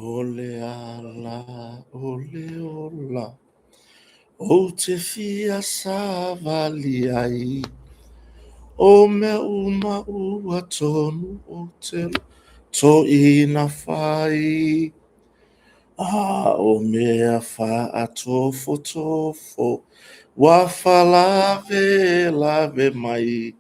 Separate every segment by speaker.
Speaker 1: O le ala o le ola, ou te fia savali ai, o mea uma ua tonu ou te loto ina fai. A o mea faatofotofo ua faalavelave mai.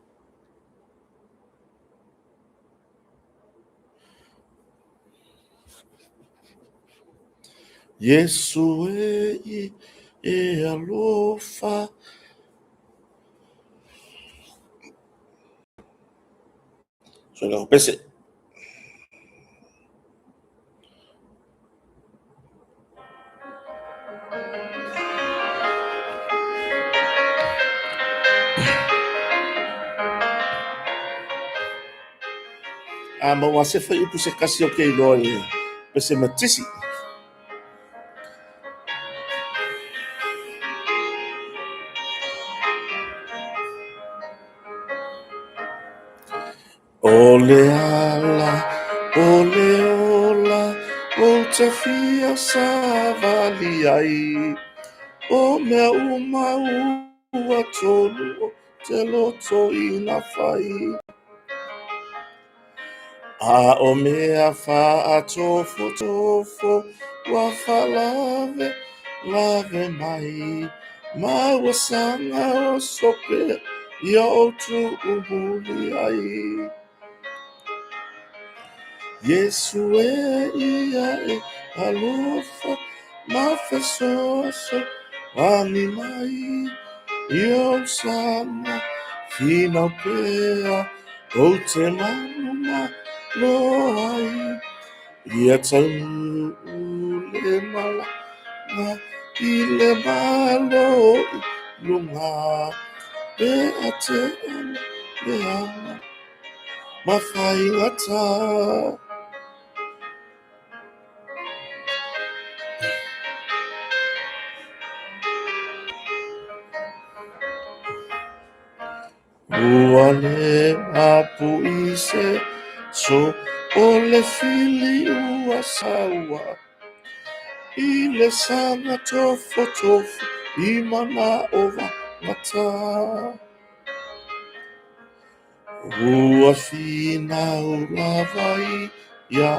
Speaker 1: Iesu e e alofa. Suena pese. A ma ua se fai upu se kasi o ke iloa i pese matisi. O le ala, o le ola, ou te fia savali ai, o mea uma ua tonu ou te loto ina fai. A o mea faatofotofo ua faalavelave mai, ma ua saga oso pea ia ou tuu muli ai. Iesu e ia e alofa ma fesoasoani mai, ia ou saga finau pea ou te manumalo ai. Ia taunuu le malaga i le Malo i luga, pe atea leaga ma faigata. Ua le mapu i se so o le fili ua saua i le saga tofotofo i manao vagata. Ua finau lava ia,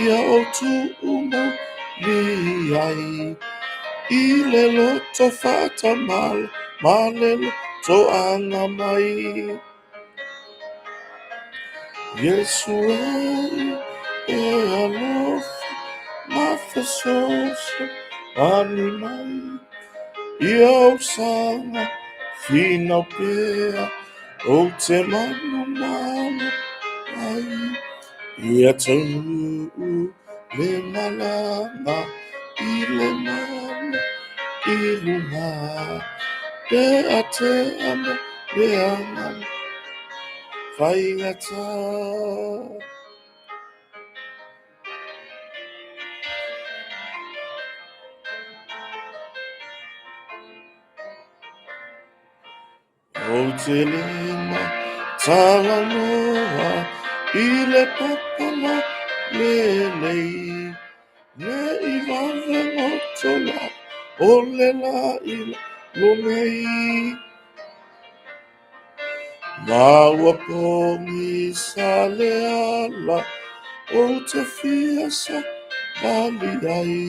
Speaker 1: ia ou tuu muli ai, i le loto faatamala ma le loto agamai. Iesu e e alofa ma fesoasoani mai, ia ou saga finau pea ou te manumalo ai. Ia taunuu le malaga i le Malo i luga, pe atea ma leaga faigata. Ou te le matalanoa i le papala lelei, ne i vave goto la o le la i lalo nei. Ma ua pogisa le ala ou te fia savali ai,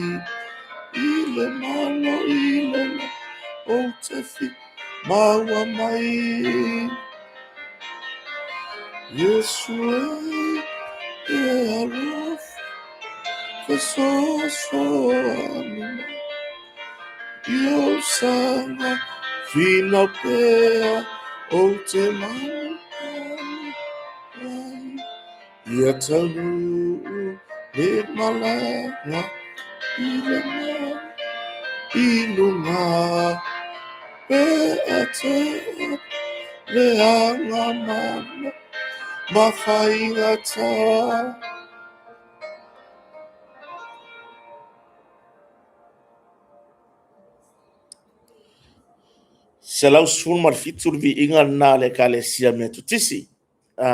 Speaker 1: i le Malo i le la ou te fia maua mai. Iesu e e alofa fesoasoani mai, ia ou saga finau pea ou te manumalo ai. Ia taunuu le malaga i le Malo i luga, pe atea leaga ma faigata. 117 le viiga lena a le Ekalesia Metotisi, e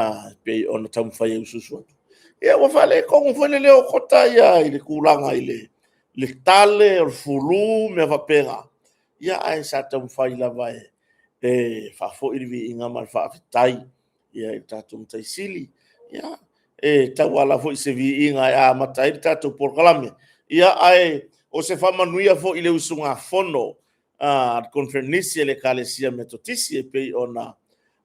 Speaker 1: pei ona taumafai e usuusu atu. Ia ua faaletonu foi le leo o Kota ia i le tulaga i le tale, o le flu, mea faapena. Ia ae sa taumafai lava e faafoi le viiga ma le faafetai i le tatou Matai Sili. Ia, e tauala foi i se viiga e amata ai le tatou polokalame. Ia ae o se faamanuia foi i le usugafono a le Koneferenisi a le Ekalesia Metotisi e pei ona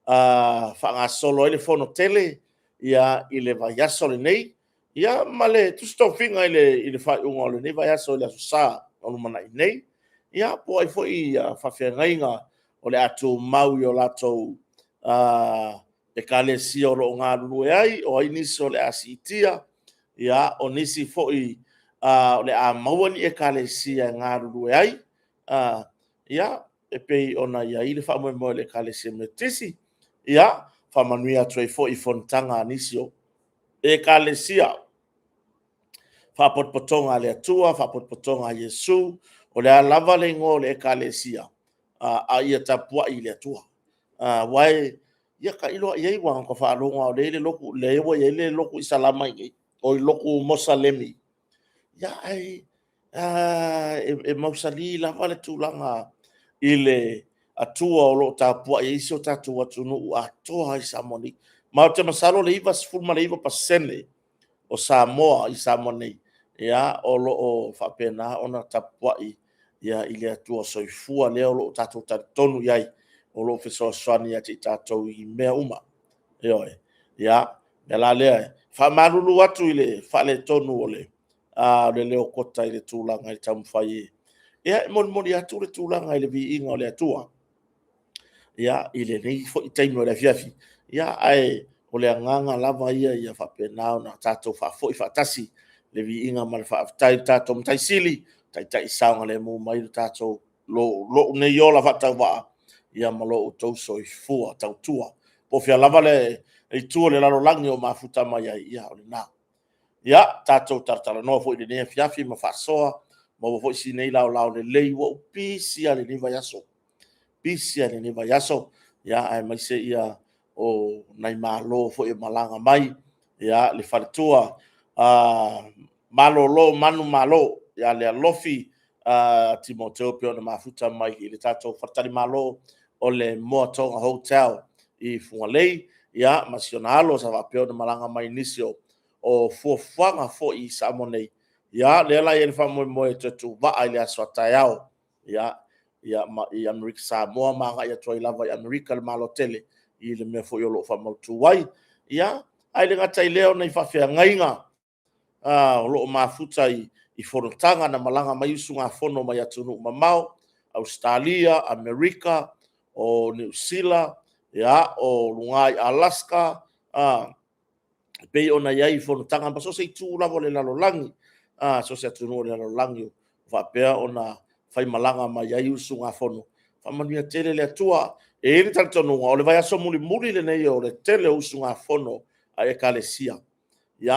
Speaker 1: faagasolo ai le fono tele i le vaiaso lenei, ia ma le Tusi Tofiga i le faaiuga o lenei vaiaso i le Aso Sa o lumanai nei. Ia po o ai foi faafeagaiga o le a tumau i o latou ekalesia o lo o galulue ai, o ai nisi o le a siitia, ia o nisi foi o le a maua ni ekalesia e galulue ai, ia, e pei ona i ai le faamoemoe o le Ekalesia Metotisi. Ia, faamanuia atu ai foi i fonotaga a nisi o ekalesia, Faapotopotoga a le Atua, Faapotopotoga a Iesu, o le a lava le igoa o le ekalesia, a ia tapuai i le Atua. Aua ia tailo lava i ai, aua na ta faalogo lava o lea ua i ai le lotu Isalama i inei, oi le lotu Mosalemi. Ia ae e mausali lava le tulaga i le Atua o lo o tapuai ai si o tatou atunuu atoa i Samoa nei. Ma ou te masalo o le 99% o Samoa i Samoa nei, ia, o lo o faapena ona tapuai i le Atua Soifua lea o lo o tatou talitonu i ai, o lo o fesoasoani ia te i tatou i mea uma. Ioe. Ia, o le mea la lea, e faamalulu atu i le faaletonu o le leo o Kota i le tulaga i le taumafai e molimoli atu le tulaga i le viiga o le Atua i lenei foi taimi o le afiafi. Ae o le agaga lava ia ia faapena ona tatou faafoi faatasi le viiga ma le faafetai i le tatou Matai Sili, e taitai saogalemu mai lou nei ola faatauvaa ma lo outou soifua tautua. Po o fea lava le itu o le lalolagi o mafuta mai ai, ia o lena. Ia, tatou talatalanoa foi i lenei afiafi ma faasoa, maua foi si nei laolao lelei, ua ou pisi lava i lenei vaiaso, pisi lava i lenei vaiaso, aemaise o nai malo foi e malaga mai, le faletua malolo manumalo ia Lealofi Timoteo e pei ona mafuta mai i le tatou faletalimalo o le Moatoga Hotel i Fugalei, ia ma si ona alo sa faapea ona malaga mai i nisi o fuafuaga foi i Samoa nei. Ia, lea la e i ai le faamoemoe e toe tuuvaa i le aso a taeao i Amerika Samoa ma agai atu ai lava i Amerika i le Malo tele i le mea foi o lo o faamautu ai. Ia, ae le gata i lea o nai faafeagaiga o lo o mafuta i fonotaga na malaga mai ai usugafono mai atunuu mamao, Ausetalia, Amerika, o Niu Sila, o luga i Alaska, e pei ona i ai i fonotaga ma so o se itu lava o le lalolagi, so o se atunuu o le lalolagi o faapea ona faimalaga mai ai usugafono. Faamanuia tele le Atua. E i ai le talitonuga, o le vaiaso mulimuli lenei o le tele o usugafono a Ekalesia,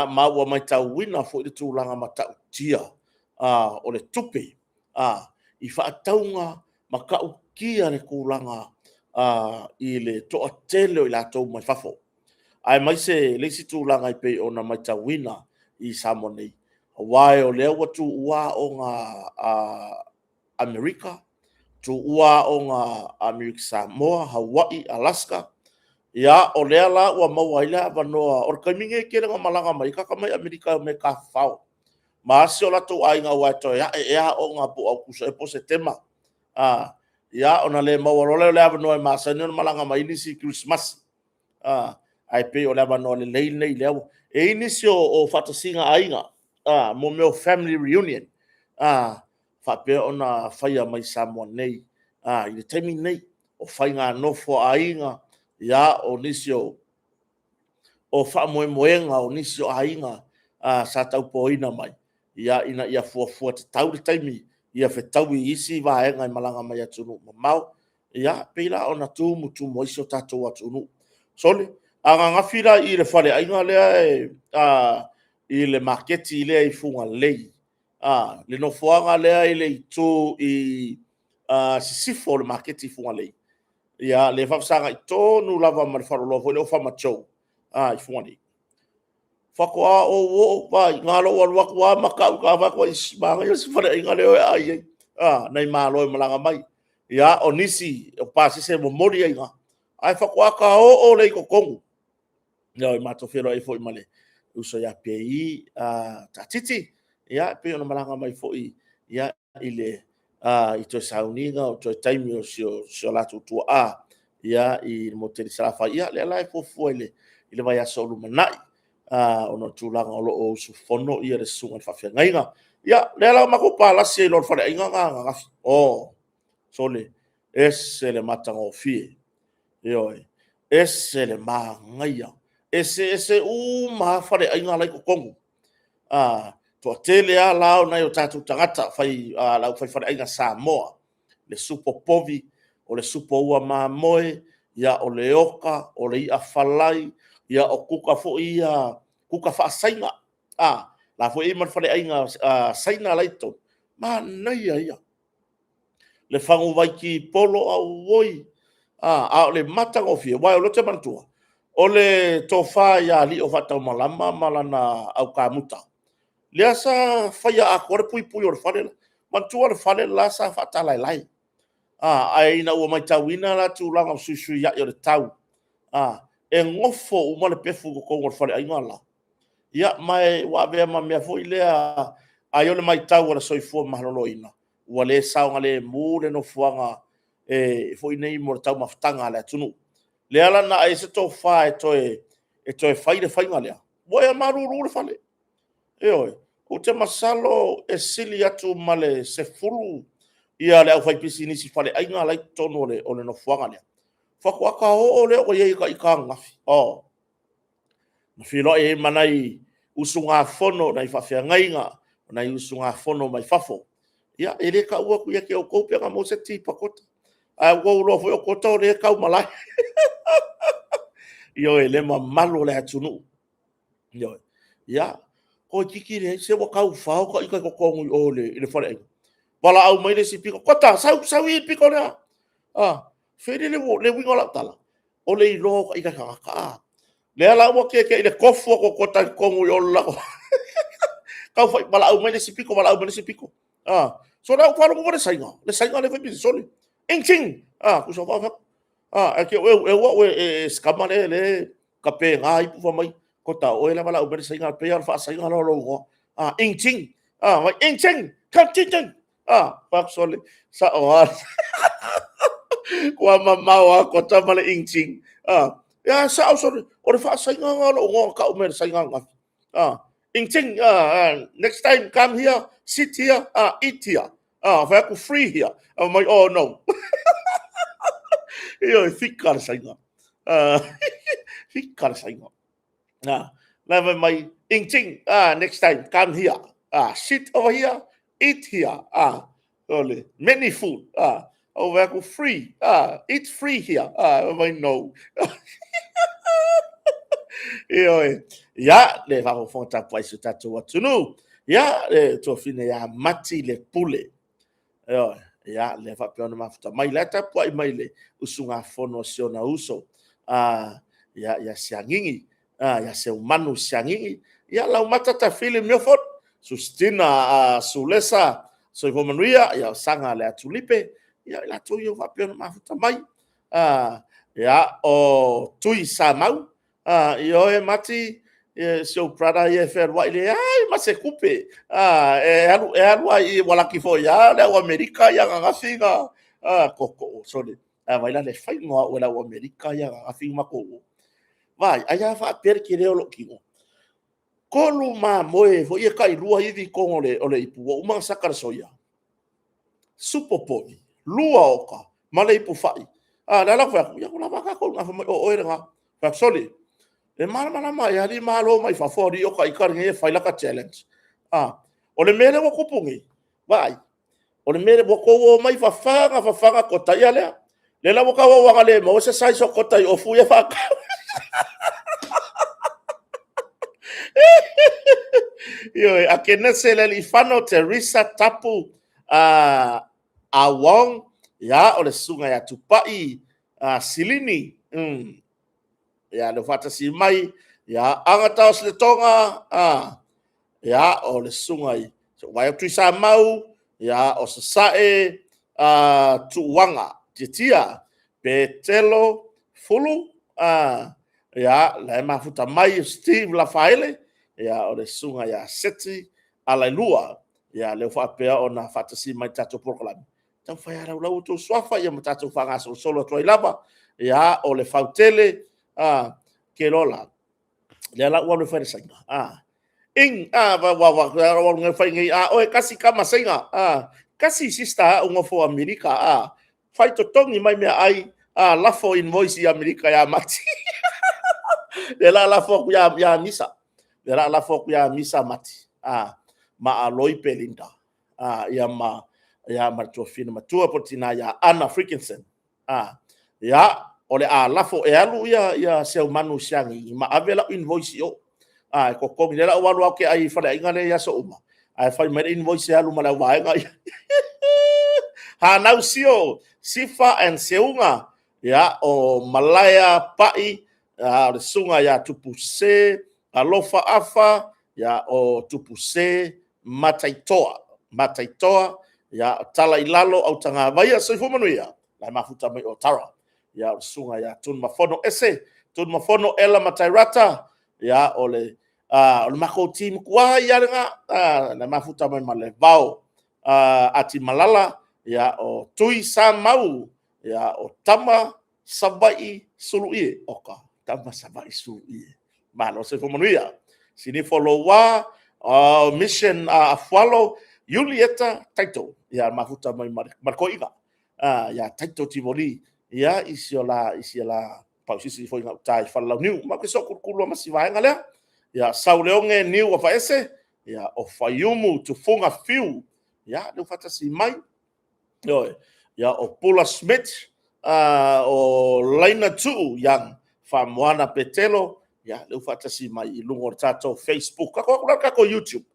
Speaker 1: ma ua matauina foi le tulaga matautia o le tupe i faatauga matautia le tulaga i le toatele o i latou mai fafo, aemaise le isi tulaga e pei ona matauina i Samoa nei, aua o lea ua tuua aoga a Amerika, tuua aoga a Amerika Samoa, Hawaii, Alaska. Ia, o lea la ua maua ai le avanoa. O le taimi nei e tele ina malaga mai ai tagata mai Amerika e omai e tafafao ma asi o latou aiga aua e toe ae ea aoga po o Aokuso ea po o Setema. Ia, ona le maua loa lea o le avanoa e masani ona malaga mai ai nisi i le Kerisimasi. Ae pei o le avanoa lelei lenei lea ua... E i ai nisi o faatasiga a aiga, mo mea o family reunion, faapea ona faia mai Samoa nei i le taimi lenei. O faiga nofo a aiga, o nisi o faamoemoega o nisi o aiga sa tautoina mai, ina ia fuafua tatau le taimi ia fetaui i isi vaega e malaga mai atunuu mamao. Ia, e pei la ona tumutumu ai si o tatou atunuu. Sole, ananafi la i le faleaiga lea i le maketi lea i Fugalei, le nofoaga lea i le itu i sisifo o le maketi i Fugalei, lea e faafesagai tonu lava ma le faleoloa foi lea o Farmer Joe i Fugalei. Faatoa ou oo vai, na lou alu atu lava matau i ta vae, is, manaia se faleaiga lea e aai ai. Ah, nai malo e malaga mai. Ia, o nisi o pasese e momoli ai na. Ae faatoa ta oo lea i totonu. Ia, matou feiloai foi ma le uso ia Pei Taatiti, ia, e pei ona malaga mai foi ia, i le i toe sauniga o toe taimi o si o latou tuaa ia, i le motu tele i Salafai. Ia, lea la e fuafua i le vaiaso o lumanai, ona o tulaga o lo o usufono le susuga i le faafeagaiga. Ia, lea la ua matou palasi ai loa i le faleaiga lena ananafi. Oh, sole, ese le matagofie, ioe, ese le manaia, eseese uma lava faleaiga la e i totonu. Toatele lava la o nai o tatou tagata le aufai faleaiga Samoa, le supo povi, o le supo ua mamoe, ia o le ota, o le i'a falai, ia o kuka foi ia, kuka faa-Saina. O la foi e i ai ma le faleaiga Saina la e i totonu, manaia ia. Le fagu vaitipolo, auoi, a o le matagofie, aua o lea ou te manatua, o le tofa ia Aliiofaataumalama ma lana aukamuta, lea sa faia atoa le puipui o le fale lela. Manatua le fale la sa faatalaelae, ae ina ua matauina la tulaga o le fesuisuiai o le tau, e gofo uma le pefu i totonu o le faleaiga lela. Ia ma ua avea ma mea foi lea, ai o le matau a le soifua maloloina, ua le saogalemu le nofoaga foi nei mo le taumafataga a le atunuu. Lea la na ae ai se tofa e toe fai le faiga lea, ua malulu le fale. Ioe. Ou te masalo e sili atu ma le 10 le aufaipisinisi faleaiga la e i totonu o le nofoaga lea, faatoa ta oo lea i ai i ita ananafi. Na feiloai ai ma nai usugafono, nai faafeagaiga, ma nai usugafono mai fafo. Ia, e le taua atu ia te outou pe ana maua se tipakota, ae ua outou iloa foi o Kota o lea e taumalae. Ioe, le mamalu o le atunuu. Ioe. Ia, toeitiiti leai, se ua tau fao ita i totonu i o i le faleaiga. Valaau mai le isi pito, Kota sau, sau i i le pito lea. Foi lele, o le uiga o lau tala, o le iloa o ita e tagata a. Lea la ua tietie i le tofu atu o Kota i totonu i o i le latou… Tau fai, valaau mai le isi pito, valaau mai le isi pito. Sole, ou faalogo mai le Saina, le Saina lea e faipisinisi, sole, Ing Ching. Ae te i ua au e se tama lea e tapena ipu fai mai, Kota o oe la e valaau mai le Saina, e pei lava o le faa-Saina lea o lou igoa. Ing Ching. Ing Ching, come ching ching. Fai atu, sole, sao lava. Ua mamao lava Kota ma le Ing Ching. Ia sao sole, o le faa-Saina lena o lou igoa na tau mai e le Saina ananafi. Ing Ching, next time come here, sit here, eat here. Fai atu, free here. Fai mai, oh no. Ioe, fika le Saina. Fika le Saina. La fai mai, Ing Ching, next time come here. Sit over here, eat here. Ole, many food. Ou fai atu, free. Eat free here. Fai mai, no. Ioe. Ia, le faafofoga tapuai si o tatou atunuu. Ia, le tuafine ia Mati le Pule. Ioe. Ia, le faapea ona mafuta mai. La e tapuai mai le usugafono a si ona uso. Ia, ia Siagigi. Ia Seumanu Siagigi. Ia, Laumata Tafili Milford. Sustina Sulesa. Soifua manuia. Ia, Saga le Atulipe. Ia, i latou ia faapea ona mafuta mai. Ia, o Tui Samau. Ioe Mati, si ou brother ia e fealuai leai ma se tupe. E alu, e alu ai i ua laki foi lava le au Amerika ia ananafi na tootoo sole. A vai la le faiga o au e le au Amerika ia ananafi na matou o. Vaai, ai a faapea le tele o lou tino. Tolu mamoe foi e tai lua ivi i totonu o le ipu ua uma ona saka le soia. Supo povi, lua oka, ma le ipu fai. A, le ala fai atu, ia ua lava tatou i ina, fai mai, o oe lena. Fai atu, sole, e malamalama e alii malo mai fafo, alii o ta ita lenei e fai lata challenge. A, o le mea lea ua tupu nei, vaai, o le mea lea ua tou omai fafaga fafaga Kota, ia lea. Lea la ua tau auaga le maua se size o Kota i ofu ia faatau. Ioe, Akenese le Alifano, Teresa Tapu, Awong, ia, o le susuga ia Tupai Silini, ia, le faatasi mai, Ia, Agata Osiletoga, ia, o le susuga i Vaai Tuisamau, ia, o Sasae, Tuuaga Tiatia, Petelo Fulu, ia, la e mafuta mai o Steve Lafaele, ia, o le susuga ia Seti Alailua, ia, lea ua faapea ona faatasi mai i le tatou polokalame, taumafai e laulau outou suafa ma tatou faagasolosolo atu ai lava. Ia, o Lefautele Kelola, lea la ua alu e fai i le Saina, fai nei, a oe tasi tama Saina, tasi sister a au nofo Amerika, fai totogi mai meaai, lafo invoice i Amerika ia Mati. O lea o le a lafo atu ia Misa, o lea o le a lafo atu ia Misa Mati ma Aloi Belinda ma le tuafafine matua po o le tina ia Anna Frickenson. Ia, o le a lafo, e alu Seumanu Siagi ma ave lau invoice i o e totogi. O lea o le a ou alu ou te ai i le faleaiga lea i aso uma, ae fai mai le invoice e alu ma le au vaega ia. Hanau Sio, Sifa and Seuga, ia, o Malaea Pai, o le susuga ia Tupuse Alofa Afa, ia, o Tupuse Mataitoa. Mataitoa, ia, o Talailalo Autagavaia. Soifua manuia. O la e mafuta mai o Tara. Ia, o le susuga ia Tunumafono Ese, Tunumafono Ella Matairata, ia, o le matou team tuai lava lena, na mafuta mai ma Levao Atimalala, ia, o Tuisamau, ia, o Tama Savaii Suluie. Oka, Tama Savaii Suluie. Malo le soifua manuia. Sinifu Louwa, Mission Afualo, Iulieta Taito, ia mafuta mai ma le toeaina ia Taito Tivoli, ia, i si o la pausisi foi i gauta i Falelauniu. Matou te sootulutulu lava ma si vaega lea. Ia Sauleoge Niu Afaese, ia, o Faiumu Tufuga Fiu, ia, lea ua faatasi mai. Ioe. Ia, o Pula Smith, o Laina Tuu Young, Faamoana Petelo, ia, lea ua faatasi mai i luga o le tatou Facebook. Tatou o atu la i le tatou YouTube.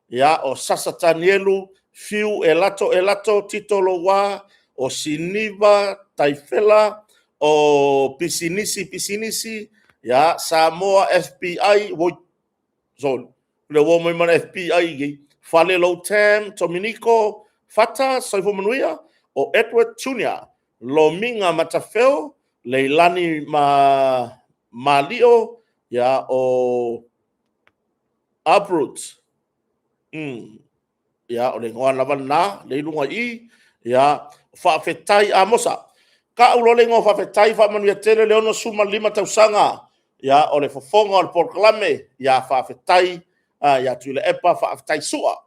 Speaker 1: Ia, o Sasa Tanielu, Fiu Elato Elato, Tito Louwa, o Siniva Taifela, o Pisinisi Pisinisi, ia, Samoa FBI, oi, sole, le ua omai ma le FBI nei, Fale Tam, Tominiko Fata, Soifua Manuia, o Edward Junior, Lomiga Matafeo, Leilani ma Malio, ia, o Uproot. Ia, o le igoa lava lena, lea e i luga i i. Ia, faafetai Amosa. Tau loa le igoa faafetai, faamanuia tele le 65 tausaga. Ia, o le fofoga o le polokalame, ia faafetai ia Tuilaepa, faafetai Sua.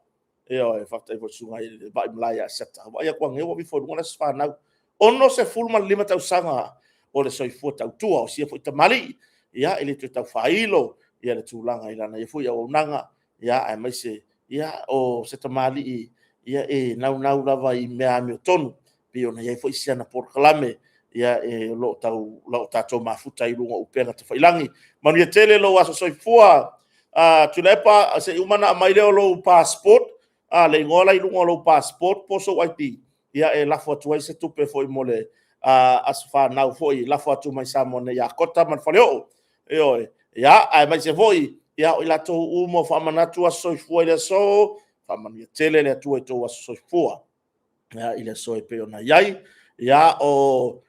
Speaker 1: Ioe, faafetai foi i le susuga i le Vaimalae ia Seta. Vaai atu ananei ua aveifo i luga le Aso Fanau. 65 tausaga o le soifua tautua o sia foi tamalii. Ia, e le toe tau faailo le tulaga i lana ia foi auaunaga, aemaise o se tamalii e naunau lava i mea amiotonu, pei ona i ai foi si ana polokalame o lo o tatou mafuta ai i luga o upega tafailagi. Manuia tele lou aso soifua. Tuilaepa, se i uma ona aumai lea o lou passport, le igoa la e i luga o lou passport po o sou ID, ia e lafo atu ai se tupe foi mo le aso fanau foi, lafo atu mai Samoa nei ia Kota ma le Faleoo. Ioe. Ia, aemaise foi o i latou uma ua faamanatu aso soifua i le aso, faamanuia tele le Atua i outou aso soifua i le aso e pei ona i ai. Ia, o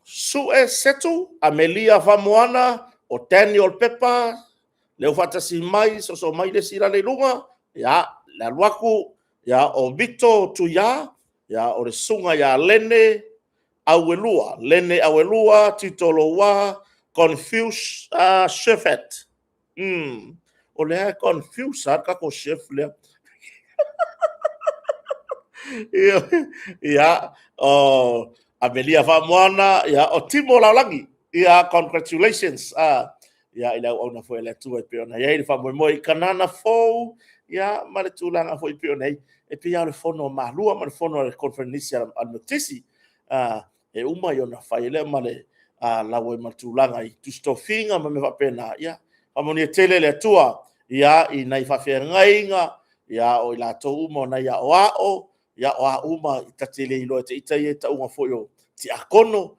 Speaker 1: Sue Setu, Amelia Faamoana, o Daniel Pepa, lea ua faatasi mai, soosoo mai le isi lale i luga, ia, le alu atu, ia, o Vito Tuia, ia, o le susuga ia Lene Auelua, Lene Auelua, Tito Loua, Confuse Sherfat. O lea e confuse lava le tatou chef lea. Ia, o Amelia Faamoana, ia, o Timo Laulagi. Ia, congratulations ia, i le auauna foi a le Atua e pei ona i ai le faamoemoe i Kanana fou, ia, ma le tulaga foi e pei ona i ai. E pei lava o le fono a Malua ma le fono a le Koneferenisi a le Metotisi. E uma ona fai ai lea ma le lau ai ma le tulaga i tusi tofiga ma mea faapena. Ia faamanuia tele le Atua ia i nai faafeagaiga, ia o i latou uma o nai aoao, ia o a uma ta te le iloa e ita ia e tauina foi o tiakono,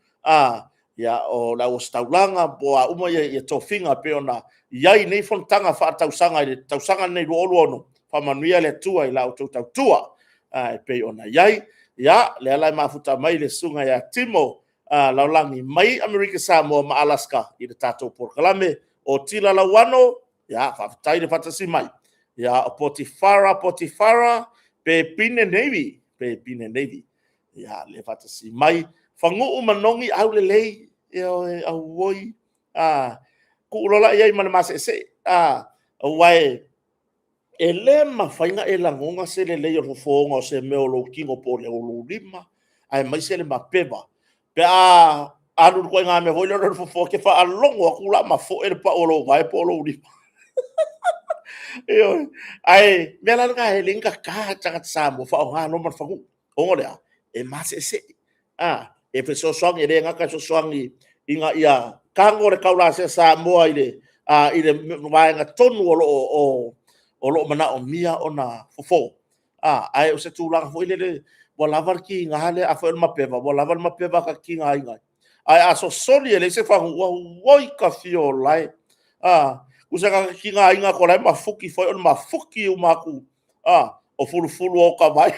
Speaker 1: ia Ia, o le auositaulaga po o a uma ia tofiga e pei ona i ai nei fonotaga faaletausaga i le tausaga lenei 2026, faamanuia le Atua i la outou tautua e pei ona i ai. Ia, lea la e mafuta mai le susuga ia Timo Laulagi mai Amerika Samoa ma Alaska i le tatou polokalame. O Tila Lauano, ia faafetai le faatasi mai. Ia, o Potifara Potifara Pepine Navy, Pepine Navy, ia le faatasi mai. Fagu'u Manogi Aulelei, ioe, auoi, tuu loa la i ai ma le maseesee. Aua e le mafai ona e lagona se lelei o le fofoga o se mea o lou tino po o lou lima, aemaise le mapeva pe a alu i le ituaiga mea foi lea o le fofoa, e te faalogo atu la mafoe le pau o lou vae po o lou lima. Ioe. Ae o le mea la lena e ala ai ona tata le tagata Samoa, faaaoga loa ma le faguu. Ona o le a? E maseese. E fesoasoani, e le gata e fesoasoani ina ia tago le taulasea Samoa i le vaega tonu o lo o manaomia ona fofo, ae o se tulaga foi lele ua lava le tiga lea, afai o le mapeva, ua lava le mapeva ta te tigaina ai. Ae a sosoli e leai se faguu, auoi ta fia ola e! Tusa na ona tigaina atu lava o la e mafuti foi, o le mafuti uma atu o fulufulu o ota vae,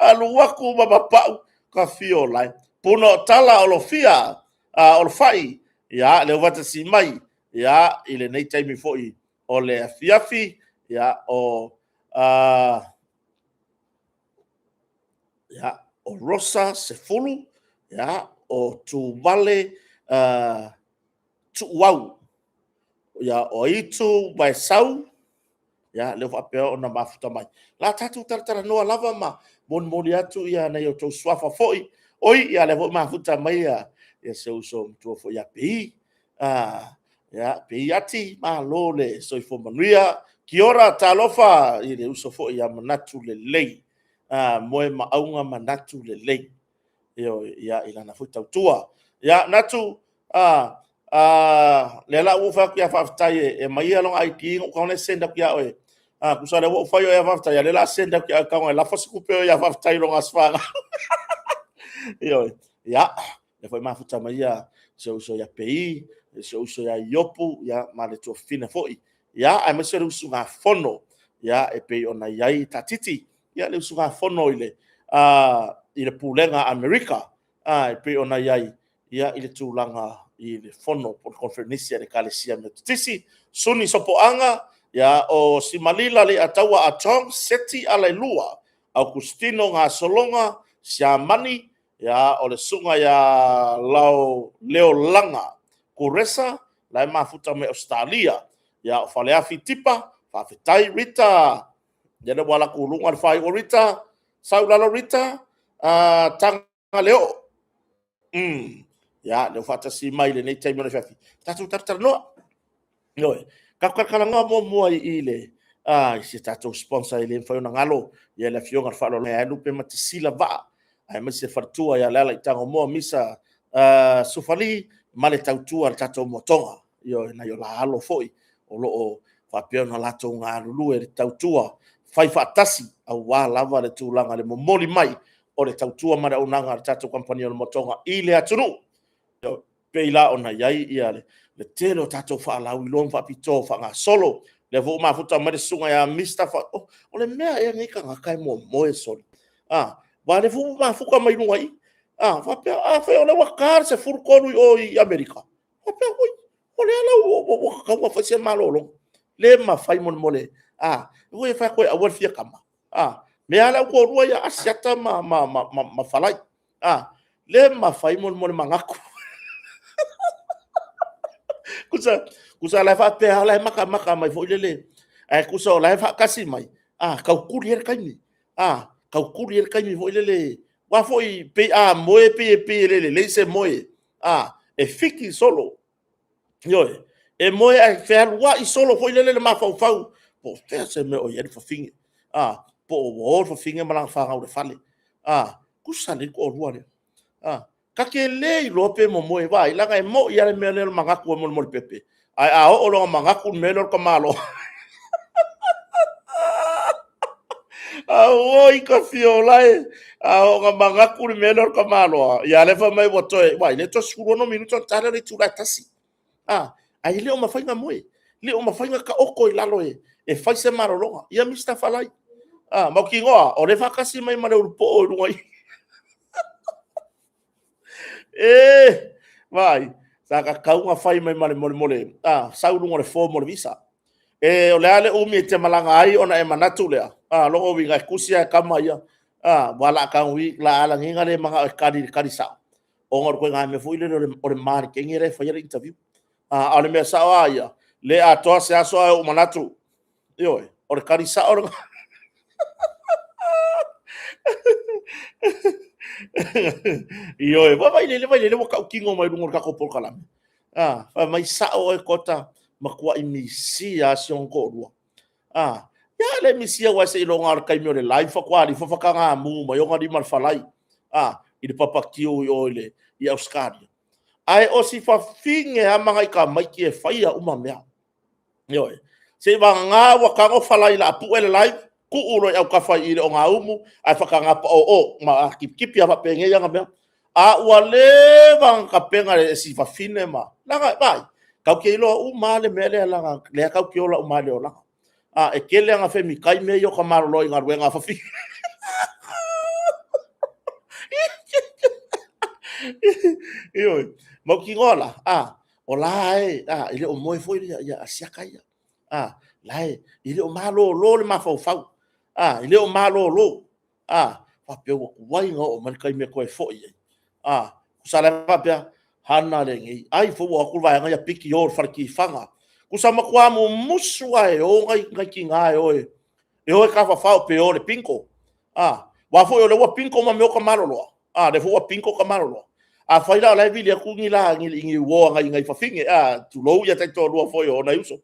Speaker 1: alu atu ma papau, ta fia ola e. Punaoa Olofia Olofai, ia lea ua faatasi mai i lenei taimi foi o le afiafi. O Rosa Sefulu, o Tumale Tuuau, o Aitu Vaesau, lea ua faapea ona mafuta mai. O le a tatou talatalanoa lava ma molimoli atu nai o outou suafa foi. Oi, ia lea foi ua mafuta mai si ou uso matua foi ia Pei. Pei Ati, malo le soifua manuia. Kia ora, talofa i le uso foi ia Manatulelei, Moemaauga Manatulelei ioe, i lana foi tautua. Ia, Natu, o lea la ua ou fai atu ia Faafetai e aumai lona ID ona ou tago lea send atu ia oe. Tusa o lea ua ou fai oe ia Faafetai, a o lea o le a send atu ia oe e tago e lafo se tupe ia Faafetai i lona aso fanau. Ioe. Ia, lea foi e mafuta mai si ou uso ia Pei, si ou uso ia Iopu ma le tuafafine foi, aemaise o le usugafono e pei ona i ai Taatiti, le usugafono i le Pulega a Amerika e pei ona i ai i le tulaga i le fono po o le Koneferenisi a le Ekalesia Metotisi. Suni Sopoaga, o Simalila Leiataua Ah Chong, Seti Alailua, Aukustino Gasologa Siamani, o le susuga ia Leolaga Kuresa, la e mafuta mai Ausetalia. O Faleafi Tipa, faafetai Rita, lele ua alu atu i luga le faaiu a Rita, sau i lalo Rita, Taga Leoo. Ia, lea ua faatasi mai i lenei taimi o le afiafi, tatou talatalanoa. Ioe. Tatou talatalanoa muamua i se tatou sponsor e le mafai ona galo, le Afioga i le Faaaloalo ia Lupematasila Vaa, aemaise le faletua ia Lealailepule Ripa Misa Sufali ma le tautua a le tatou Motoga. Ioe, nai o la alo foi o lo o faapea ona latou galulue i le tautua faifaatasi aua lava le tulaga i le momoli mai o le tautua ma le auaunaga a le tatou Kamupani o le Motoga i le atunuu. E pei la ona i ai le tele o tatou faalauiloa ma faapitoa ua faagasolo. O lea foi ua mafuta mai le susuga ia Mr. O le mea ea lenei tagata e momoe solo? Aua o lea foi ua mafuta mai luga i i. Faapea, afai o lea ua ta le 13 i o i Amerika, faapea, oi, o lea la ua tatau ona fai se malologa. Le mafai molemole. Aua e fai atu e aua le fia tama. Mea lava le au toalua ia Asiata ma Falai. Le mafai molemole manatu. Tusa o la e faapea lava o la e matamata mai foi lele, ae tusa o la e faatasi mai, tautuli ai le taimi. Tautuli ai le taimi foi lele, aua foi pei a moe e pei e le lelei se moe, e fiki solo. Ioe. E moe ae fealuai solo foi lele le mafaufau, po o fea se mea o i ai le fafine, po o ua o le fafine ma lana fanau i le fale. Tusa lelei le toalua lea. Ta te le iloa pe momoe, vaai leaga e moi lava le mea lea o le manatu e molemole pepe, ae a oo loa ina manatu le mea lea o le tamaloa. Auoi Tafiola e! A o nga manatu le mea lea o le tamaloa, ia lea fai mai ua toe, uai, le toe 16 minute ona ta lea o le itula e 1. A, ae le o mafai ona moe, le o mafai ona taoto i lalo e fai se malologa. Ia Mr. Falai, a, mautinoa o lea e faatasi mai ma le ulupoo i luga i i. E, vaai, sa tatau ona fai mai ma le molemole, a, sau i luga o le form o le visa. E, o le a le umi e te malaga ai ona e manatu lea, a, lona uiga e tusi lava e tama ia, a, aua o le a tago i, a lagina le manao e tali i le tali sao, ona o le ituaiga mea foi lele o le malekege la e faia le interview. A o le mea sao lava ia, le atoa se aso ae ou manatu, ioe, o le tali sao lena. Ioe, vaai lele ua tautino mai luga o le tatou polokalame. Ah, fai mai sao oe Kota, matuai misia lava si ona toalua. Ah, ia le misia aua seiloga lava o le taimi o le live faatoa alu ifo faatagamu mai ona lima i le falai, ah, i le papatiu i o i le i Ausetalia. Ae o si fafine lava ma nai tamaiti e faia uma mea. Ioe. Seivagana ua tago falai o le a pue le live, tuu loa i autafa i le ogaumu ae faataga paoo ma tipitipi lava faapenei ana mea. A ua leva ona tapena e si fafine ma leaga vaai, tatou te iloa uma lava le mea lea leaga lea tatou te ola uma lava i le olaga. A e tele lava ina femitai mea ia o tamaloloa i galuega a fafine. Ioe, mautinoa la, a, o la e, a, e le o moe foi ia Asiata ia. A, la e, e le o malolo le mafaufau. A, e le o malolo. A, faapea ua tuai ona oo mai le taimi e toe foi ai. A, tusa la e faapea, hana lenei, ai foi ua o atu le vaega ia piki o i le fale tifaga. Tusa matua mumusu lava e o nai tina e o e, e o e tafafao pe o i le bingo. A, aua foi o lea ua bingo ma mea o tamaloloa. A, lea foi ua bingo tamaloloa. Afai la o la e vili atu ni la, ni uo a nai fafine, a, tulou ia taitoalua foi o nai uso.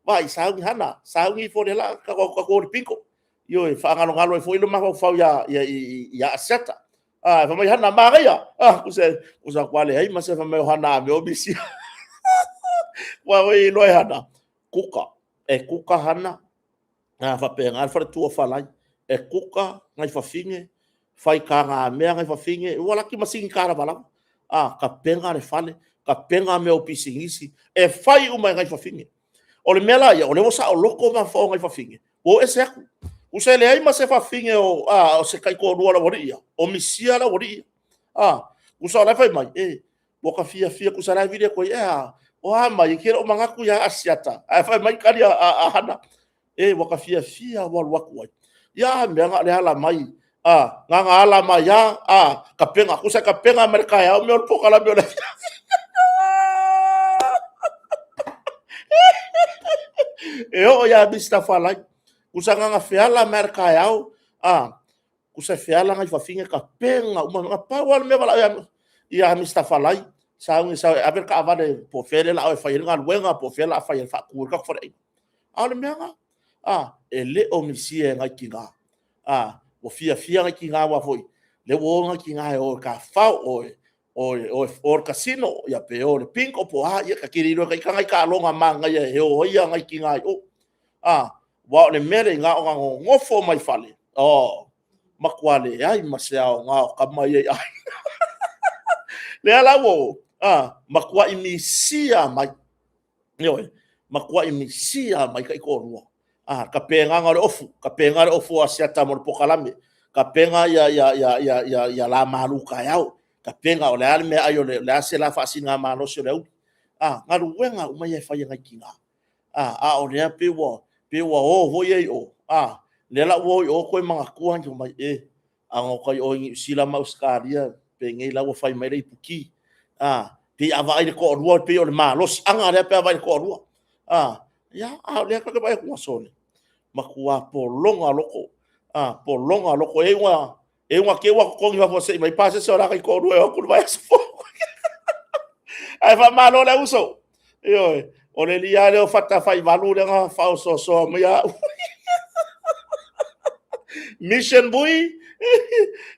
Speaker 1: Vaai, sauni hana, sauni ifo le la, tatou o i le bingo. Ioe, faagalogalo ai foi le mafaufau ia, ia, ia Asiata. A, fai mai hana, manaia! Ah, kusa, kusa kua leai ma se fai mai o hana a mea o misia. Kua oi iloa e hana, kuka, e kuka hana, a faapena le faletua falai, e kuka nai fafine, fai tagamea nai fafine, ua laki masini kalavalava. A, tapena le fale, tapena mea o pisinisi, e fai uma e nai fafine. O le mea la ia, o lea ua saoloto mafaufau o nai fafine, ua o ese atu. Tusa e leai ma se fafine o, a, o se taitoalua o le aualii ia, o misia le aualii ia. A, tusa o la e fai mai, e, ua ta fiafia, tusa la e vili atu ai, e a, o a mai, e te le o manatu ia Asiata. Ae fai mai tali a Hana, e, ua ta fiafia ua alu atu ai. Ia a mea na o le ala mai, a, na na ala mai a, a, tapena, tusa e tapena mai le taeao mea o le polokalame o le afiafi. E oo ia Mr. Falai, tusa na na feala mai le taeao, a, Tusa e feala nai fafine tapena uma, na pau lava le mea valaau ia, ia Mr. Falai, sauni sau e ave le taavale po o fea le la e fai ai le galuega, po o fea la fai ai faatu ai le tatou faleaiga. A o le mea na, a, e le o misia e nai tina. A, ua fiafia nai tina aua foi, lea ua o nai tina e o e tafafao, o e o e o e o le casino, ia pe o le bingo po o a, ia ta te le iloa ta ita nai taaloga manaia e o ai nai tina i o. A, aua o le mea lea na ona nonofo mai fale, oh, matua leai ma se aoga o tama ia i aiga. Lea la ua o, a, matuai misia mai. Ioe, matuai misia mai taitoalua. A, tapenaga o le ofu, tapena le ofu o Asiata mo le pokalame, tapena ia, ia, ia, ia, ia, ia la malu taeao, tapena o le a le meaai o le, o le a se la faasiligamalosi o le auli. A, galuega uma ia e fai e nai tina. A, a o lea pei ua, pei ua o foi ia i o. A, lea la ua o i o toe manatua fai mai, e, a na o tai o i Niu Sila ma Ausetalia, penei la ua fai mai le ipuki. A, pei a vaai i le toalua, pei o le malosiaga lea pe a vaai i le toalua. A, ia, a o lea ta te vaai atu, sole, matua pologa loko, a, pologa loko, e iuga, e iuga te ua totogi fafo se i mai pasese o la kai toalua e o atu le vaiaso fou. Ae faamalo le uso. Ioe, o le lia lea o fata faivalu lea na faaosoasoa mai au. Mission Vui,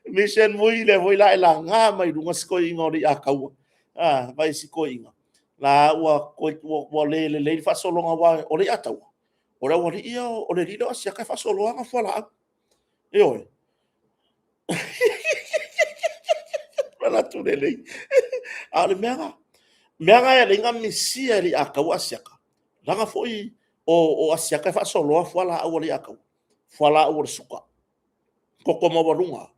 Speaker 1: Mission Vui lea foi la e laga mai luga si toeaina o le Iataua. Ah, vai si toeaina. La ua, ua, ua le lelei le faasologa aua o le Iataua. O le aualii ia, o le alii lea o Asiata e faasoloa ana fualaau. Ioe. Manatu lelei. A o le mea na, mea na e alai na misia e le Ataua Asiata, leaga foi o Asiata e faasoloa fualaau a le Ataua, fualaau o le suka, toto maualuga,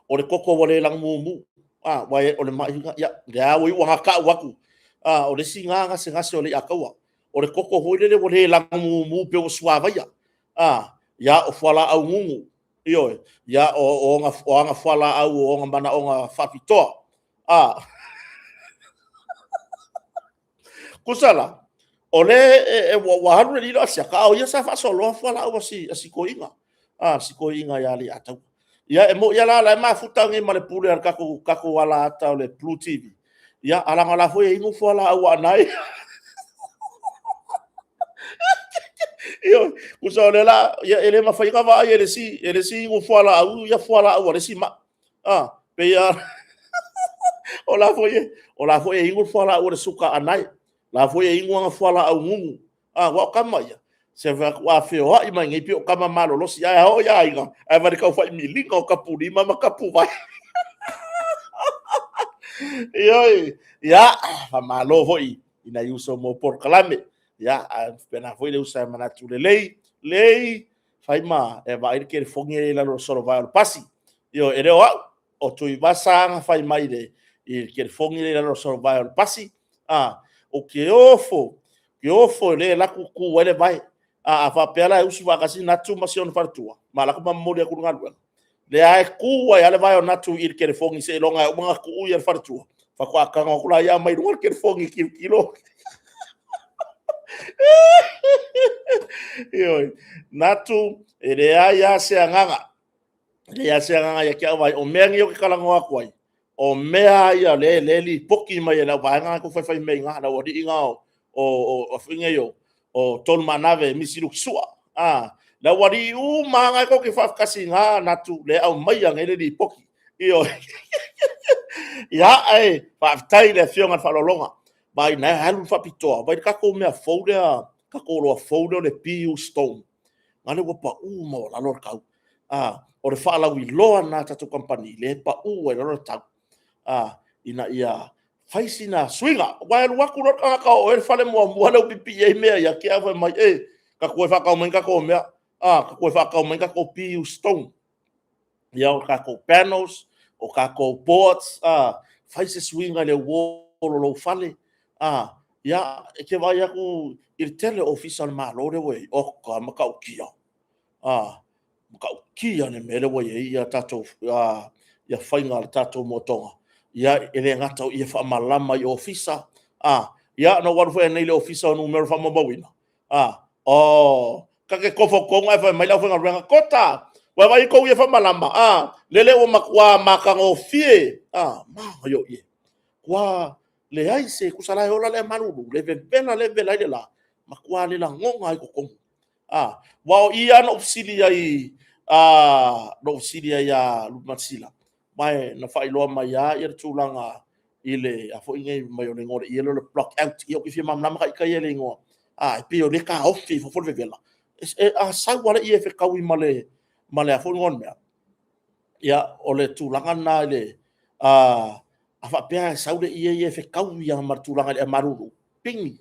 Speaker 1: o le toto ua le lanu mumu, a, aua o le mai, ia, lea ua iu ina tau atu, a, o le isi na gasegase o le Ataua, o le toto foi lele ua le lanu mumu pei ua suavaia, a, ia, o fualaau nunu, ioe, ia, o ana fualaau o ona manaoga faapitoa, a. Tusa la, o lea ua alu le alii le Asiata, a o ia sa faasoloa fualaau a si toeaina, a si toeaina ia Leiataua. Ia e moni lava la o la e mafuta nei ma le pule a le tatou alaata o le Blue TV, ia ae leaga o la foi e inu fualaau a Anae. Ioe, tusa o lea o le a, ia e le mafai ona vaai e le isi inu fualaau ia fualaau a le isi mai. A, pei lava o la foi e inu le fualaau a le suka a Anae, o la foi e inu ana fualaau nunu. Aua o tama ia, se faatoa feoai mai nei pei o tama malolosi, ae a oo i aiga, ae vaai i le taufaimiliga o tapulima ma tapuvae. Ioe, ia, faamalo foi i nai uso mo polokalame. Ia, ae faapena foi le uso e manatu lelei, lei, fai ma e vaai le telefoni lea i lalo o le solovae o le pasi. Ioe, e le o au, o Tuivasa na fai mai i le telefoni lea i lalo o le solovae o le pasi. A, ou te ofo, te ofo o lea e alu atu tu ai le vae. A faapea la e usu faatasi Natu ma si ona faletua, ma alu atu ma momoli atu i le galuega, lea e tu ai lava le vae o Natu i le telefoni seiloga e uma ona tuu le faletua, faatoa tago atu lea mai luga o le telefoni e tilotilo. Ioe, Natu, e leai lava se agaga, e leai lava se agaga ia te au, o mea nei ou te talanoa atu ai, o mea ia lea e lipoti mai e le vaega lea e fai mea i ina, le aualii na o Tolumanave Misi Luki Sua. Le aualii uma lava na tou te faatasi i ina Natu, lea e aumaia nei le lipoti. Ioe. Ia, ae faafetai i le Afioga i le Faaaloaloga. Vaai o la e alu le faapitoa, vaai i le tatou mea fou lea, tatou oloa fou lea o le PU Stone, lale ua pau maualalo le tau. O le faalauiloa lena a le tatou kamupani, lea e pau ai lalo le tau, ina ia fai sina suiga. Aua e alu atu loa le tagata o oe le fale muamua lea ua pipii ai mea ia, te i lava fai mai, e, ta toe faatau mai tatou mea, ta toe faatau mai tatou PU Stone. Ia, o tatou panels, o tatou boards, fai se suiga i le wall o lou fale. Ia, e te vaai atu i le tele o ofisa o le Malo lea ua i ai, oka, matautia, matautia le mea lea ua i ai ia tatou ia faiga a le tatou motoga. Ia, e le gata o ia faamalama i ofisa, ia, na ou alu foi nei i le ofisa o numera faamaumauina, oh, ta te kofo tonu ae fai mai le aufaigaluega, Kota, ua vaai tou ia faamalama, lele ua matua matagofie, manaia o ie. Ua leai se tusa la e ola le malulu, le vevela le vevela ai le la, matua le lagona ai totonu. Aua o i lava na ou fesili ai, na ou fesili ai ia Lupematasila, ma na faailoa mai lava le tulaga i le, a foi nei, mai o le igoa o le ie lea o le block out. Ia ou te fia malamalama ita ia i le igoa. E pei o lea e taofi ai fafo le vevela. A sau lava le ie e fetaui ma le, a foi le igoa o le mea. Ia, o le tulaga lena i le, a faapea e sau le ie ia e fetaui lava ma le tulaga i le malulu, pigi.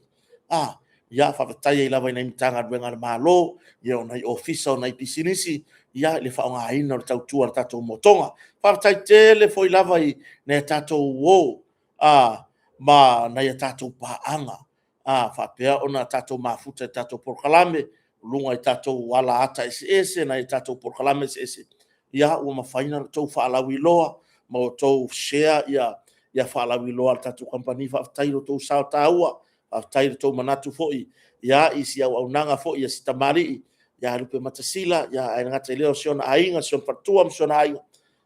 Speaker 1: Ia, faafetai ai lava i nai Matagaluega a le Malo, ia o nai Ofisa o nai pisinisi, ia, i le faaaogaina o le tautua a le tatou motoga. Faafetai tele foi lava i nai a tatou uo, ma nai a tatou paaga, faapea ona tatou mafuta i tatou polokalame, luga i tatou alaata eseese, nai a tatou polokalame eseese, ia ua mafai ona outou faalauiloa ma outou share ia faalauiloa a le tatou kamupani. Faafetai i lo outou sao taua, faafetai i lo outou manatu foi ia i si auaunaga foi a si tamalii ia Lupematasila, ae le gata i lea o si ona aiga, si ona faletua ma si ona aiga,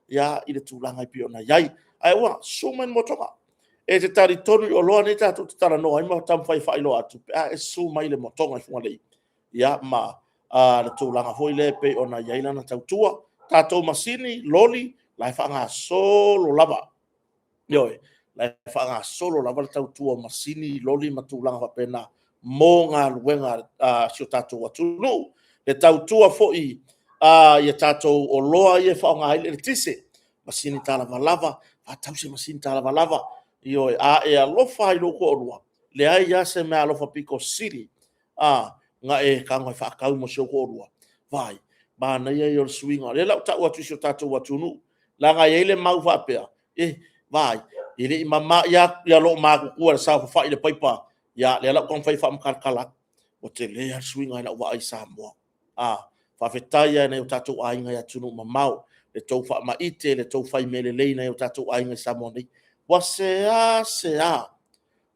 Speaker 1: ia i le tulaga e pei ona i ai. Ae ua susu mai le motoga. E te talitonu i oloa nei tatou te talanoa ai ma taumafai e faailoa atu pe a e susu mai le motoga i Fugalei, ia ma le tulaga foi lea e pei ona i ai lana tautua. Tatou masini, loli, la e faagasolo lava. Ioe, la e faagasolo lava le tautua o masini, loli ma tulaga faapena mo galuega a si o tatou atunuu. Le tautua foi ia tatou oloa ia e faaaoga ai le eletise. masini talavalava, faatau se masini talavalava. Ioe, a e alofa i lou toalua, leai lava se mea alofa pito sili a na e tago e faatau mo si ou toalua. Vaai, manaia ia o le suiga. O lea o le a ou tau atu i si o tatou atunuu, leaga e i ai le mau faapea, e vaai, e le i mama ia loomatutua i le saofafai i le paipa. Ia, lea o le a ou taumafai e faamatalatala atu. Ua tele lava le suiga i lau vaai i Samoa. Faafetai lava i nai o tatou aiga i atunuu mamao i le tou faamaite i le tou fai mea lelei i nai o tatou aiga i Samoa nei. Ua seasea,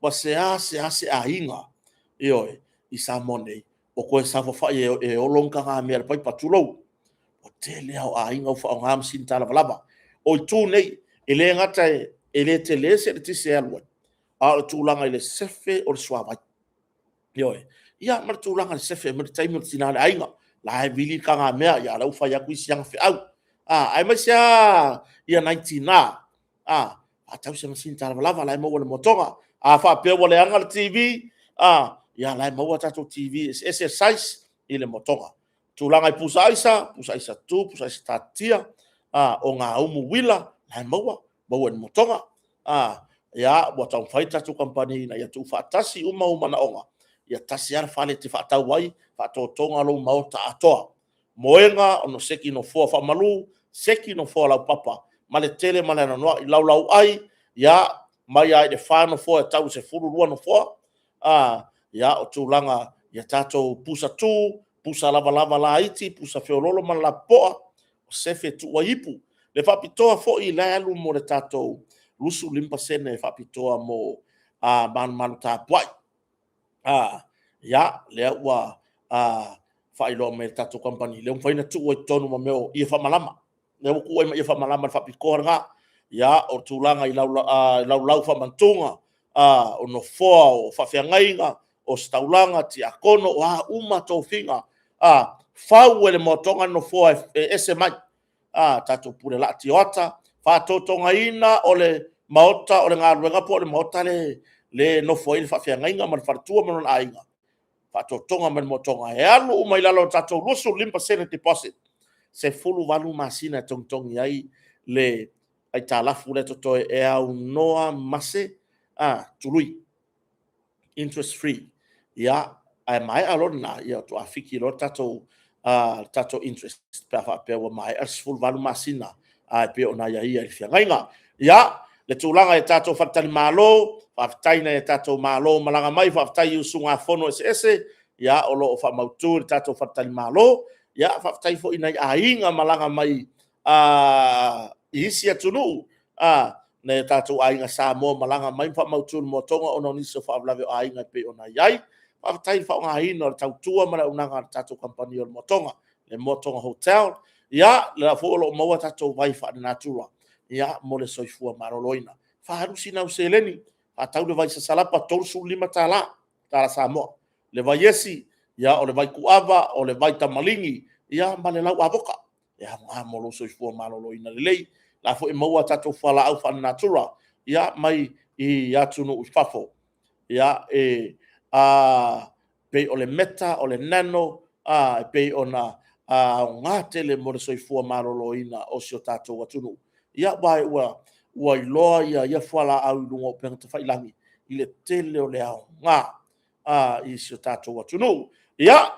Speaker 1: ua seasea se aiga, ioe, i Samoa nei o toe saofafai e olo ni tagamea i le paipa, tulou. Ua tele lava o aiga ua faaaoga masini talavalava. O itu nei, e le gata e le tele se eletise e alu ai, a o le tulaga i le sefe o le suavai. Ioe. Ia ma le tulaga i le sefe mai le taimi o le tina o le aiga, la e vili le tagamea, a o la e ua fai atu isi ana feau, aemaise lava nai tina, faatau se masini talavalava o la e maua i le motoga. A faapea ua leaga le TV, ia o la e maua tatou TV eseese size i le motoga. Tulaga i pusa aisa, pusa aisa tu, pusa aisa taatitia, o gaumu uila, o la e maua, maua i le motoga. Ia, ua taumafai le tatou kamupani ina ia tuufaatasi uma ou manaoga, ia tasi lava le fale e te faatau ai, faatotoga lou maota atoa. Moega, ono seki nofoa faamalu, seki nofoa laupapa ma le tele ma le anoanoai. Laulauai, ia, mai lava i le 4 nofoa e tau i le 12 nofoa. Ia, o tulaga i a tatou pusa tu, pusa lavalava laiti, pusa feoloolo ma le lapopoa, o sefe e tuu ai ipu. Le faapitoa foi la e alu mo le tatou 25% e faapitoa mo malumalu tapuai. Ia, lea ua faailoa mai e le tatou kamupani, lea ua mafai ona tuu ai i totonu ma mea o ie faamalama. Lea ua tuu ai ma ie faamalama, le faapitoa lena. Ia, o tulaga i laulau faamantuga, o nofoa o faafeagaiga, ositaulaga, tiakono, o a uma tofiga, fau e le motoga nofoa e ese mai, tatou pule laa tioata, faatotogaina o le maota o le galuega po o le maota lea e nofo ai le faafeagaiga ma le faletua ma lona aiga, faatotoga mai le motoga, e alu uma i lalo o le tatou 25% deposit, 18 masina e togitogi ai le aitalafu lea e totoe e aunoa ma se tului, interest free. Ia, ae maea loa lena, ia faatoa fiki loa le tatou interest pe a faapea ua maea le 18 masina e pei ona aiaia i le feagaiga. Ia, le tulaga i tatou faletalimalo, faafetai i nai o tatou malo malaga mai, faafetai i usugafono eseese o lo o faamautu le tatou faletalimalo. Faafetai foi i nai aiga malaga mai i isi atunuu, nai o tatou aiga Samoa malaga mai ma faamautu i le motoga ona o nisi o faalavelave o aiga e pei ona i ai. Faafetai i le faaaogaina o le tautua ma le auaunaga a le tatou kamupani o le Motoga, le Motoga Hotel. Ia, o lea foi o lo o maua tatou vai faalenatura mo le soifua maloloina. Faaalu sina au seleni, faatau le vai sasalapa e $35 tala Samoa, le vai esi, o le vai tuava, o le vai tamaligi, ia ma le lau avoka. E aoga mo lou soifua maloloina lelei. O la foi e maua tatou fualaau faalenatura mai atunuu i fafo, e pei o le meta, o le nano, e pei ona aoga tele mo le soifua maloloina o si o tatou atunuu. Aua ua iloa ia fualaau i luga o upega tafailagi i le tele o le aoga i si o tatou atunuu. Ia,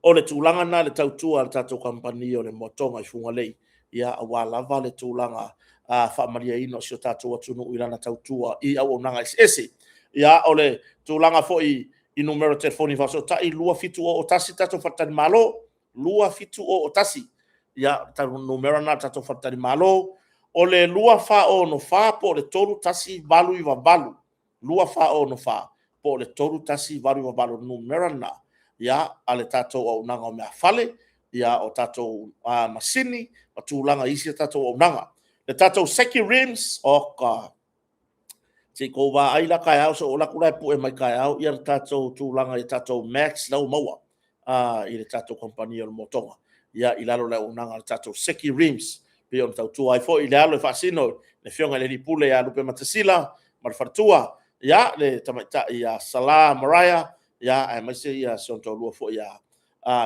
Speaker 1: o le tulaga lena i le tautua a le tatou kamupani o le Motoga i Fugalei, aua lava le tulaga faamalieina o si o tatou atunuu i lana tautua i auaunaga eseese. Ia, o le tulaga foi i numera o telefoni faafesootai, 2701 le tatou faletalimalo, 2701. Ia, o le numera lena o le tatou faletalimalo. O le 2464 po o le 3198, 2464 po o le 3198, o le numera lena a le tatou auaunaga o meaafale, o tatou masini ma tulaga i isi a tatou auaunaga. Le tatou Seki Rims, oka, se i tou vaai la taeao, se i ou alu atu la e pue mai taeao le tatou tulaga i tatou mats la ua maua i le tatou kamupani o le Motoga, i lalo o le auaunaga a le tatou Seki Rims, e pei ona tautua ai foi i le alo e faasino le Afioga i le alii Pule ia Lupematasila ma le faletua, le tamaitai ia Sala Maraia, aemaise si ona toalua foi ia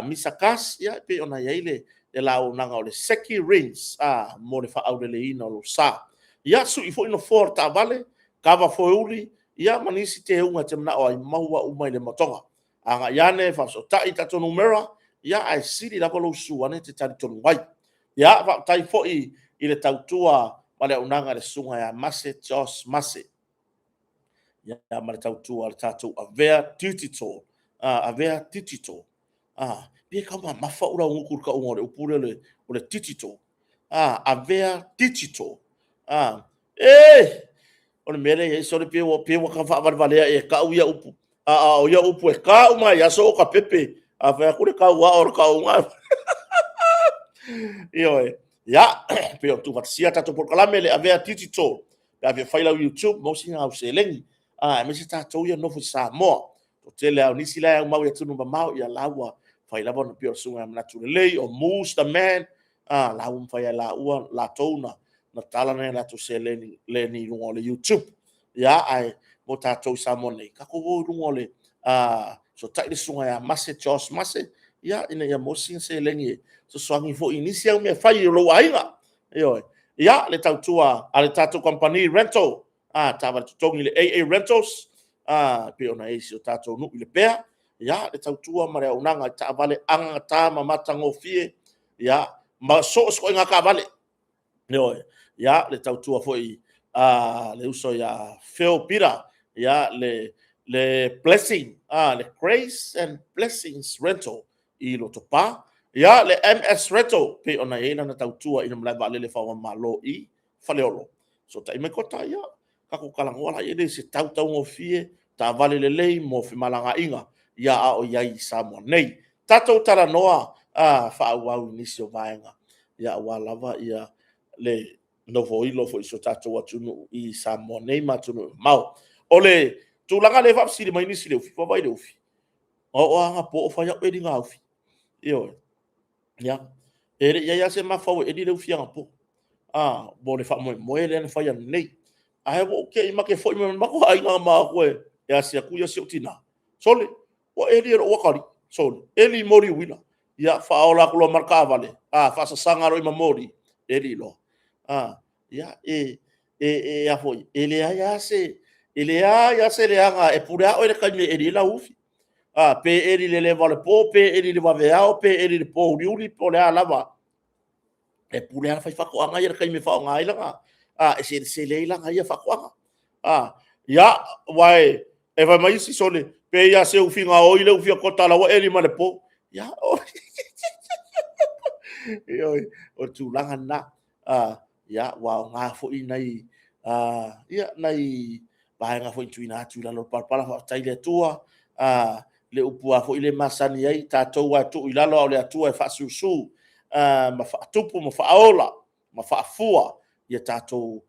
Speaker 1: Misa Cass, e pei ona i ai le le la auaunaga o le Seki Rings a mo le faaauleleina o lou sa. Ia sui foi nofoa o le taavale, kava foeuli, ia ma nisi teuga e te manao ai, maua uma i le matoga. Agai ane, faafesootai i tatou numera, ia ae sili lava lou susu ane e te talitonu ai. Ia, faafetai foi i le tautua ma le auaunaga a le susuga ia Mase Josh Mase, ia ma le tautua a le tatou Avea Digital, Avea Digital. Pe tau mamafa ou laugutu i le tauga o le upu lea o le digital. Avea Digital. E! O le mea lea e i ai, sole, pe ua, pe ua tau faavalevalea e tau ia upu. A o ia upu e ta uma i aso o ka pepe. A fai atu le tau ao o le tauga. Ioe. Ia, pe o tuufaatasia tatou polokalame le Avea Digital. Pe a fia fai lau YouTube, maua sina au seleni. Aemaise tatou ia nofo i Samoa. O tele lava o nisi la e aumau i atunuu mamao, ia la ua fai lava ona pei o le susuga ia Manatu Lelei, o Moose the Man, la ua mafai e laua latou na tala nai a latou seleni i luga o le YouTube. Ia, ae mo tatou i Samoa nei, tatou o i luga o le fesootai le susuga ia Mase, Josh Mase, ia, ina ia maua sina seleni e fesoasoani foi i nisi au mea fai i lou aiga. Ioe. Ia, le tautua a le tatou kamupani rental, taavale totogi le AA Rentals, pei ona i ai si o tatou nuu i Lepea, ia, le tautua ma le auaunaga i taavale agagata ma matagofie, ia, ma so o se ituaiga taavale. Ioe. Ia, le tautua foi a le uso ia Phil Peter, ia, le Blessing, le Grace and Blessings Rental i Lotopa, ia, le MS Rental, pei ona i ai lana tautua i le malae vaalele faava-o-Malo i Faleolo. Fesootai mai Kota, ia, tatou talanoa la, e le se tau taugofie, taavale lelei mo femalagaaiga, ia a o i ai i Samoa nei. Tatou talanoa faaauau i nisi o vaega, ia aua lava ia le nofoilo foi o si o tatou atunuu i Samoa nei ma atunuu e mamao. O le tulaga lea e faafesili mai nisi i le ufi, vaavaai i le ufi, na oo lava anapo o fai au eliga ufi. Ioe. Ia, e le i i ai lava se mafaufau e eli le ufi anapo, mo le faamoemoe lea na fai ananei. Ae ua ou te i ma te foi mai ma le matou aiga ma o atu e asi atu si ou tina. Sole, ua eli e lou atalii, sole, eli moli uila. Ia, faaola atu loa ma le taavale, faasasaga loa i ma moli, eli loa. Ia, e, e, e, a foi, e leai lava se, e leai lava se leaga, e pule lava oe i le taimi e eli ai lau ufi. Pe eli i le leva o le po, pe eli i le vaveao, pe eli i le po uliuli, po o le a lava. E pule lava le faifaatoaga ia i le taimi e faaaoga ai lana, e selesele ai lana ia faatoaga. Ia, aua e fai mai isi, sole, pe ia se ufi gaoi le ufi a Kota la ua eli mai le po. Ia, o, ioe, o le tulaga lena. Ia, ua aoga foi nai, ia, nai vaega foi na tuuina atu i lalo o le palapala, faafetai i le Atua, le upu lava foi lea e masani ai, tatou lava e tuu i lalo, a o le Atua e faasusu ma faatupu ma faaola ma faafua ia tatou,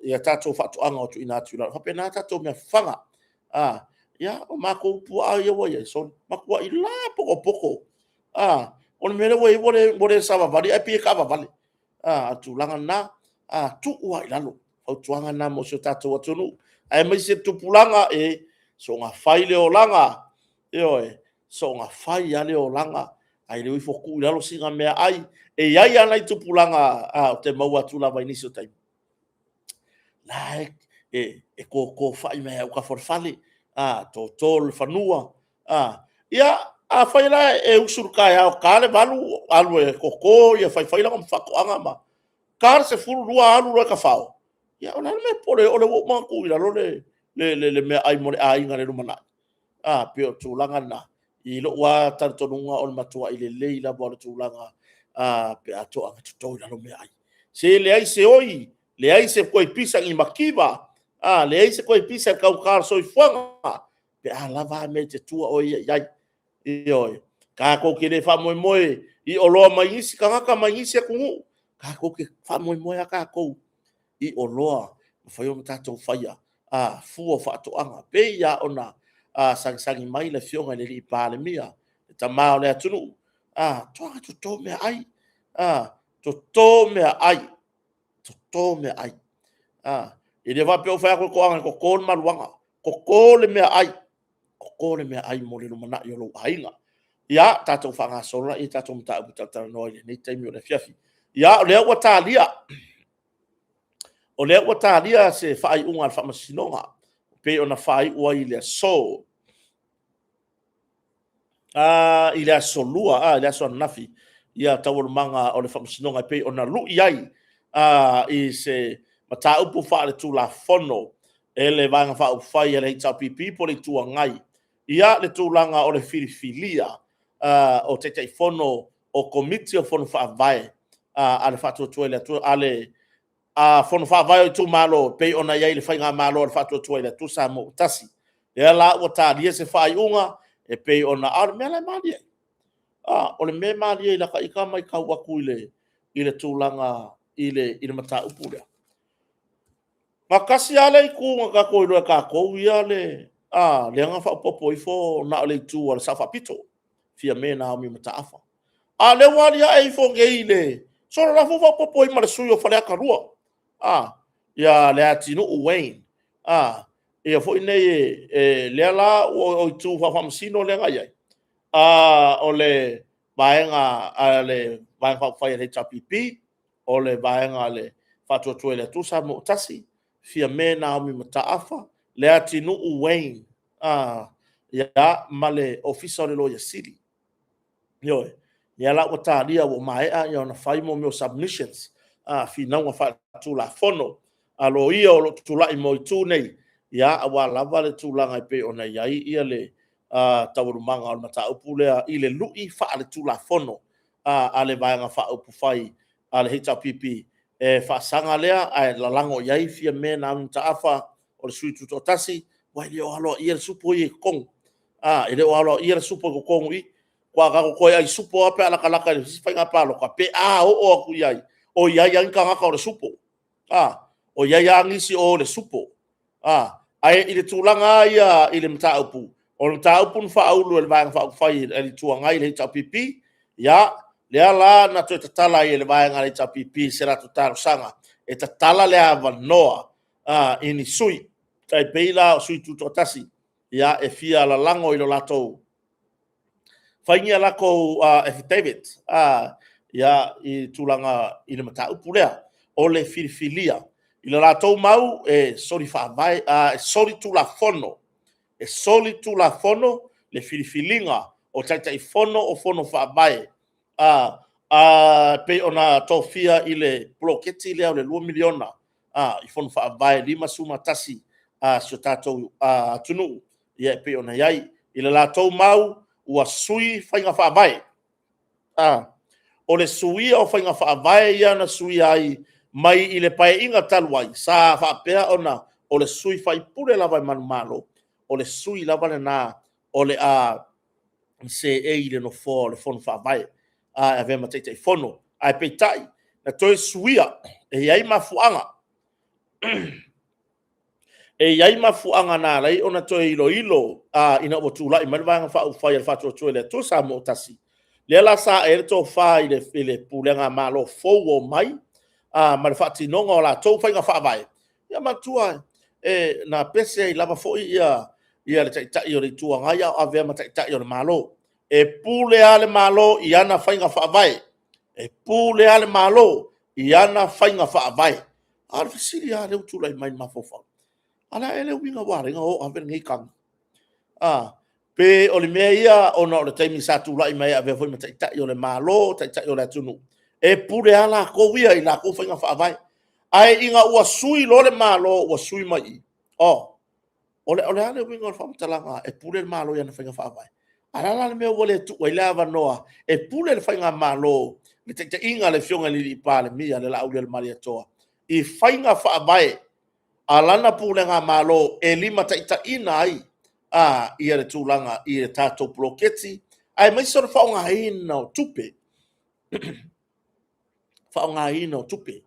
Speaker 1: ia tatou faatoaga o tuuina atu i lalo. E faapena tatou mea fafaga. Ia, o matou puaa ia ua i ai, sole, matuai lapotopoto. O le mea lea ua i ai ua le savavali ae pei e taavavale. O le tulaga lena, tuu lava i lalo, fautuaga lena mo si o tatou atunuu, aemaise tupulaga, e soona fai le olaga, ioe, soona fai lava le olaga, ae le o ifo tuu i lalo sina meaai. E i ai lava nai tupulaga ou te maua atu lava i nisi o taimi, la e toto fai mai autafa o le fale, toto le fanua. Ia, afai la e usu i le taeao ta le 8 alu e toto ia faifai lana faatoaga ma ta le 12 alu loa e tafao, ia o le a le mea e popole ai o lea ua uma ona tuu i lalo le meaai mo le aiga i le lumanai? Pei o le tulaga lena. I lou lava talitonuga o le matuai lelei lava o le tulaga pe a toaga toto i lalo meaai. Se leai se oi, leai se toe pisa ni mativa, leai se toe pisa i le taugata o le soifuaga, pe a lava a mea e te tua oe ia i ai. Ioe, tatou te le faamoemoe i oloa mai nisi tagata mai nisi atunuu, tatou te faamoemoe lava tatou i oloa mafai ona tatou faia fua o faatoaga. Pei lava ona sagisagi mai le Afioga i le alii Palemia, le tama o le atunuu, toaga toto meaai, toto meaai, toto meaai. E le faapea ua fai atu e toaga e toto le maluaga, toto le meaai, toto le meaai mo le lumanai o lou aiga. Ia, tatou faagasolo laia tatou mataupu talatalanoa i lenei taimi o le afiafi. Ia, o lea ua talia, o lea ua talia se faaiuga a le Faamasinoga e pei ona faaiu ai i le aso, i le aso Lua, i le aso ananafi, ia taualumaga o le Faamasinoga e pei ona lui ai i se mataupu faaletulafono e le Vaega Faaupufai a le HRPP po o le Itu Agai, ia le tulaga o le filifilia o Taitaifono o Komiti o Fono Faavae a le Faatuatua i le Atua, a le Fono Faavae o itumalo e pei ona i ai le Faigamalo a le Faatuatua i le Atua Samoa ua Tasi. O lea la ua talia se faaiuga e pei ona... A o le mea la e malie ai, o le mea e malie i lata ita matau atu i le tulaga i le mataupu lea, na tasi lava le itu na tatou iloa e tatou ia le, lea na faaopoopo ifo na o le itu a le Sao Faapito, Fiame Naomi Mataafa. A o lea ua aliae ifo nei i le... solo o la foi ua faaopoopo i ai ma le sui usufono o Faleata 2, ia Leatinuu Wayne, ia foi nei, lea la o itu faafaamasino lea na i ai, o le Vaega a le Vaega Faaupufai a le HRPP, o le Vaega a le Faatuatua i le Atua Samoa ua Tasi, Fiame Naomi Mataafa, Leatinuu Wayne, ia, ma le Ofisa o le Loia Sili. Ioe. Lea la ua talia ua maea ona fai mea o submissions, finauga faaletulafono a loia o lo o tutulai mo itu nei, ia, aua lava le tulaga e pei ona i ai le taualumaga o le mataupu lea i le lui faaletulafono a le Vaega Faaupufai a le HRPP, e faasaga lea ae lalago i ai Fiame Naomi Mataafa o le sui tutoatasi, aua e le o aloaia le supo ia i totonu. E le o aloaia le supo i totonu i i. Aua a tatou toe ai supo lava pe a latalata i le isi faiga palota, pe a oo atu i ai, o i ai lava ni tagata o le supo. O i ai lava nisi o le supo. Ae i le tulaga lava ia i le mataupu, o le mataupu na faaulu e le Vaega Faaupufai a le Itu Agai le HRPP, ia, lea la na toe tatala ai e le Vaega a le HRPP se latou talosaga e tatala le avanoa i ni sui, e tai pei la o sui tutoatasi e fia lalago i lo latou, fai ni a latou affidavit i tulaga i le mataupu lea o le filifilia. I le latou mau, e soli faavae, e soli Tulafono, e soli Tulafono le filifiliga o Taitaifono o Fono Faavae e pei ona tofia i le poloketi lea o le $2 miliona i Fono Faavae 51 a si o tatou atunuu e pei ona i ai. I le latou mau, ua sui faiga faavae. O le suia o faiga faavae ia na suia ai mai i le Paeaiga talu ai, sa faapea ona o le sui faipule lava e manumalo, o le sui lava lena o le a seei i le nofoa o le Fono Faavae e avea ma Taitaifono. Ae peitai, na toe suia, e i ai mafuaaga. E i ai mafuaaga na ala ai ona toe iloilo ina ua tulai mai le Vaega Faaupufai a le Faatuatua i le Atua Samoa ua Tasi, lea la sa ae ai le tofa i le pulega Malo fou ua omai ma le faatinoga o latou faiga faavae. Ia manatua, na pese ai lava foi le Taitai o le Itu Agai a o avea ma Taitai o le Malo. E pule lava le Malo i ana faiga faavae. E pule lava le Malo i ana faiga faavae. A o le fesili lava lea ua tulai mai i le mafaufau, a o le a ea le uiga ua ala ai ona o ave lenei tagi? Pe o le mea ia ona o le taimi sa tulai mai ai e avea foi ma Taitai o le Malo, Taitai o le atunuu, e pule lava latou ia i latou faiga faavae. Ae ina ua sui loa le Malo ua sui mai i i, o le a le uiga o le faamatalaga e pule le Malo i ana faiga faavae? A o le a la le mea ua le tuu ai le avanoa e pule le Faigamalo i le taitaiga a le Afioga i le Palemia le Laaulialemalietoa i faiga faavae a lana pulega Malo e limataitaiina ai le tulaga i le tatou poloketi, aemaise o le faaaogaina o tupe. Faaaogaina o tupe.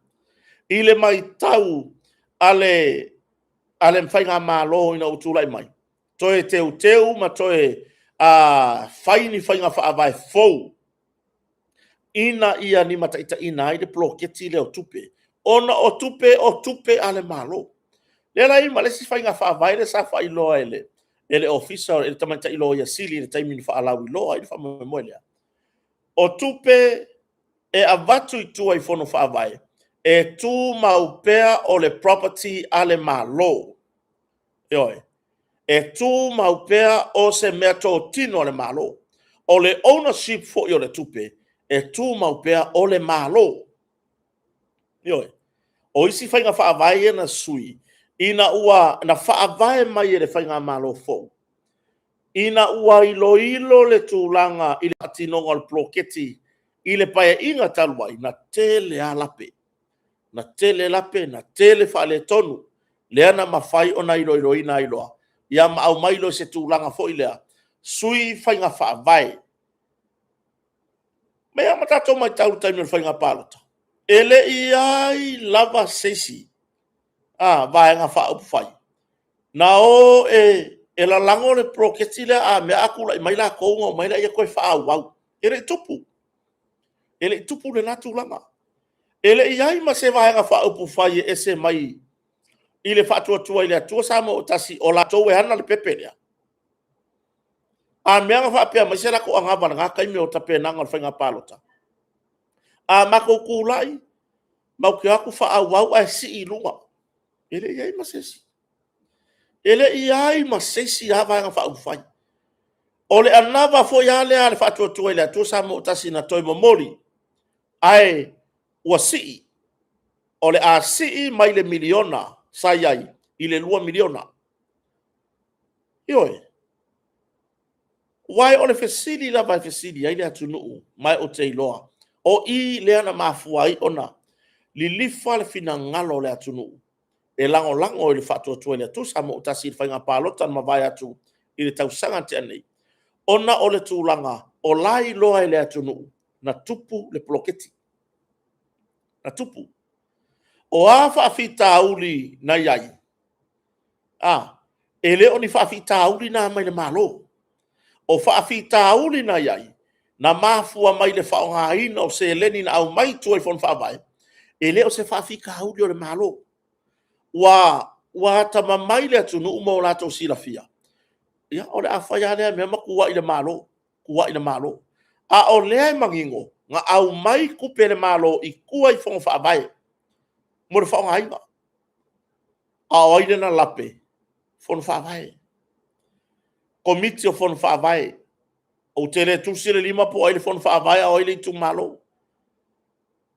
Speaker 1: I le matau a le Faigamalo ina ua tulai mai, toe teuteu ma toe fai ni faiga faavae fou ina ia limataitaiina ai le poloketi lea o tupe, ona o tupe o tupe a le Malo. Lea la e i ai ma le isi faiga faavae lea sa faailoa e e le Ofisa e le Tamaitai Loia Sili i le taimi na faalauiloa ai le faamoemoe lea. O tupe e avatu i tua i Fono Faavae, e tumau pea o le property a le Malo. Ioe. E tumau pea o se meatotino a le Malo. O le ownership foi o le tupe, e tumau pea o le Malo. Ioe. O isi faiga faavae ia na sui ina ua na faavae mai e le faigamalo fou ina ua iloilo le tulaga i le faatinoga o le poloketi i le Paeaiga talu ai, na tele lava lape, na tele lape, na tele faaletonu, lea na mafai ona iloiloina ai loa, ia ma aumai loa i se tulaga foi lea, sui faiga faavae. E pei lava ona tatou matau i le taimi o le faiga palota, e le i i ai lava se isi Vaega Faaupufai na o e lalago le poloketi lea, a mea a tulai mai latou ona omai lea toe faaauau. E le i tupu, e le i tupu lena tulaga. E le i i ai ma se Vaega Faaupufai e ese mai i le Faatuatua i le Atua Samoa ua Tasi o latou e ana le pepe lea. A mea na faapea mai se latou anava i lena taimi o tapenaga o le faiga palota? A matou tulai, matou te o atu faaauau ae sii i luga. E le i i ai ma se isi. E le i i ai ma se isi lava Vaega Faaupufai. O le anava foi lava lea a le Faatuatua i le Atua Samoa ua Tasi na toe momoli, ae ua sii, o le a sii mai le $1miliona sa i ai i le $2 miliona. Ioe. Aua o le fesili lava e fesili ai le atunuu, ma ou te iloa, o i lea na mafua ai ona lilifa le finagalo o le atunuu e lagolago i le Faatuatua i le Atua Samoa ua Tasi i le faiga palota na mavae atu i le tausaga na tea nei, ona o le tulaga o la e iloa e le atunuu na tupu le poloketi. Na tupu. O a faafitauli na i ai? E le o ni faafitauli na mai le Malo. O faafitauli na i ai, na mafua mai i le faaaogaina o seleni na aumai i tua i Fono Faavae, e le o se faafitauli o le Malo. Ua atamamai le atunuu ma o latou silafia, ia o le a fai lava lea mea ma tuuai i le Malo, tuuai i le Malo. A o lea e manino, na aumai tupe a le Malo i tua i Fono Faavae mo le faaaogaina. A o ai lea na lape? Fono Faavae, Komiti o Fono Faavae. Ou te le tusi le lima po o ai le Fono Faavae a o ai le itumalo.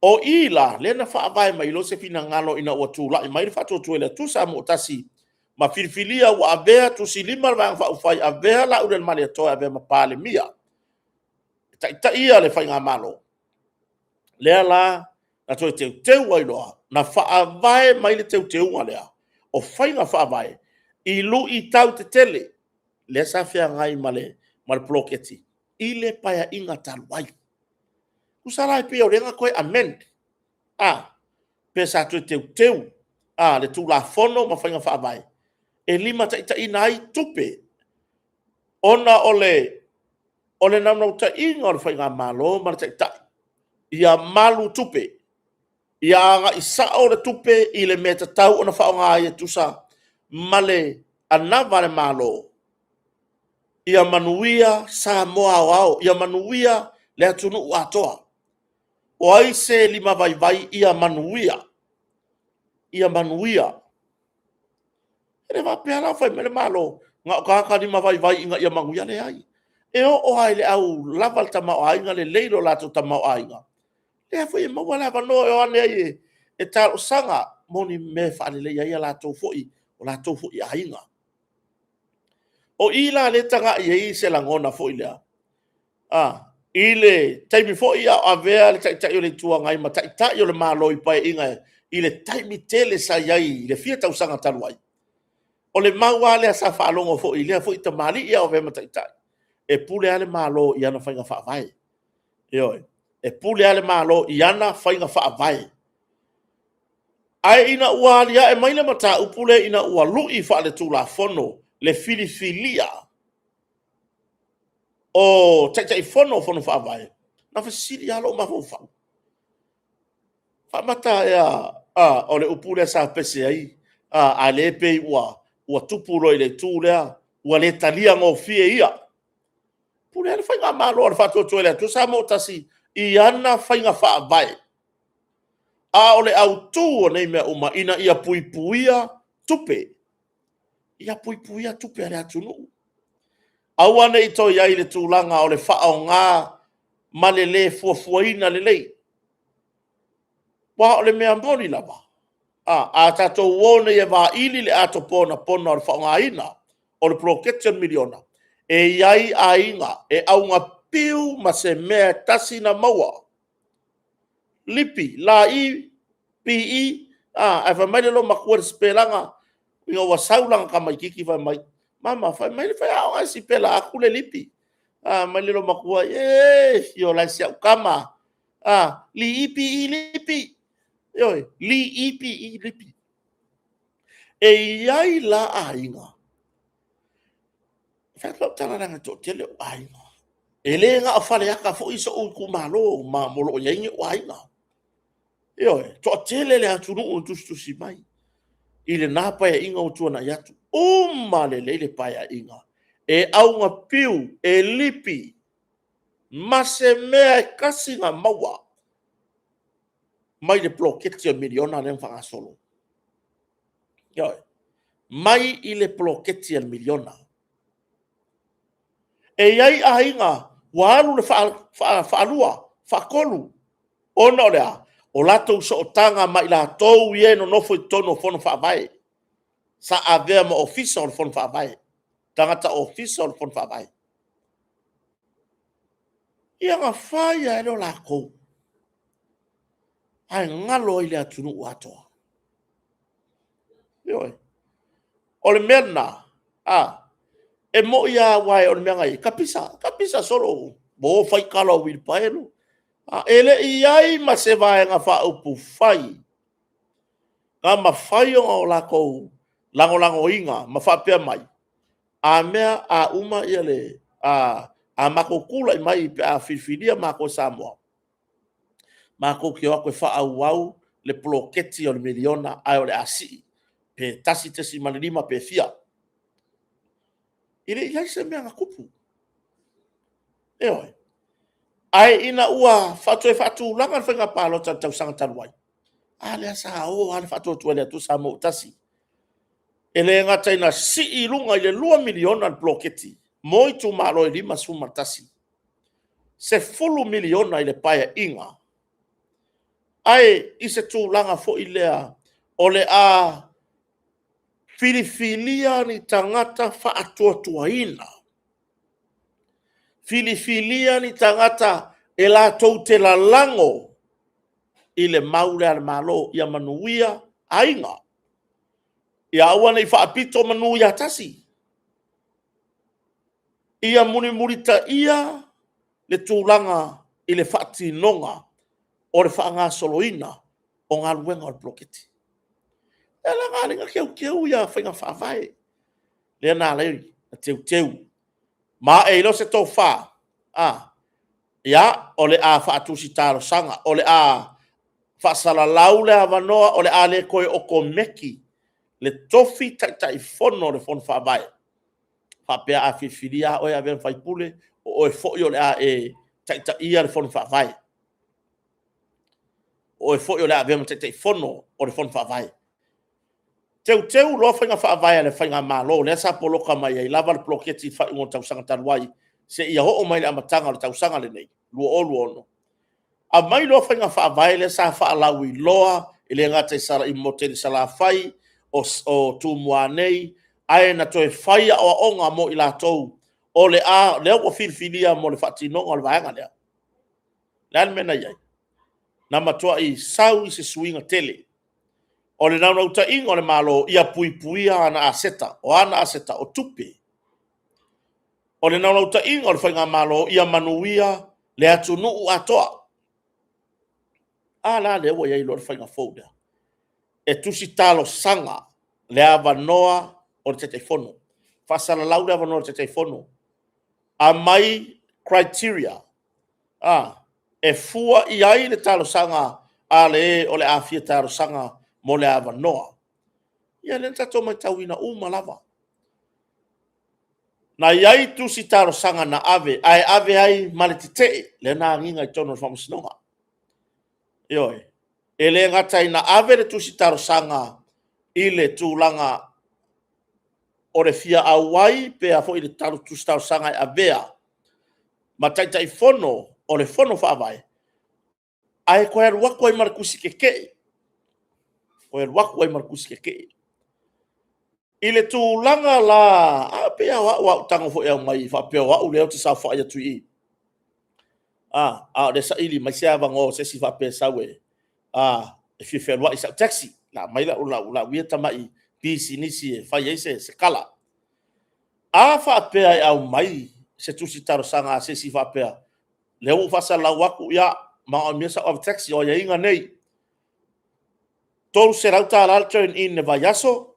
Speaker 1: O i la lea na faavae mai ai se finagalo ina ua tulai mai le Faatuatua i le Atua Samoa ua Tasi ma filifilia ua avea tusilima le Vaega Faaupufai, avea Laaulialemalietoa e avea ma Palemia e taitaia le Faigamalo. Lea la na toe teuteu ai loa, na faavae mai le teuteuga lea o faiga faavae i luitau tetele lea sa feagai ma le poloketi i le Paeaiga talu ai. Tusa la pei o lea na toe amend, pe sa toe teuteu le Tulafono ma faiga faavae e limataitaiina ai tupe, ona o le naunautaiga o le Faigamalo ma le Taitai, ia malu tupe, ia agai sao le tupe i le mea e tatau ona faaaoga ai e tusa ma le anava a le Malo, ia manuia Samoa aoao, ia manuia le atunuu atoa. O ai se limavaivai ia manuia, ia manuia. E le faapea la o fai mai le Malo, na o tagata limavaivai ina ia manuia. Leai, e oo lava i le au lava le tamaoaiga, lelei lo latou tamaoaiga, lea foi e maua le avanoa e o ane ai e talosaga mo ni mea e faaleleia ai o latou foi aiga. O i la lea e tagai i ai se lagona foi lea, i le taimi foi a o avea le Taitai o le Itu Agai ma Taitai o le Malo i Paeaiga i le taimi tele sa i ai i le fia tausaga talu ai, o le mau lava lea sa faalogo foi i lea foi tamalii a o avea ma Taitai, e pule lava le Malo i ana faiga faavae. Ioe, e pule lava le Malo i ana faiga faavae. Ae ina ua aliae mai le mataupu lea ina ua lui faaletulafono le filifilia o Taitaifono o Fono Faavae, na fesili lava lou mafaufau, faamata ea o le upu lea sa pese ai, a o lea e pei ua tupu loa i le itu lea. Ua le talia gofie ia. Pule le Faigamalo a le Faatuatua i le Atua Samoa ua Tasi i ana faiga faavae. A o le autu o nei mea uma, ina ia puipuia tupe. Ia puipuia tupe a le atunuu. Aua ne i toe i ai le tulaga o le faaaoga ma le le fuafuaina lelei. Aua o le mea moni lava, a tatou o nei e vaili le ato ponapona o le faaaogaina o le poloketi o le miliona, e i ai aiga e augapiu ma se mea e tasi na maua, lipi, lai, pi, ae fai mai le loomatua i le sipelaga ina ua sau lana tamaitiiti fai mai, “Mama, fai mai le faiaoga e sipela atu le lipi.” Fai mai le loomatua, “E, iola e si au tama, li, pi, lipi, ioe, li, pi, lipi.” E i ai la aiga, e fai atu lau tala leaga e toatele ou aiga. E le na o Faleata foi sou itumalo ma o lo o i ai ou aiga. Ioe, e toatele le atunuu na tusitusi mai i lena Paeaiga ua tuanai atu. Uma lelei le Paeaiga, e augapiu, e lipi ma se mea e tasi na maua mai le poloketi o le miliona lea na faagasolo. Ioe, mai i le poloketi a le miliona. E i ai aiga ua alu le faalua, faatolu, ona o le a? O latou sootaga ma i latou ia e nonofo i totonu o Fono Faavae, sa avea ma Ofisa o le Fono Faavae, tagata ofisa o le Fono Faavae. Ia ona fai lava lea o latou, ae galo ai le atunuu atoa. Ioe. O le mea lena, e moni lava aua o le mea na i ai, tapisa, tapisa solo, ua o fai tala o uilipaelo. E le i i ai ma se Vaega Faaupufai na mafai ona latou lagolagoina ma faapea mai, a mea a uma le… a matou tulai mai pe a filifilia matou e Samoa, matou te o atu e faaauau le poloketi o le miliona ae o le a sii pe 1.5 pe fia. E le i i ai se mea na tupu. Ioe. Ae ina ua toe faatulaga le faiga palota i le tausaga talu ai, a lea sa o lava le Faatuatua i le Atua Samoa ua Tasi. E le gata ina sii i luga i le $2 miliona le poloketi mo itumalo e 51, $10 miliona i le Paeaiga, ae i se tulaga foi lea o le a filifilia ni tagata faatuatuaina, filifilia ni tagata e latou te lalago i le mau lea a le Malo ia manuia aiga, ia aua ne i faapito manu ia tasi, ia mulimulitaia le tulaga i le faatinoga o le faagasoloina o galuega o le poloketi. O le ala lena na ala ai ona teuteu ia faiga faavae, lea na ala ai ona teuteu. Ma ae ai loa se tofa, ia, o le a faatusi talosaga, o le a faasalalau le avanoa o le a le toe okomeki le tofi Taitaifono o le Fono Faavae. Faapea a filifilia lava oe e avea ma faipule, o oe foi o le a e taitaia le Fono Faavae. O oe foi o le a avea ma Taitaifono o le Fono Faavae. Teuteu loa faiga faavae a le Faigamalo lea sa poloka mai ai lava le poloketi i le faaiuga o le tausaga talu ai, seia oo mai i le amataga o le tausaga lenei 2026. Aumai loa faiga faavae lea sa faalauiloa e le gata i le motu i Salafai, o Tumua nei, ae na toe fai aoaoga mo i latou o lea ua filifilia mo le faatinoga o le vaega lea. O le a le mea na i ai? Na matuai sau i se suiga tele. O le naunautaiga o le Malo, ia puipuia ana aseta. O a ana aseta? O tupe. O le naunautaiga o le Faigamalo, ia manuia le atunuu atoa. A la lea ua i ai loa le faiga fou lea, e tusi talosaga le avanoa o le Taitaifono, faasalalau le avanoa o le Taitaifono, aumai criteria e fua i ai le talosaga a le o le a fia talosaga mo le avanoa. Ia lea na tatou matauina uma lava. Na i ai tusi talosaga na ave, ae ave ai ma le tetee, lea na agiga i totonu o le faamasinoga. Ioe. E le gata ina ave le tusi talosaga i le tulaga o le fia auai pe a foi le tusi talosaga e avea ma Taitaifono o le Fono Faavae, ae toe alu atu ai ma le tusi tetee, toe alu atu ai ma le tusi tetee. I le tulaga la, a pei o au a ou tago foi e aumai faapea o au lea ou te saofai atu i i, a o lea e saili mai se avanoa o se isi faapea e sau e, e fia fealuai i sau taxi, la aumai lau ia tamai pisinisi e fai ai se tala. A faapea e aumai se tusi talosaga a se isi faapea, lea ua ou faasalalau atu, ia, manaomia sau ave taxi, o aiaiga nei, $300 le turn in i le vaiaso,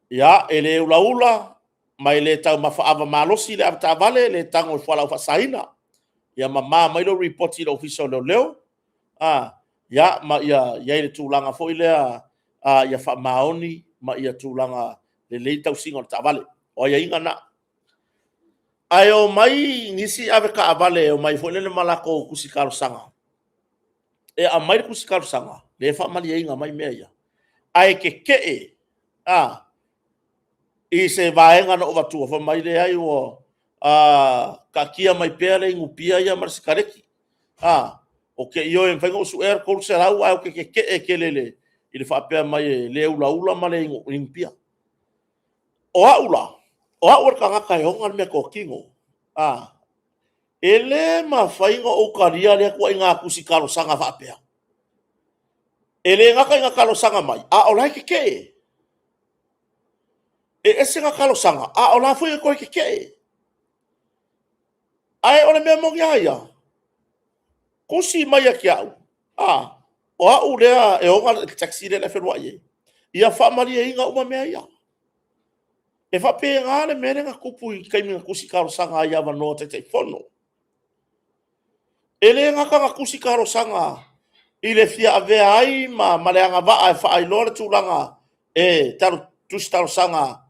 Speaker 1: ia, e le ulaula ma e le taumafa ava malosi le avetaavale, le tago i fualaau faasaina. Ia mama mai lou lipoti i le Ofisa o Leoleo, ia, ma ia i ai le tulaga foi lea ia faamaoni ma ia tulaga lelei le tausiga o le taavale. O aiaiga na. Ae omai nisi avetaavale e omai foi lele ma latou tusi talosaga, e aumai le tusi talosaga, lea e faamalieina mai mea ia, ae tetee i se vaega na ou avatua, fai mai, leai ua taatia mai pea le inu pia ia ma le sikareti. Ou te ioe e mafai ona ou suea le $300 ae ou te tetee tele i le faapea mai e le ulaula ma le inu pia. O au la, o au o le tagata e ona le meatotino, e le mafai ona ou talia lea ituaiga tusi talosaga faapea. E le gata ina talosaga mai, a o la e tetee. E ese na talosaga, a o la foi e toe tetee. Ae o le mea moni lava ia, tusi mai ia te au, o au lea e ona le taxi lea e fealuai ai, ia faamalieina uma mea ia. E faapena le mea lea na tupu i le taimi na tusi talosaga ai i avanoa Taitaifono. E le gata ina tusi talosaga i le fia avea ai ma le agavaa e faailoa le tulaga e tusi talosaga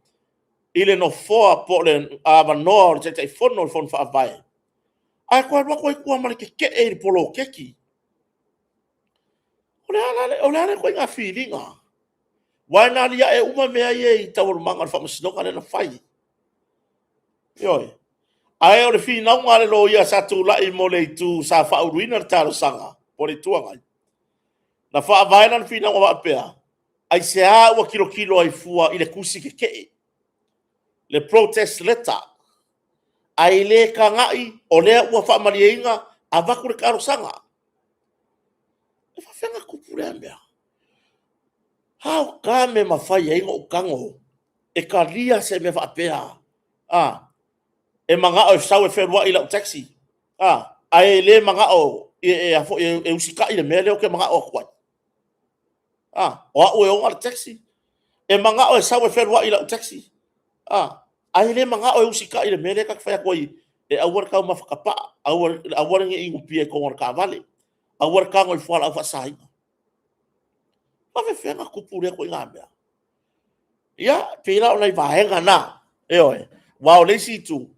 Speaker 1: i le nofoa po o le avanoa o le Taitaifono o le Fono Faavae, ae toe alu atu ai i tua ma le tetee i le poloketi. O le a lea ituaiga filiga? Aua na aliae uma mea ia i taualumaga o le faamasinoga lea na fai. Ioe. Ae o le finauga a le loia sa tulai mo le itu sa faauluina le talosaga po o le Itu Agai, na faavae lana finauga faapea, aisea ua tilotilo ai fua i le tusi tetee, le protest letter, ae le tagai o lea ua faamalieina avatu le talosaga. E faafefea ona tupu lea mea? How come e mafai ai ona ou tago e talia se mea faapea? E manao e sau e fealuai i lau taxi, ae le manao e usitai i le mea lea ou te manao atu ai. O au e ona le taxi, e manao e sau e fealuai i lau taxi, ae le manao e usitai i le mea lea ta te fai atu ai, e aua le taumafa tapaa, aua le ne i inupia i totonu o le taavale, aua le tago i fualaau faasaina. E faapefea ona tupu lea ituaiga mea? Ia, pei la o nai vaega na, ioe. Aua o le isi itu,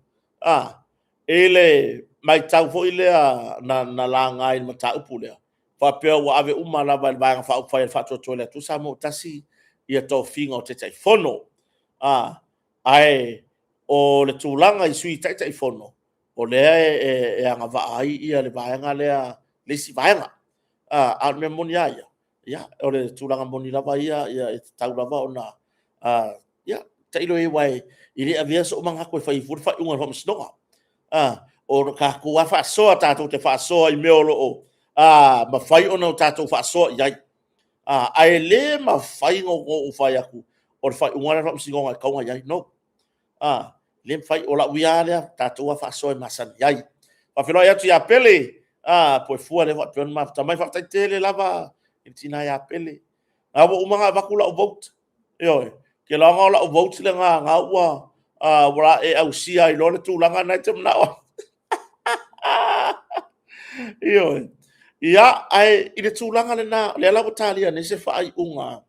Speaker 1: i le matau foi lea na laga i le mataupu lea, faapea ua ave uma lava e le Vaega Faaupufai a le Faatuatua i le Atua Samoa ua Tasi ia tofiga o Taitaifono. Ae o le tulaga i Sui Taitaifono, o lea e agavaa ai le vaega lea, le isi vaega. A o le mea moni lava ia, ia, o le tulaga moni lava ia, e tatau lava ona, ia, tailo i ai aua e le avea sou manatu e fai ai fua le faaiuga a le Faamasinoga. O le tatou lava faasoa tatou te faasoa i mea o lo o mafai ona tatou faasoa i ai. Ae le mafai ona ou fai atu o le faaiuga lea a le Faamasinoga e tatau ona i ai. No. Le mafai, o lau ia lea, tatou lava faasoa e masani ai. Faafeiloai atu ia Pele, Puefua lea faapea ona mafuta mai. Faafetai tele lava i le tina ia Pele. A ua uma ona avatu lau vote, ioe, ou te iloa o lau vote lena na ua e ausia ai loa le tulaga lena e te manao ai. Ioe. Ia, ae i le tulaga lena, o lea la ua talia nei se faaiuga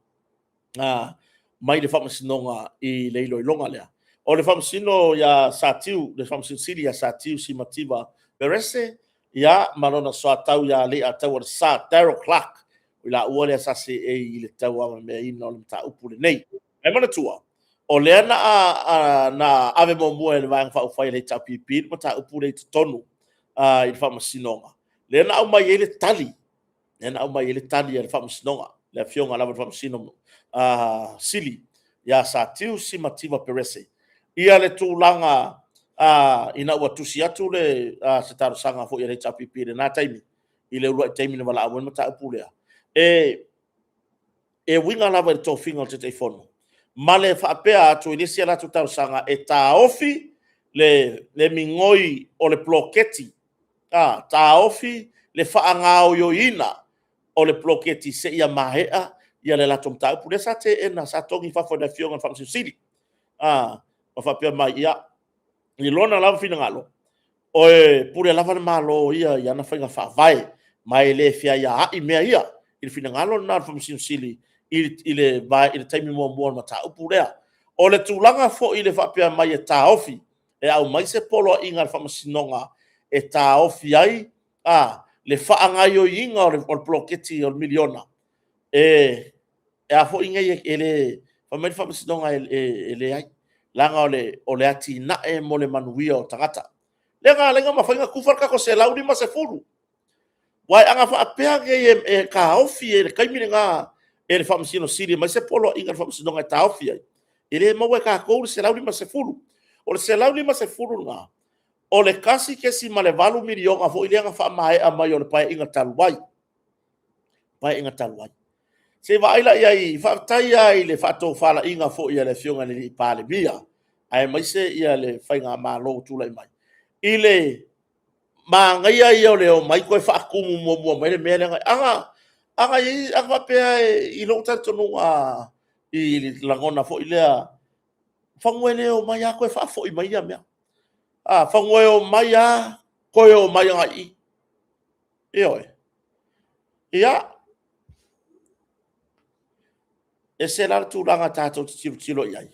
Speaker 1: mai le faamasinoga i le iloiloga lea. O le Faamasino ia Satiu, le Faamasino Sili ia Satiu Simativa Perese, ia, ma lona soatau ia Leiataua le Sa Daryl Clark, o i laua lea sa seei i le tauavameaina o le mataupu lenei. Ae manatua, o lea na, na ave muamua e le Vaega Faaupufai a le HRPP le mataupu lea i totonu i le Faamasinoga, lea na aumai ai le tali, lea na aumai ai le tali a le Faamasinoga, le Afioga lava i le Faamasino Sili ia Satiu Simativa Perese, ia le tulaga ina ua tusi atu le, se talosaga foi a le HRPP i lena taimi, i le uluai taimi na valaau ai le mataupu lea, e uiga lava i le tofiga o le Taitaifono, ma le faapea atu i le isi a latou talosaga e taofi le migoi o le poloketi, taofi le faagaoioiina o le poloketi seia maea le latou mataupu lea sa teena, sa togi i fafo e le Afioga i le Faamasino Sili, ma faapea mai, ia, i lona lava finagalo, e pule lava le Malo ia i ana faiga faavae, ma e le feaiaai mea ia, i le finagalo lena o le Faamasino Sili i le taimi muamua o le mataupu lea. O le tulaga foi i le faapea mai e taofi e aumai se poloaiga a le Faamasinoga e taofi ai le faagaoioiga o le poloketi o le miliona, e a foi nei, e le, fai mai le Faamasinoga e leai, leaga o le atinae mo le manuia o tagata. Lea na ala ai ona mafai ona tufa le tatou $150. Aua ana faapea nei e taofi i le taimi lena e le Faamasino Sili e aumai se poloaiga a le Faamasinoga e taofi ai, e le maua e tatou le $150. O le $150 lena, o le $1.8 miliona foi lea na faamaea mai o le Paeaiga talu ai, Paeaiga talu ai. Se i vaai la i ai, faafetai lava i le faatofalaiga foi a le Afioga i le Palemia, aemaise le faigamalo ua tulai mai, i le manaia ia o le omai toe faatumu muamua mai le mea lea. Ana faapea i lou talitonuga i le lagona foi lea, semeamanu e le omai lava toe faafoi mai ia mea. Semeamanu e omai lava toe omai agai i i. Ioe. Ia, e ese la le tulaga tatou te tilotilo i ai,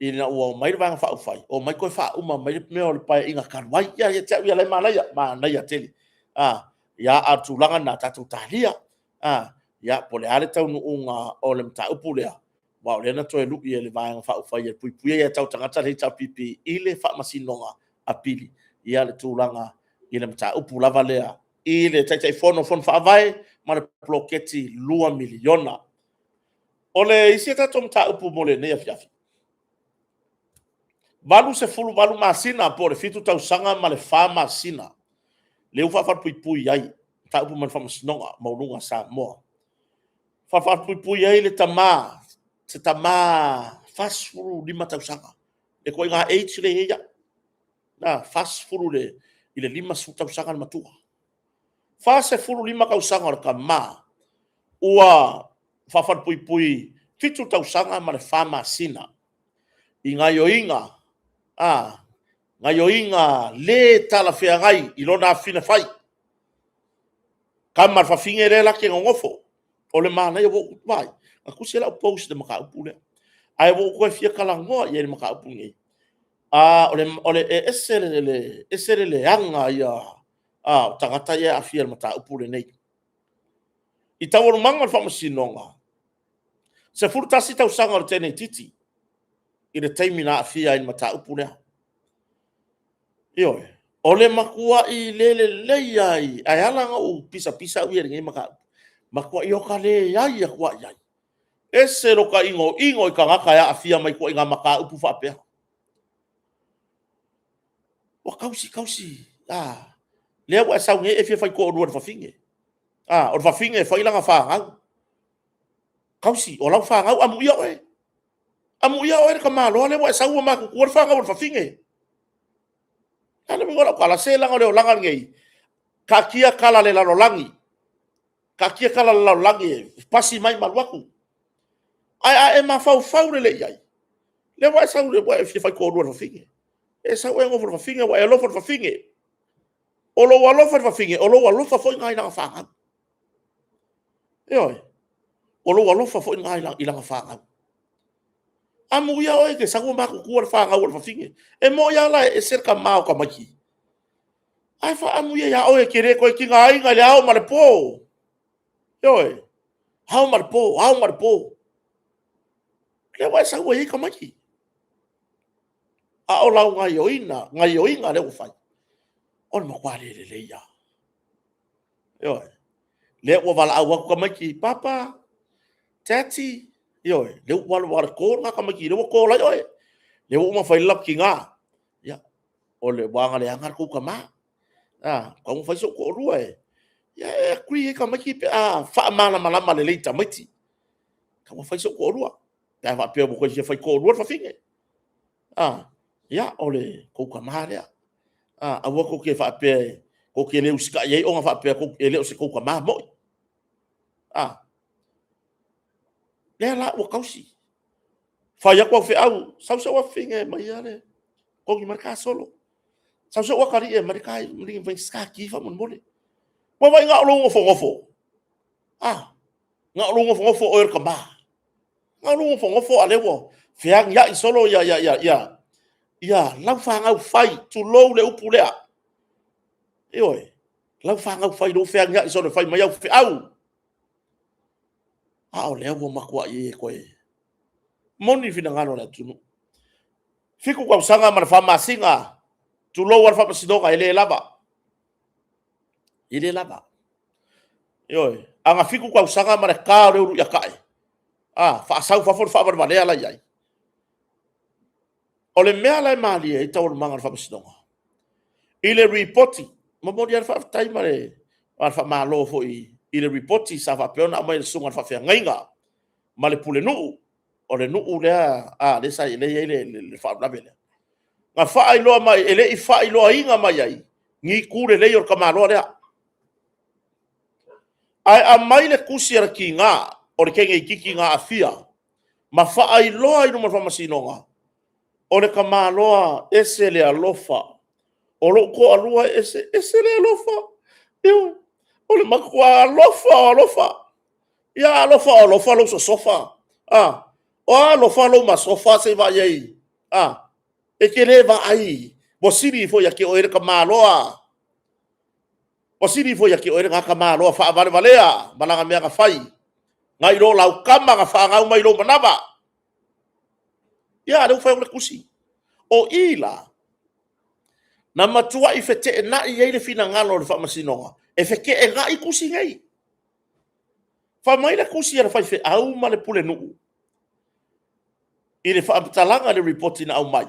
Speaker 1: ina ua omai le Vaega Faaupufai, omai toe faauma mai le mea o le Paeaiga talu ai. Ia, ia te au ia o la e manaia, manaia tele. Ia, a o le tulaga lena, tatou talia, ia, po o le a le taunuuga o le mataupu lea, aua o lea na toe lui e le Vaega Faaupufai e Puipuia Aia Tatau a Tagata le HRPP i le Faamasinoga Apili le tulaga i le mataupu lava lea i le Taitaifono o Fono Faavae ma le poloketi $2 miliona. O le isi a tatou mataupu mo lenei afiafi, 88 masina po o le 7 tausaga ma le 4 masina lea ua faafalupuipui ai mataupu mai le Faamasinoga Maualuga a Samoa. Faafalupuipui ai le tama, se tama 45 tausaga, le ituaiga age lea e i ai au, 40 i le 50 tausaga le matua. 45 tausaga o le tama ua faafalepuipui 7 tausaga ma le 4 masina i gaoioiga, a, gaoioiga le talafeagai i lona afafine fai. Tama a le fafine lea la te nonofo. O le manaia, ua ou vaai, na tusi lau post i le mataupu lea, ae ua ou toe fia talanoa i ai i le mataupu lenei. O le e ese le, ese le leaga ia o tagata ia e aafia i le mataupu lenei. I taualumaga o le faamasinoga, 11 tausaga o le teineitiiti i le taimi na aafia ai i le mataupu lea. Ioe, o le matuai le lelei lava, ae ala ona ou pisapisa au ia i lenei mataupu, matuai ota leai atu lava i ai. Ese lota inoino i tagata e aafia mai i ituaiga mataupu faapea. Ua tausi tausi, a, lea ua e sau nei e fia faitoalua i le fafine. A, o le fafine e fai lana fanau. Tausi, o lau fanau, amuia oe. Amuia oe le tamaloa lea ua e sau ua matutua le fanau a le fafine. A le uiga o lau tala, se leaga o le olaga lenei, taatia tala a le lalolagi, taatia tala a le lalolagi e pasi mai ma alu atu. Ae a e mafaufau lelei i ai, lea ua e sau ua e fia faitoalua i le fafine. E sau e nofo i le fafine, ua e alofa i le fafine. O lou alofa i le fafine, o lou alofa foi lena i lana fanau. Ioe, o lou alofa foi lena i lana fanau. Amuia oe ke sau ma kuku le whanau o le fafine. E mo ia la e ese le kama o tamaiti. Ae faaamuia ia oe ke le koe tigaina i le ao ma le po. Ioe, ao ma le po, ao ma le po. Lea ua e sau ai tamaiti. A o lau gaioiga lea ua fai, o le matua le lelei lava. Ioe. Lea ua valaau atu tamaiti, Papa, Daddy, ioe, lea ua alu aua o le to lena a tamaiti, lea ua to lai oe. Lea ua uma ona fai le latou tina. Ia, ua aga leaga le tou tama. A, tatau ona fai sou toalua e. Ia e agree ai tamaiti pe a faamalamalama lelei i tamaiti. Tatau ona fai sou toalua. Pe a faapea ua toe fia fai toalua le fafine. A, ia, o le tou tama lea. A, aua tou te faapea, tou te le usitai ai ona faapea e le o se tou tama moi. A, lea la ua tausi. Fai atu au feau, sau si ou afafine e aumai le togi mai le kasolo. Sau si ou atalii e aumai le siaki faamolemole. Ua vaai na o lou nofonofo. A, na o lou nofonofo o oe o le tama. Na o lou nofonofo a o lea ua feagiai solo ia lau fanau fai, tulou le upu lea. Ioe, lau fanau fai lea ua feagiai solo e fai mai au feau. A o lea ua matuai e toe moni le finagalo o le atunuu. 7 tausaga ma le 4 masina, tulou lava le faamasinoga, e le lava. E le lava. Ioe. A na 7 tausaga ma le ta o le ulu i atae, a, faasau fafo le faavalevalea la i ai. O le mea la e malie ai taualumaga o le faamasinoga, i le ripoti, momoli lava le faafetai ma le faamalo foi i le ripoti sa faapea ona aumai e le susuga i le faafeagaiga ma le pulenuu, o le nuu lea a, lea sa i ai le faalavelave lea. Na faailoa mai, e le i faailoaina mai ai ni itu lelei o le tamaloa lea. Ae aumai le tusi a le tiga o le teine itiiti na aafia ma faailoa i luma o le faamasinoga, o le tamaloa e ese le alofa, o lou toalua e ese, ese le alofa, ioe, o le matua alofa o alofa. Ia alofa o alofa lou sosofa, a? O a alofa lou masofa se i vaai i ai, a? E te le vaai ua sili ifo ia te oe le tamaloa, ua sili ifo ia te oe lena tamaloa faavalevalea ma lana mea na fai, nai lo lau tama na fanau mai lou manava. Ia, a o lea ua fai atu le tusi. O i la, na matuai feteenai ai le finagalo o le faamasinoga, e feteenai tusi nei. Fai mai le tusi a le faifeau ma le pulenuu i le faamatalaga i le ripoti na aumai,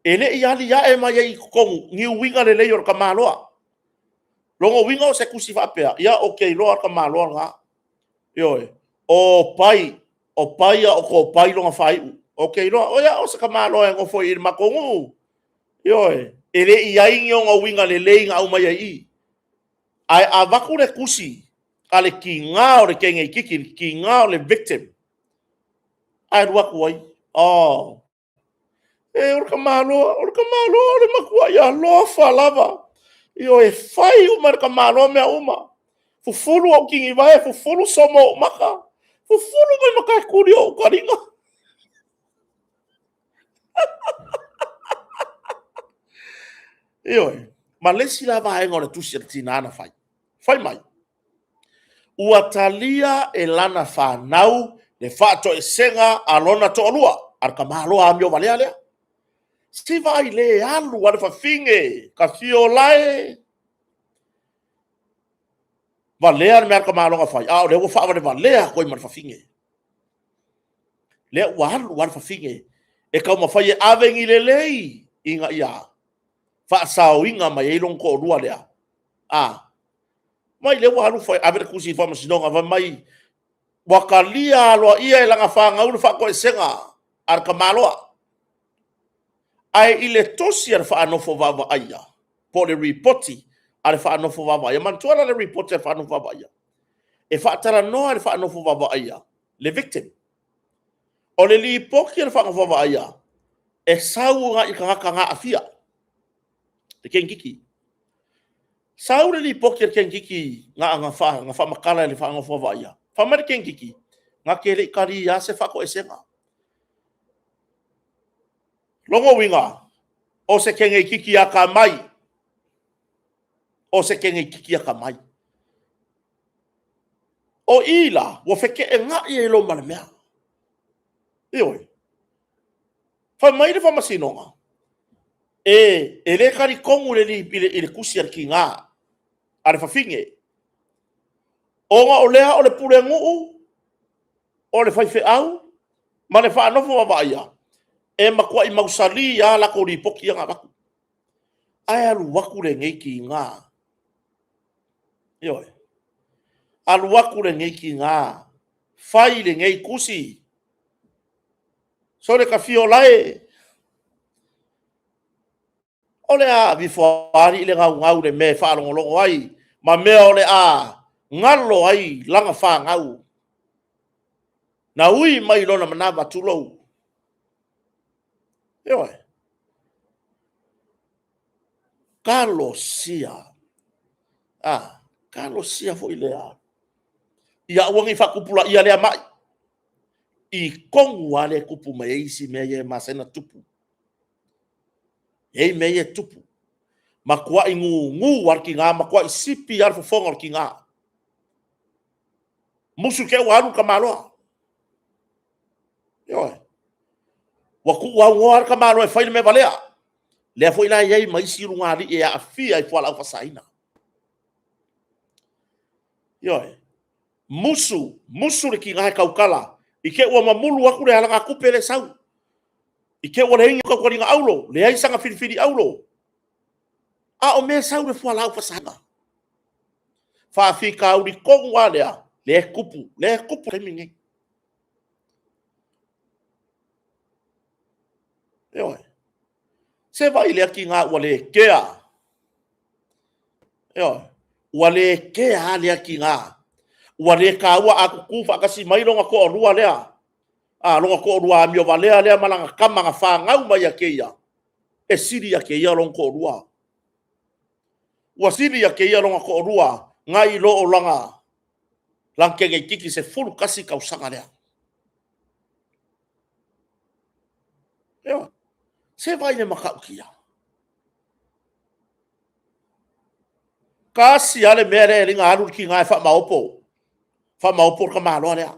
Speaker 1: e le i aliae mai ai i totonu ni uiga lelei o le tamaloa. Lona uiga o se tusi faapea, ia ou te iloa le tamaloa lena. Ioe, o Pai, o Pai a o Topai lona faaiu. Ou te iloa, o ia o se tamaloa e nofo i le matou nuu. Ioe, e le i i ai ni ona uiga lelei na aumaia i i. Ae avatu le tusi a le tiga o le teine itiiti, le tiga o le victim, ae alu atu ai, oh, e o le tamaloa, o le tamaloa, o le matuai alofa lava. Ioe, e fai uma e le tamaloa mea uma. Fufulu ou tinivae, fufulu somo ou maka, fufulu mai ma taetuli ou taliga. Ioe, ma le isi la vaega o le tusi a le tina na fai, fai mai, ua talia e lana fanau le faatoesega a lona toalua, a le tamaloa amiovalea lea. Se vaai le alu a le fafine, Tafiola e, valea le mea a le tamaloa na fai, a o lea ua faavalevalea atu ai ma le fafine. Lea ua alu lava le fafine e taumafai e ave ni lelei ina ia faasaoina mai ai lona toalua lea. A, mai lea ua alu fai, ave le tusi i le faamasinoga, fai mai, ua talia aloaia e lana fanau le faatoesega a le tamaloa. Ae i le tusi a le faanofo vaavaaia, po o le ripoti a le faanofo vaavaaia, manatua la le ripoti a le faanofo vaavaaia, e faatalanoa e le faanofo vaavaaia le victim. O le lipoti a le faanofo vaavaaia, e sau agai i tagata na aafia, le teineitiiti. Sau le lipoti a le teineitiiti na faamatala e le faanofo vaavaaia, fai mai le teineitiiti, na te le i talia se faatoesega. Lona uiga, o se keneititi atamai, o se keneititi atamai. O i la, ua feteenai ai loa ma le mea. Ioe. Fai mai le faamasinoga, e le talitonu i le tusi a le tiga, a le fafine, ona o lea o le pulenuu, o le faifeau ma le faanofo vaavaaia, e matuai mausali lava a latou lipoti ia na avatu. Ae alu atu lenei tiga, ioe, alu atu lenei tiga fai lenei tusi, sole ta fia ola e, o le a aveifo alii le gaugau i le mea e faalogologo ai ma mea o le a galo ai lana fanau na ui mai lona manava, tulou. Ioe. Talosia, a, talosia foi lea ia aua ne i faatupulaia lea mai i tonu lava lea e tupu mai ai isi mea ia e masani ona tupu. E i ai mea ia e tupu, matuai gugu lava le tiga, matuai sipi lava le fofoga o le tiga. Musu te i ua alu le tamaloa. Ioe. Ua tuuaunoa lava le tamaloa e fai le mea valea. Lea foi la e i ai ma isi ulugalii e aafia i fualaau faasaina. Ioe. Musu, musu le tiga e tautala, i te i ua mamulu atu le alagatupe lea e sau. I te i ua leai ni tautaliga auro, leai sana filifili auro. A o mea e sau i le fualaau faasaina. Faafitauli tonu lava lea, lea e tupu, lea e tupu i le taimi lenei. Ioe. Se vaai i lea tiga ua le kea. Ioe. Ua le kea lava lea tiga. Ua le taua a tutu faatasi mai lona toalua lea, a, lona toalua amio valea lea ma lana tama na fanau mai ia te ia, e sili ia te ia lona toalua. Ua sili ia te ia lona toalua nai lo o lana teineitiiti 11 tausaga lea. Ioe. Se vaai i le matautia. Tasi lava le mea lea e ala ai ona alu le tiga e faamaopo, faamaopo le tamaloa lea.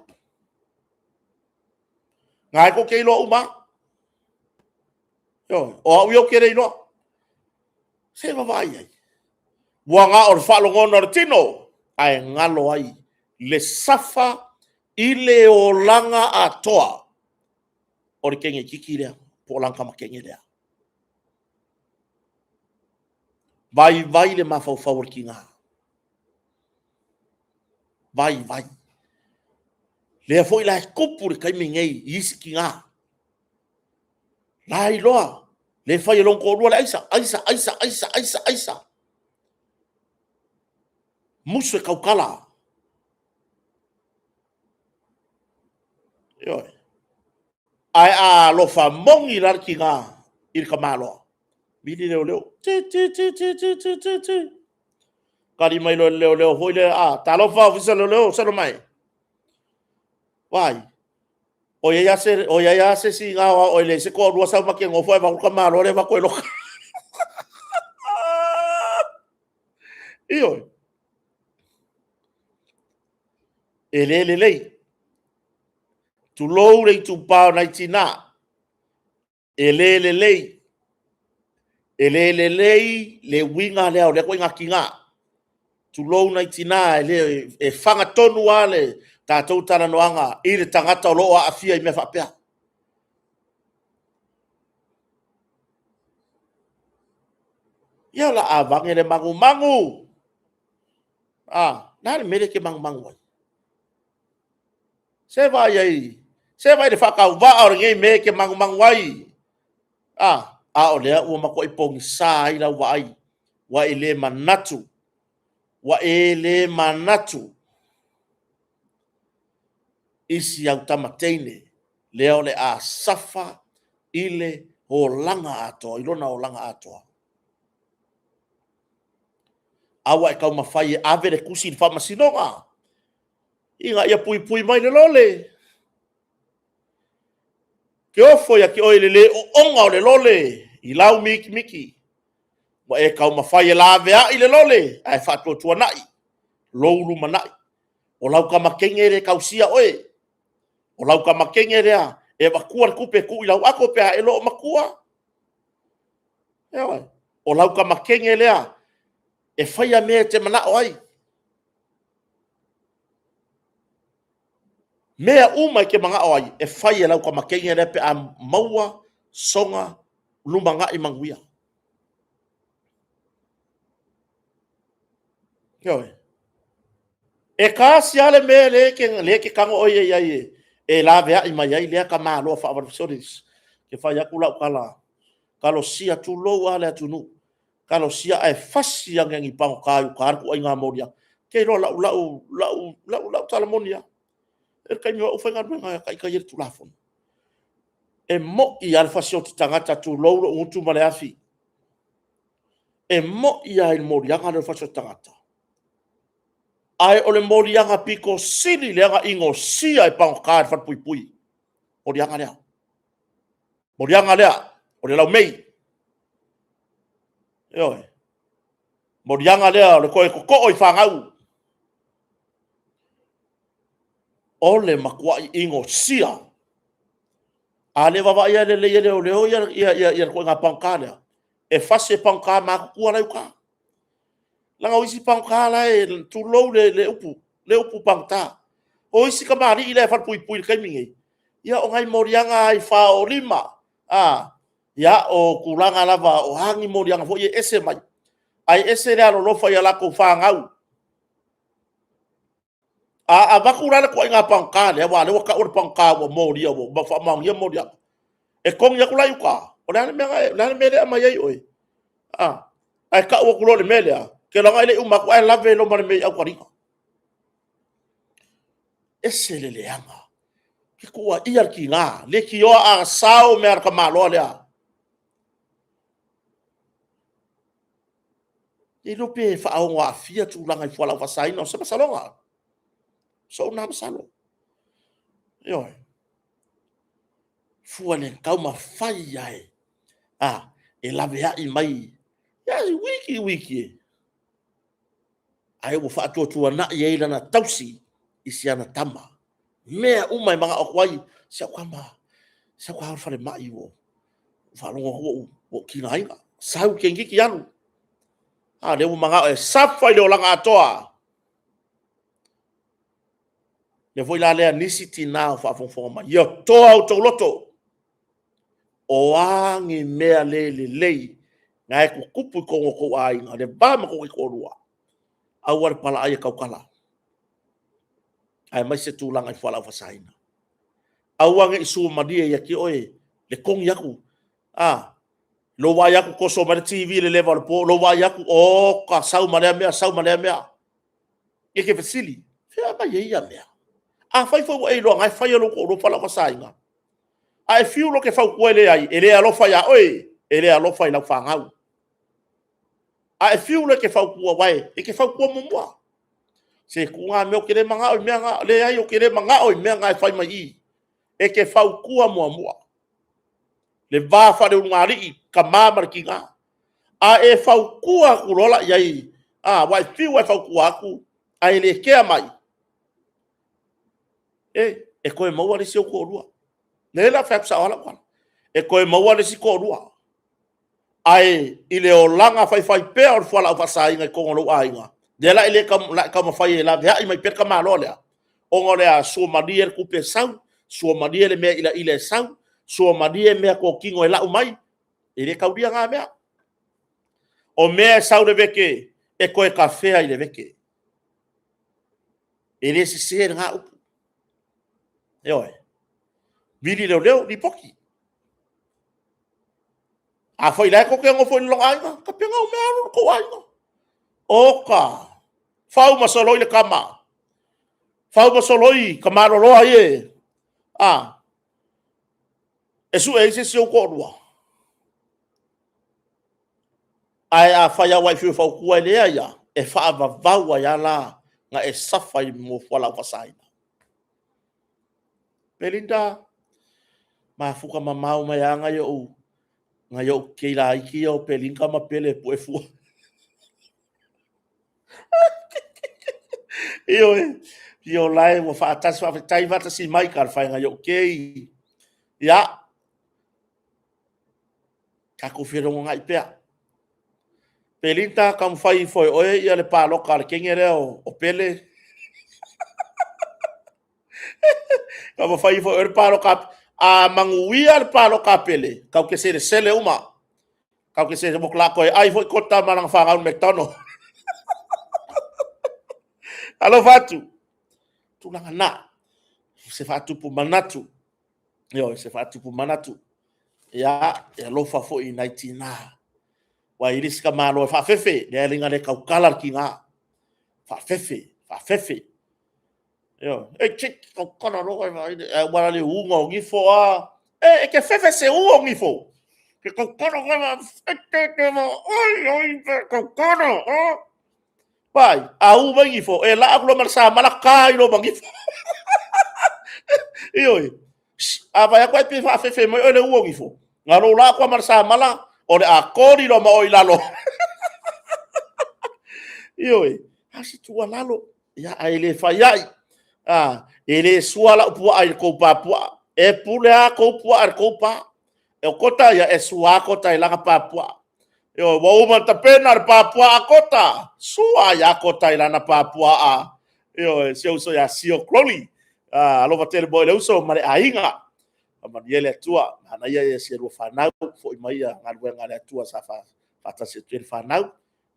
Speaker 1: Na e tou te iloa uma lava. Ioe. O au ia ou te le iloa. Se vaavaai i ai. Ua na o le faalogona o le tino, ae galo ai le safa i le olaga atoa o le teineitiiti lea, po o lana tamateine lea. Vaivai le mafaufau o le tiga. Vaivai. Lea foi la e tupu le taimi nei i isi tiga. La iloa, le fai e lona toalua le aisa, aisa, aisa, aisa, aisa, aisa. Musu e tautala. Ioe. Ae a alofa moni la le tiga i le tamaloa, vili leoleo, ti, ti, ti, ti, ti, ti, ti, ti. Tali mai loa le leoleo foi lea, a, talofa ofisa leoleo, salo mai. Vai, o i ai lava se isi na o e leai se toalua sau ma te nofo ae avatu tamaloa lea avatu e loka. Ioe. E le lelei. Tulou le itupa o nai tina. E le lelei. E le lelei le uiga lea o lea ituaiga tiga. Tulou nai tina, e le, e fagatonu lava le tatou talanoaga i le tagata o lo o aafia i mea faapea. Ia o le a vane le magumagu. A, le a le mea lea e te magumagu ai? Se vaai ai, se vaai i le faatauvaa o lenei mea e te magumagu ai. A, a o lea ua matuai pogisa ai lau vaai, ua e le manatu, ua e le manatu i si au tama teine lea o le a safa i le olaga atoa, i lona olaga atoa. A ua e taumafai e ave le tusi i le faamasinoga, ina ia puipui mai le lole. Ke ofo ia te oe i le le oona o le lole i lau mikimiki, ua e taumafai e laveai le lole ae faatuatuanai lou lumanai. O lau tama teine e le tausia oe, o lau tama teine lea e avatua le tupe e tuu i lau ato pe a e le o matua. Ioe. O lau tama teine lea e faia mea e te manao ai. Mea uma e te manao ai, e fai e lau tama teine lea pe a maua sona lumanai manuia. Ioe. E tasi lava le mea lea e te tago oe i ai e laveai mai ai lea tamaloa faavasesoli. E fai atu lau tala, talosia tulou lava le atunuu, talosia ae fasi ane i pagota i uta le ituaiga moliaga. Ou te iloa o lau tala moni lava. O le taimi o au o faigaluega e taitai ai le Tulafono. E moi lava le fasioti tagata tulou lou gutu ma le afi. E moi lava i le moliaga lea o le fasioti tagata, ae o le moliaga pito sili lea ona inosia e pagota i le falepuipui, le moliaga lea. Moliaga lea o le laumei. Ioe. Moliaga lea o le toe totoo i fanau. O le matuai inosia. A le vaaia lelei e leoleo ia le ituaiga pagota lea, e fasi e pagota matutua la e i uta. Leaga o isi pagota la e, tulou le upu pagota, o isi tamalii la e falepuipui i le taimi lenei, ia o nai moliaga lava i fao lima, o tulaga lava o a ni moliaga foi ia e ese mai, ae ese le alolofa i a latou fanau. A avatu la le ituaiga pagota lea, aua o lea ua tau o le pagota ua molia ua faamaonia moliaga, e togi atu la i uta, o le a le mea lea e aumai ai oe? Ae tau atu loa i le mea lea, ou te iloa e le i uma atu ae lave loa ma le mea i aukaliga. E ese le leaga. E tuuaia le tiga, leitioa a sao mea a le tamaloa lea. Le iloa pe faaono aafia tulaga i fualaau faasaina, o se masaloga, sou lena masalo. Ioe. Fua i le taumafai lava e laveai mai, uiki uiki e, ae ua faatuatuanai ai lana tausi i si ana tama. Mea uma e manao atu ai, si au tama, sau ta o i le falemai ua ou faalogo atu ua ou tigaina. Sau toeitiiti alu, a o lea ua manao e suffer i le olaga atoa. O le mea foi la lea nisi tina o faafogafoga mai, ia toa outou loto, o a ni mea le lelei na e tutupu i totonu o tou aiga, le va ma tou taitoalua, aua le palaai e tautala, aemaise tulaga i fualaau faasaina. Aua ne i suamalie ia te oe le togi atu, a, lou vaai atu toso mai le TV i le leva o le po, lou vaai atu, oka, sau ma lea mea, sau ma lea mea. E te fesili, fea e aumai ai ia mea? Afai foi ua e iloa na e fai e lou toalua fualaau faasaina, ae fiu loa e te fautua e leai, e le alofa ia oe, e le alofa i lau fanau. Ae fiu loa e te fautua, aua e te fautua muamua. Se tuu na mea ou te le manao i mea na, leai ou te le manao i mea na e fai mai i i. E te fautua muamua. Le va faaleulugalii, tama ma le tina. A e fautua atu loa la i ai, a, ua e fiu lava e fautua atu, ae le kea mai, e, e toe maua le isi ou toalua. Lea la fai atu sao lava lau tala. E toe maua le isi toalua. Ae i le olaga faifaipea o le fualaau faasaina i totonu o lou aiga, lea la e le taumafai e laveai mai pea le tamaloa lea, ona o le a suamalie le tupe e sau, suamalie le mea ilaila e sau, suamalie mea totino e lau mai, e le taulia na mea. O mea e sau i le veke, e toe tafea i le veke. E le sese lena upu. Ioe. Vili leoleo, lipoti. Afai la e tou te nonofo i le lona aiga, tapena au mea alu lo outou aiga. Oka, fau ma soloi le tama, fau ma soloi ka maloloa ia a e sue ai se isi ou toalua. Ae afai lava ua e fiu e fautua e leai lava, e faavavau ai lava la na e safa i fualaau faasaina. Belinda, Mafuka mamao mai lava nai ou nai ou kei laiti ia o Pelinka ma Pele e pue fua. Ioe, io lae ua faatasi faafetai faatasi mai talofa e nai ou kei. Ia, tatou felogonai pea. Pelinka, taumafai ifo e oe ia le paloka a le teine lea o Pele. Taumafai ifo e oe le paloka. A manuia le paloka a Pele, tatou te selesele uma. Tatou te selesele, o le a toe ai foi Kota ma lana fanau i le McDonald. Alofa atu, tulaga na, se faatupu manatu. Ioe, se faatupu manatu. Ia, e alofa foi i nai tinā. Ua i le isi tamaloa e faafefe, lea le ina le tautala le tinā. Faafefe, faafefe. Ioe, e te tautala loa e vaai, ae ua le uga o nifo a. E, e te fefe se u o nifo. Te tautala loa e te te ma oi oi te tautala. Vai, a u mai nifo, e laa atu loa ma le samala ta i loa ma nifo. Ioe, a vai atu ai pe faafefe mai oe le u o nifo, na lou laa atu ma le samala, o le a koli loa ma oe i lalo. Ioe, a se tuualalo, ia, ae le fai ai. A, e le sua lau puaa i le tou pā puaa. E pule lava tou puaa i le tou pā. E o Kota ia, e sua lava Kota i lana pā puaa. Ioe, ua uma ona tapena le pā puaa a Kota, sua ai lava Kota i lana pā puaa. Ioe, si ou uso ia Sio Crowley. Ah, alofa tele mo le uso ma le aiga. Faamanuia le Atua, manaia ia si a lua fanau, foi mai ia galuega a le Atua sa faatasi atu ai le fanau.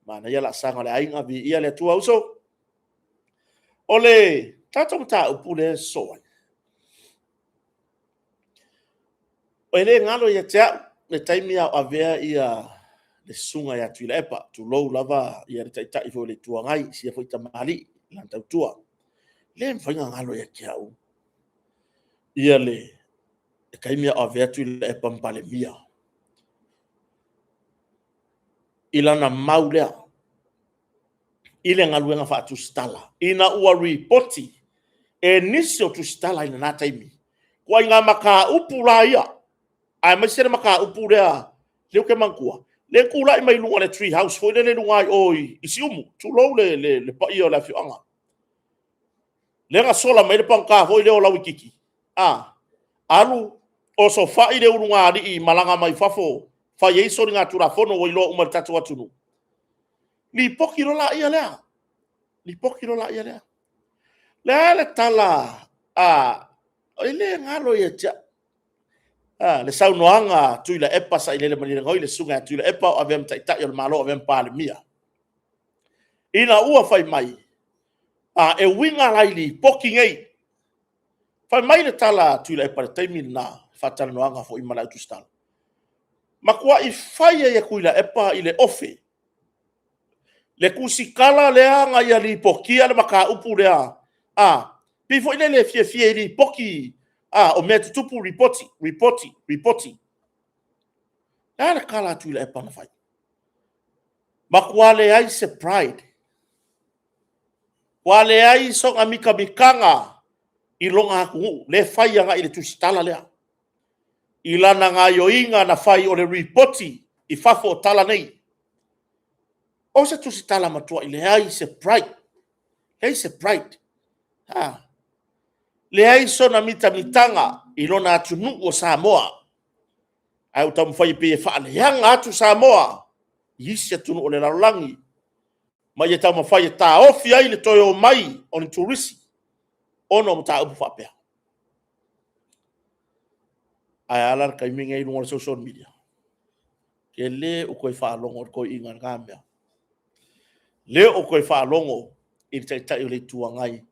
Speaker 1: Manaia laasaga o le aiga, viia le Atua uso. O le tatou mataupu lea e sosoo ai, e le galo ia te au le taimi a o avea ia le susuga ia Tuilaepa, tulou lava ia le Taitai foi o le Itu Agai, sia foi tamalii i lana tautua. E le mafai ona galo ia te au ia le taimi a o avea Tuilaepa ma Palemia i lana mau lea i le galuega faatusitala ina ua ripoti e nisi o tusitala i lena taimi ituaiga mataupu la ia, aemaise le mataupu lea lea ou te manatua, lea e tulai mai luga o le tree house foi lele i luga i o i Siumu, tulou le paia o le afioaga. Lea na sola mai ai le pagota foi lea o Lauititi, a, alu osofai le ulugalii malaga mai fafo, fai ai soligatulafono ua iloa uma e le tatou atunuu. Lipoti loa laia lea, lipoti loa laia lea. Le a le tala a, e le galo ia te au le saunoaga a Tuilaepa Sailele Malielegaoi, le susuga ia Tuilaepa o avea ma Taitai o le Malo, o avea ma Palemia, ina ua fai mai, a, e uiga la i lipoti nei. Fai mai le tala a Tuilaepa i le taimi lena, faatalanoaga foi ma le au tusitala, matuai fai ai e Tuilaepa i le ofe le tusitala lea na ia lipotia le mataupu lea, a, pei foi lele e fiafia e lipoti, a, o mea tutupu, lipoti, lipoti, lipoti. O le a le tala a Tuilaepa na fai? Matua leai se pride, matua leai sona mitamitaga i lona atunuu, lea e fai agai i le tusitala lea, i lana gaoioiga na fai o le lipoti i fafo o tala nei. O se tusitala matuai leai se pride, leai se pride. Ha. Leai sona mitamitaga i lona atunuu o Samoa. Ae ua taumafai e pei e faaleaga atu Samoa i isi atunuu o le lalolagi, ma ia taumafai e taofi ai le toe omai o ni turisi ona o mataupu faapea. Ae a la le taimi lenei i luga o le social media? E le o toe faalogo i le toeaina i lena mea. Le o toe faalogo i le Taitai o le Itu Agai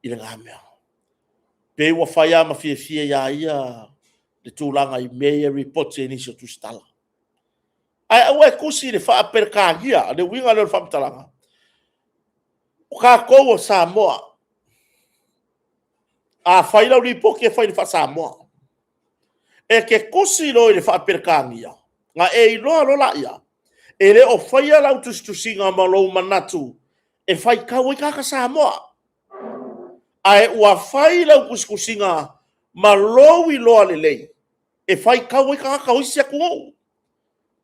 Speaker 1: i lena mea. Pei ua fai lava ma fiafia iā ia le tulaga i mea ia e ripoti ai nisi o tusitala. Ae aua e tusi i le faa-Peretania, le uiga lea o le faamatalaga. O tatou o Samoa, a fai lau lipoti e fai i le faa-Samoa. E te tusi loa i le faa-Peretania, ona e iloa loa lea, e le o faia lau tusitusiga ma lou manatu e faitau ai tagata Samoa, ae ua fai lau tusitusiga ma lou iloa lelei. e faitau ai tagata o isi atunuu.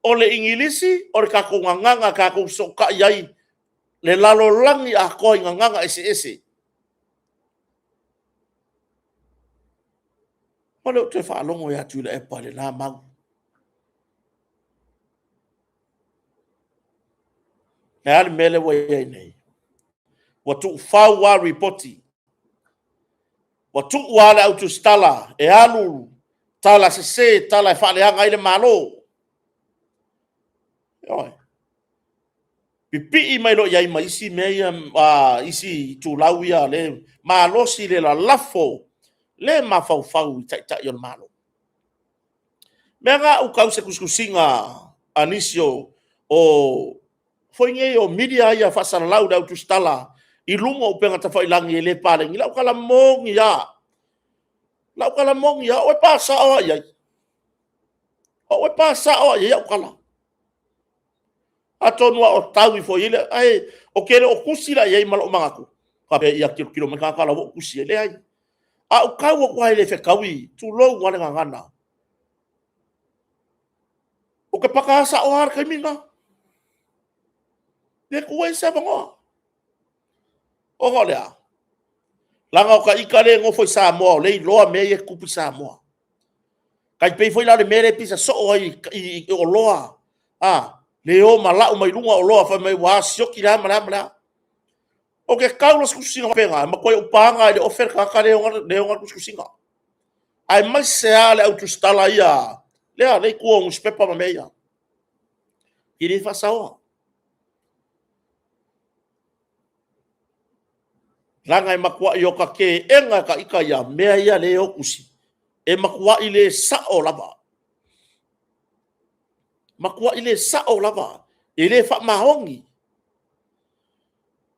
Speaker 1: O le Igilisi, o le tatou gagana tatou te fesootai ai i le lalolagi atoa i gagana eseese. O lea ou te faalogo ia Tuilaepa i lena mau. O le a le mea lea ua i ai nei? Ua tuufau lava lipoti, ua tuu lava le autusitala e alu tala sese, tala e faaleaga ai le Malo. Ioe. Pipii mai loa i ai ma isi mea ia, isi itulau ia e malosi le lalafo le mafaufau i Taitai o le Malo. O lea na ou tau i se tusitusiga a nisi o foi nei o media ia faasalalau i le au tusitala i luga o upega tafailagi e le paleni. O lau tala moni lava, o lau tala moni lava, o au e pa sao lava i ai. O au e pa sao lava i ai au tala. Atonu a o tau ifo i ai, ae ou te le o tusi la i ai ma lou manatu faapea ia tilotilo mai tagata o la e ua ou tusi i ai. E leai, a ou tau atu lava e le fetaui, tulou lava le gagana, ou te paka sao lava i le taimi lena. E le tuua ai se avanoa. Ona o le a? Leaga o ita lea e nofo i Samoa o lea e iloa mea ia e tutupu i Samoa. E tai pei foi la o le mea lea e pisa soo ai i oloa, le o ma lau mai luga oloa fai mai ua sioki le a ma le a ma le a. Ou te tau loa i se tusitusiga faapena, e matuai ou paga lava i le ofe le tagata lea e ona le tusitusiga, aemaise lava le au tusitala ia lea e i tua o nusipepa ma mea ia, e le faasaoa. Leaga e matuai ota teena e ita ia mea ia lea e o tusi, e matuai le sao lava, matuai le sao lava, e le faamaoni.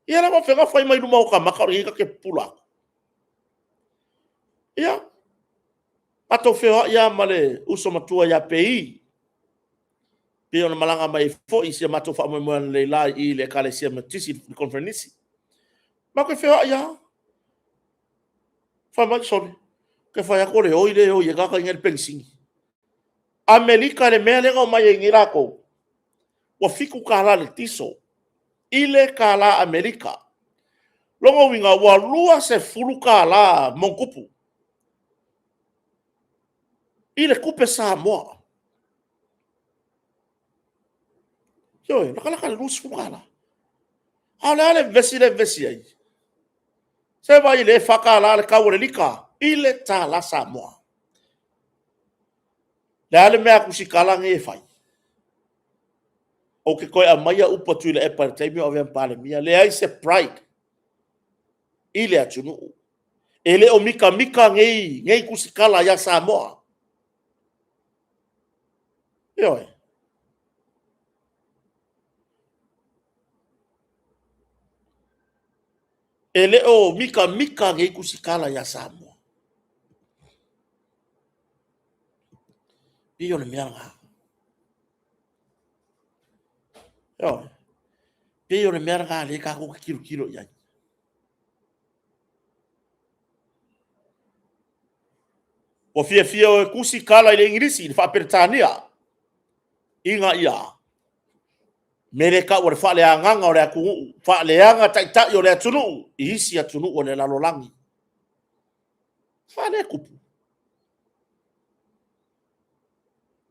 Speaker 1: Ia o le a faafefea ona fai mai luma o ota mata o lenei ta te pupula atu? Ia, matou feoai lava ma le uso matua ia Pei, pei ona malaga mai ai foi i si o matou faamoemoe analeila i le Ekalesia Metotisi i le Koneferenisi. Matou te feoai lava, fai mai, sole, ou te fai atu o le oi lea e oi ai tagata nei i le penisini. Amerika i le mea lea na omai ai nei latou, ua $7 i le kiso i le tala Amerika. O lona uiga ua $20 ma ona tupu i le tupe Samoa. Ioe, latalata i le $20. A o le a le vevesi lea e vevesi ai? Se i vaai o lea e $4 le tau o le lita i le tala Samoa. O le a le mea a tusitala nei e fai? Ou te toe aumaia upu a Tuilaepa i le taimi o avea ma Palemia, leai se pride i le atunuu. E le o mitamita nei tusitala ia Samoa. Ioe. E le o mitamita nei tusitala ia Samoa. E pei o le mea lena. Ioe. E pei o le mea lena o lea tatou te tilotilo i ai. Ua fiafia e o e tusi tala i le Igilisi, i le faa-Peretania, ina ia mea lea e tau o le faaleagaga o le atunuu, faaleaga taitai o le atunuu i isi atunuu o le lalolagi. A lea e tupu.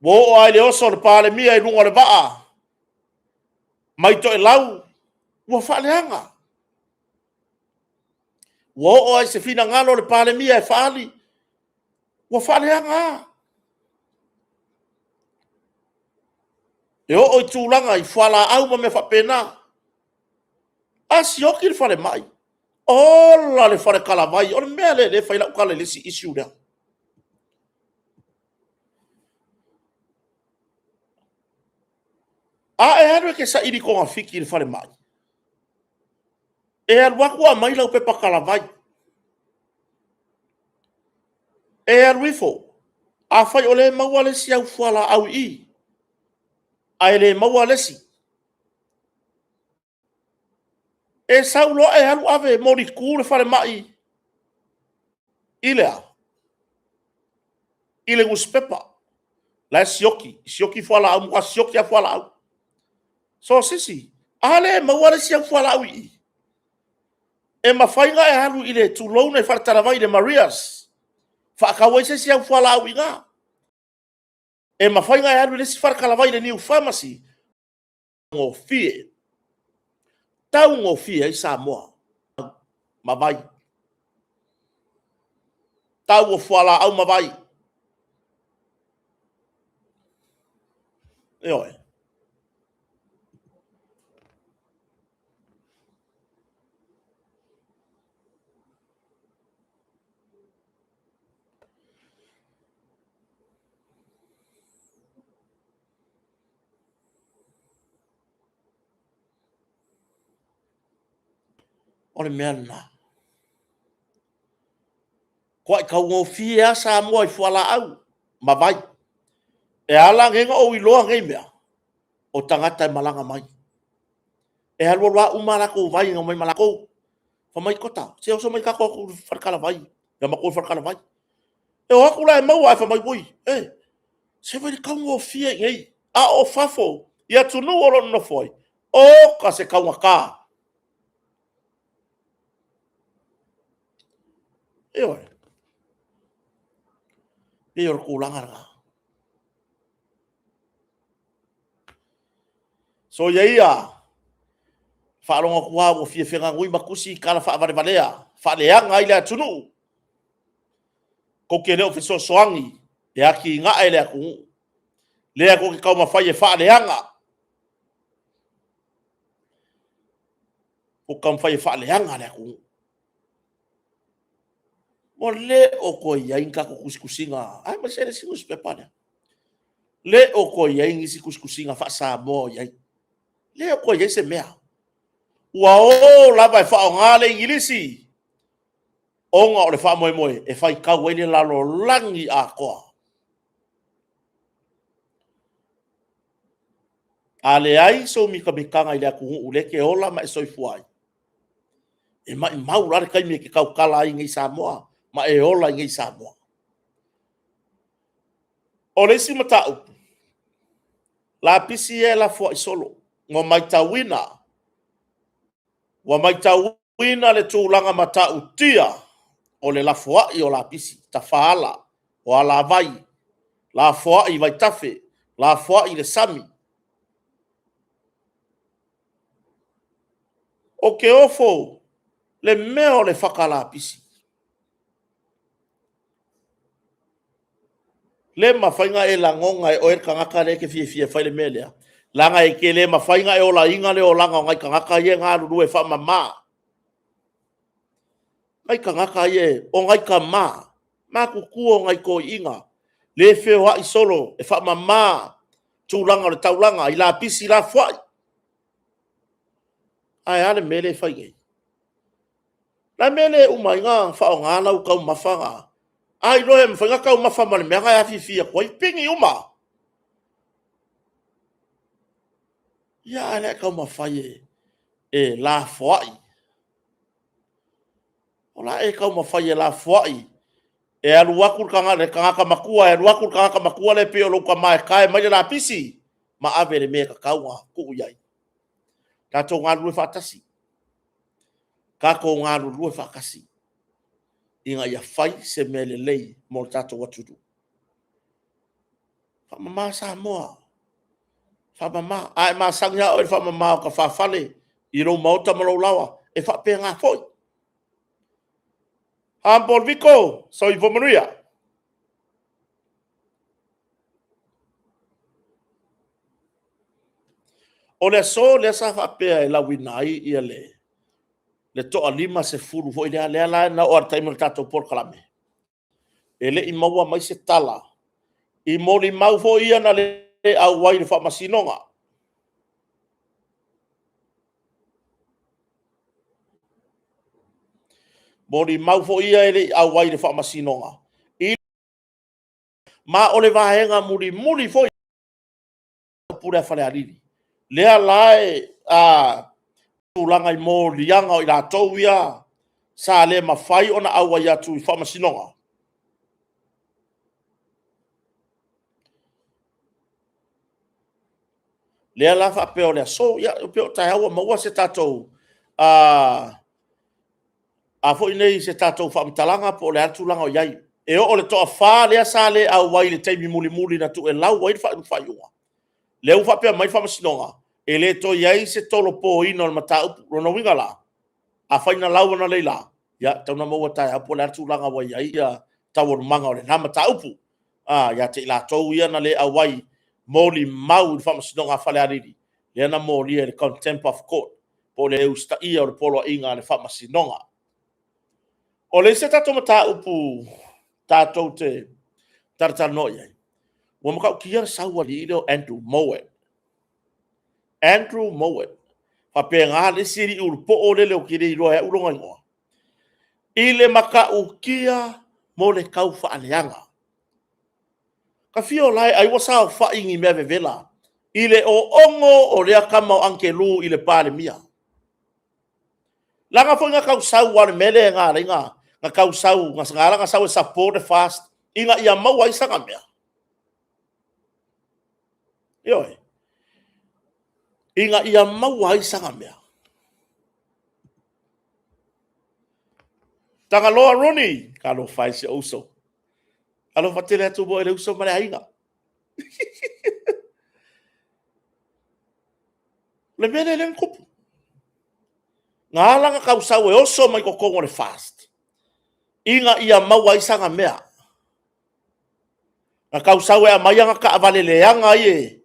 Speaker 1: Ua oo lava i le oso o le Palemia i luga o le vaa mai Toelau, ua faaleaga. Ua oo lava i se finagalo o le Palemia e faaali, ua faaleaga lava. E oo i tulaga i fualaau ma mea faapena. A sioki le falemai, ola le faletalavai. O le mea lea o lea e fai ai lau tala i le isi issue lea. A e alu e te saili togafiti i le falemai, e alu atu aumai lau pepa talavai. E alu ifo, afai o lea e maua le isi au fualaau i i, ae le maua le isi, e sau loa e alu ave e molitu le falemai i le a? I le nusipepa. La e sioki, sioki fualaau, matua sioki lava fualaau. So sisi, a le maua le isi au fualaau i i. E mafai ona e alu i le tulou i le faletalavai i le Maria's, faatau ai se isi au fualaau i ina. E mafai ona e alu i le isi faletalavai i le Niu Pharmacy, gofie, taugofie ai Samoa ma vai. Tau o fualaau ma vai. Ioe. O le mea lena. Matua taugofie lava Samoa i fualaau ma vai. E ala la ona ou iloa nei mea, o tagata e malaga mai. E alu alu lava uma a latou vai na omai ma latou. Fai mai, Kota, se oso mai tatou o atu i le faletalavai, le matou faletalavai. E o atu la e maua, ae fai mai, oi, e, se vaai i le taugofie i inei, a o fafo i atunuu o lo o nonofo ai, oka se taugata. Ioe. E pei o le tulaga lena. Soia ia, faalogo atu lava ua fia feganui ma tusi tala faavalevalea, faaleaga ai le atunuu. Tou te le o fesoasoani e atinae le atunuu. Lea tou te taumafai e faaleaga. Tou te taumafai e faaleaga le atunuu. Ua le o toe i ai ni tatou tusitusiga, aemaise le isi nusipepa lea. Le o toe i ai nisi tusitusiga faa-Samoa o i ai. Le o toe i ai se mea. Ua o lava e faaaoga le Igilisi ona o le faamoemoe e faitau ai le lalolagi atoa. A leai sou mitamitaga i le atunuu lea e te ola ma e soifua ai, e maumau la le taimi e te tautala ai i inei i Samoa ma e ola i inei i Samoa. O le isi mataupu, lapisi ia e lafoai solo. Ua matauina, ua matauina le tulaga matautia o le lafoai o lapisi, tafaala, o alavai, lafoai i vaitafe, lafoai i le sami. Ou te ofo i le mea o le fata lapisi. Le mafai ona e lagona e oe le tagata lea e te fiafia e fai le mea lea, leaga e te le mafai ona e olaina le olaga o nai tagata ia e galulue faamama. Nai tagata ia, o nai tama matutua, o nai toeaiina, lea e feoai solo e faamama tulaga o le taulaga i lapisi lafoai. Ae a le mea lea e fai nei? O le a le mea e le uma ai ona faaaoga lau taumafa na? A iloa e mafai ona taumafa ma le mea na e afifi atu ai, pigi uma. Ia, a o le a taumafai e lafoai. O le a e taumafai e lafoai e alu atu le tagata matua, e alu atu le tagata matua lea pei o lou tama e tae mai le lapisi ma ave i le mea e tatau ona tuu i ai. Tatou galulue faatasi, tatou galulue faatasi ina ia fai se mea lelei mo le tatou atunuu. Faamama Samoa, faamama. A e masani lava oe i le faamama o tafafale i lou maota ma lou laoa, e faapena foi. Humble Vito, soifua manuia. O le aso lea sa faapea e lauina ai ia le toa 50 foi lea, lea la na oo lava i le taimi o le tatou polokalame, e le i maua mai se tala i molimau foi ia na le auai i le faamasinoga. Molimau foi ia e le i auai i le faamasinoga. I ma o le vaega mulimuli foi upu lea a Falealili, lea la e tulaga i moliaga o i latou ia sa le mafai ona auai atu i faamasinoga. Lea la faapea o le aso, ia pei o taeao ua maua se tatou a foi nei se tatou faamatalaga po o le a le tulaga o i ai. E oo i le toa-fa lea sa le auai i le taimi mulimuli na tuuelau ai le faaiuga, lea ua faapea mai le faamasinoga, e le toe i ai se tolopoina o le mataupu. O lona uiga la, afai na lau analeila, ia e tatau ona maua taeao po o le a le tulaga ua i ai taualumaga o lena mataupu ia te i latou ia na le auai, molimau i le faamasinoga a Falealili, lea na molia i le Contempt of Court, po o le usitaia o le poloaiga a le faamasinoga. O le isi a tatou mataupu tatou te talatalanoa i ai, ua matautia le sau a le alii lea o Andrew Mowat. Andrew Mowat, faapena le isi alii ulupoo lele ou te le iloa e au lona igoa, i le matautia mo le taufaaleaga. Ta fia o la e ai ua saofai i ni mea vevela i le oogo o lea tama o Agelu i le Palemia. Leaga foi na tau sau aua o le mea lea na ala ai ona tau sau, na ala ona sau e support le FAST ina ia maua ai sana mea. Ioe, ina ia maua ai sana mea. Tagaloa Rooney, talofa e i si ou uso. Alofa tele atu mo le uso ma le aiga. O le mea lea na tupu, na ala ona tau sau e oso mai totonu o le FAST, ina ia maua ai sana mea. Na tau sau e aumai ana taavale leaga ia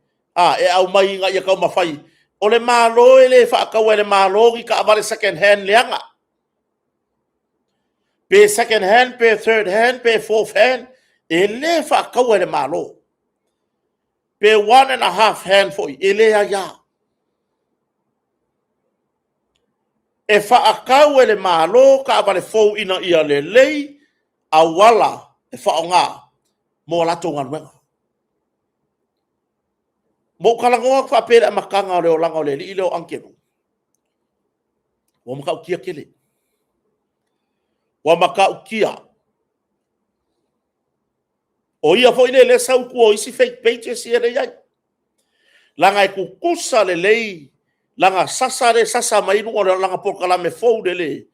Speaker 1: e aumai ina ia taumafai. O le Malo e le faataua e le Malo ni taavale second hand leaga, pe second hand pe third hand pe fourth hand, e le faataua e le Malo. Pe one and a half hand foi, e le aia. E faatau e le Malo taavale fou ina ia lelei auala e faaaoga mo a latou galuega. Ua ou talanoa atu faapea i le amataga o le olaga o le alii lea o Agelu, ua matautia tele. Ua matautia. O ia foi lea e sau i tua o isi fake pages ia lea e i ai. Leaga e tutusa lelei lana sasa lea e sasa mai ai luga o lana polokalame fou lele,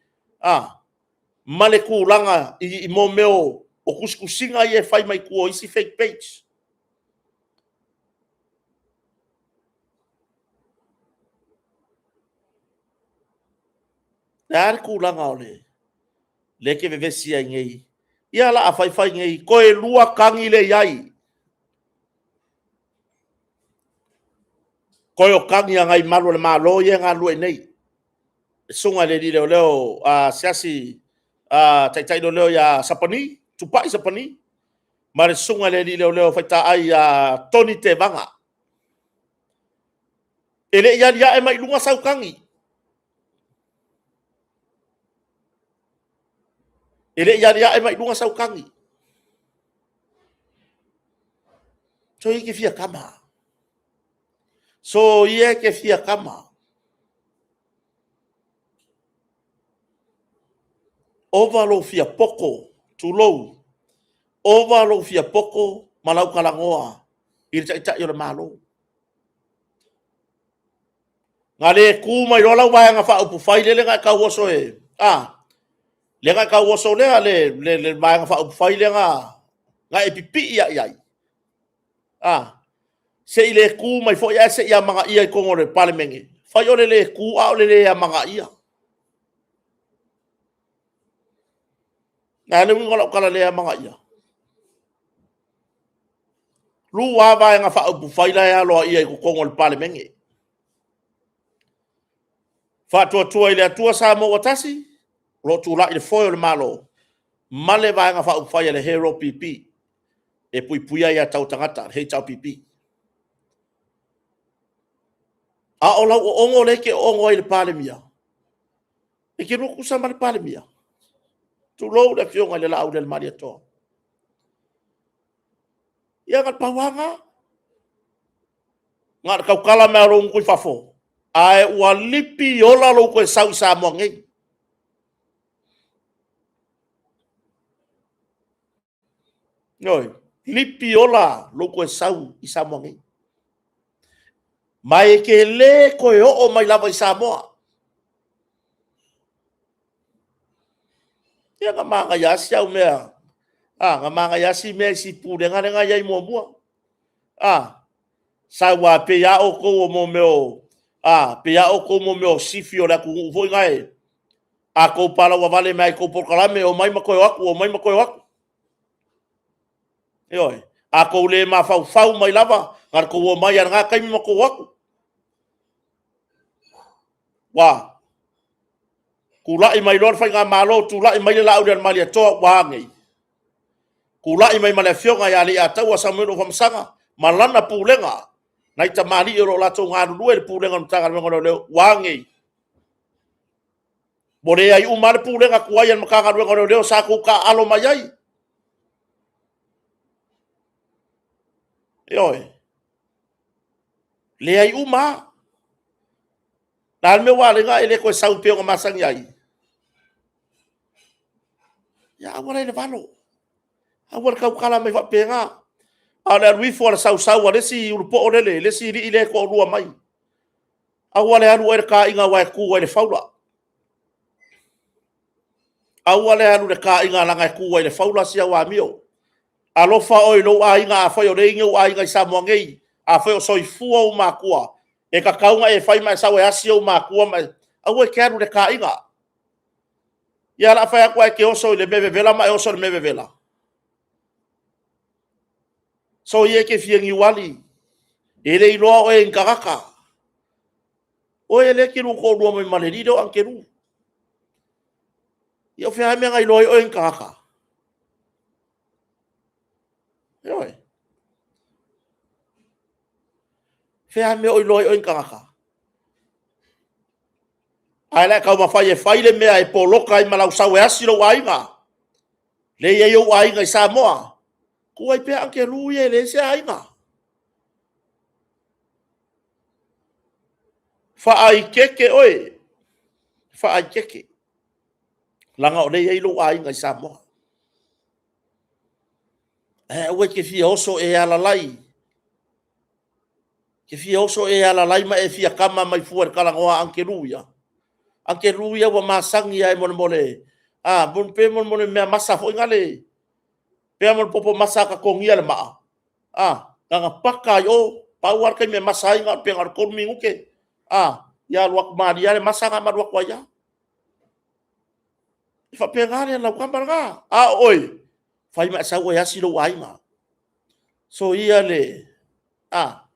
Speaker 1: ma le tulaga i mea o tusitusiga ia e fai mai tua o isi fake page. O le a le tulaga o lea e te vevesi ai nei? Ia o le a fai fai nei, toe 2 tagi lea e i ai. Toe o tagi a nai malu o le Malo ia e galulue i inei. Le susuga i le alii leoleo asiasi, taitai leoleo ia Sapani, Tupai Sapani, ma le susuga i le alii leoleo faitaai ia Tony Tevaga. E le i aliae mai i luga sau tagi. E le i aliae mai i luga sau tagi. Soia e te fia tama. Soia e te fia tama. Ova lou fia poto, tulou, ova lou fia poto ma lau talanoa i le Taitai o le Malo. Na le tu mai loa lau Vaega Faaupufai lele na e tau oso e, a, lea na e tau oso lea, le Vaega Faaupufai lea na e pipii lava i ai, a, se i le tu mai foi ae se i amanaia i totonu o le Palemene, fai o le le tu a o le le amanaia. O le a le uiga o lau tala le amanaia? 2 Vaega Faaupufai la e aloaia i totonu o le Palemene. Faatuatua i le Atua Samoa ua Tasi, o lo o tulai i le foe o le Malo, ma le Vaega Faaupufai a le HRPP, e puipuia aia tatau a tagata, le HRPP. A o lau oogo lea e te oogo ai i le Palemia, e te lua tutusa ma le Palemia? Tulou le Afioga i le Laaulialemalietoa. Ia na o le pau lava lena. Na o le tautala mai lava o lou gutu i fafo, ae ua lipi ola lou toe sau i Samoa nei. Ioe, lipi ola lou toe sau i Samoa nei. Ma e te le toe oo mai lava i Samoa. Ia na manaia lava si au mea, na manaia lava si mea i si pulega lea na i ai muamua. A, sau lava pei lava outou o mea o, pei lava outou o mea o sifi o le atunuu foi lea, a outou palauavale mai lava i a outou polokalame, omai ma toe o atu, omai ma toe o atu. Ioe. A outou le mafaufau mai lava, na o le tou omai lava i lena taimi ma tou o atu. Ua tulai mai loa le Faigamalo, tulai mai le Laaulialemalietoa, ua a nei? Tulai mai ma le Afioga ia Leiataua Samuelu Afamasaga ma lana pulega, nai tamalii o lo o latou galulue i le Pulega o le Matagaluega o Leoleo, ua a nei? Ua leai uma lava le pulega tuai a le Matagaluega o Leoleo sa outou taaalo mai ai. Ioe. Leai uma lava. O le a le mea ua ala ai ona e le toe sau e pei ona masani ai? Ia aua la le valo, aua le tautala mai faapena. A o le alu ifo o le sausau a le isi ulupoo lele, le isi alii lea e toalua mai, aua le alu oe i le taina aua e tu ai i le faula. Aua le alu i le taina leaga e tu ai i le faula si au amio. Alofa oe i lou aiga, afai o lea e i ai ni ou aiga i Samoa nei, afai o soifua ou matua, e tatau ona e fai ma e sau e asi ou matua ma e... Aua e te alu i le taina. Ia o le a fai atu ae te oso i le mea vevela ma e oso i le mea vevela? Soia e te fia niuali, e le iloa oe e ni tagata. O oe lea e te lua toalua mai ma le alii lea o Agelu. Ia o fea lava le mea na iloa ai oe e ni tagata? Ioe. O fea lava le mea o iloa ai oe e ni tagata? Ae o le a e taumafai e fai le mea e poloka ai ma lau sau e asi lou aiga, lea e i ai ou aiga i Samoa. Tuu ai pea Agelu ia e leai se aiga. Faaeteete oe, faaeteete, leaga o lea e i ai lou aiga i Samoa. Ae aua e te fia oso e alalai, e te fia oso e alalai ma e fia kama mai fua i le talanoa a Agelu ia. Agelu ia ua masani lava i le a, pe mo le mea masa foi lea, pei lava o le popo masa a totogia le maa, a, na ona paka lava i o, pau lava le taimi e masa ai pe na o le 3 minute, ia alu atu malie lava le masa ma alu atu ai lava. E faapena lau tama lena, a o oe, fai ma e sau oe e asi lou aiga. Soia le, a,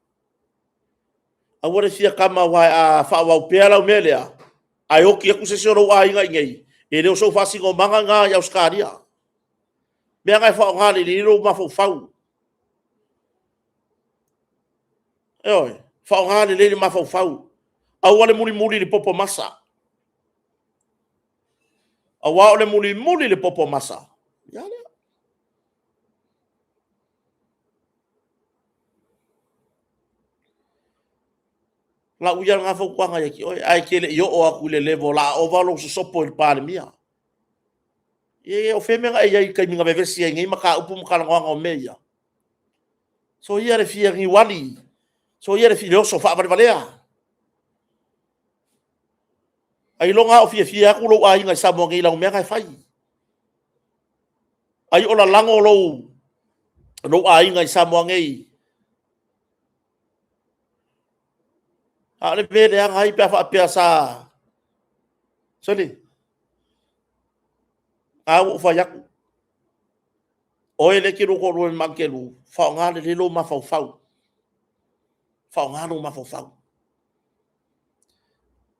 Speaker 1: aua le fia kama aua a faaauau pea lau mea lea, ae oti atu se isi o lou aiga i inei, e le o sou faasinomaga lena i Ausetalia. O mea na e faaaoga lelei ai lou mafaufau. Ioe, faaaoga lelei le mafaufau, aua le mulimuli i le popo masa. Aua o le mulimuli i le popo masa, ia lea. Lau ia lena fautuaga ia te oe, ae te le i oo atu i le level o le a ova lou sosopo i le Palemia. E o fea le mea na e i ai i le taimi na vevesi ai nei mataupu ma talanoaga o mea ia? Soia le fia niuali, soia le oso faavalevalea. Ailoga lava o fiafia atu lou aiga i Samoa nei i lau mea na e fai. Ai o lalago lou aiga i Samoa nei. A o le mea leaga ai pe a faapea sa... Sole, a ua ou fai atu, o oe lea e te lua toalua mai ma Agelu, faaaoga lelei lou mafaufau. Faaaoga lou mafaufau.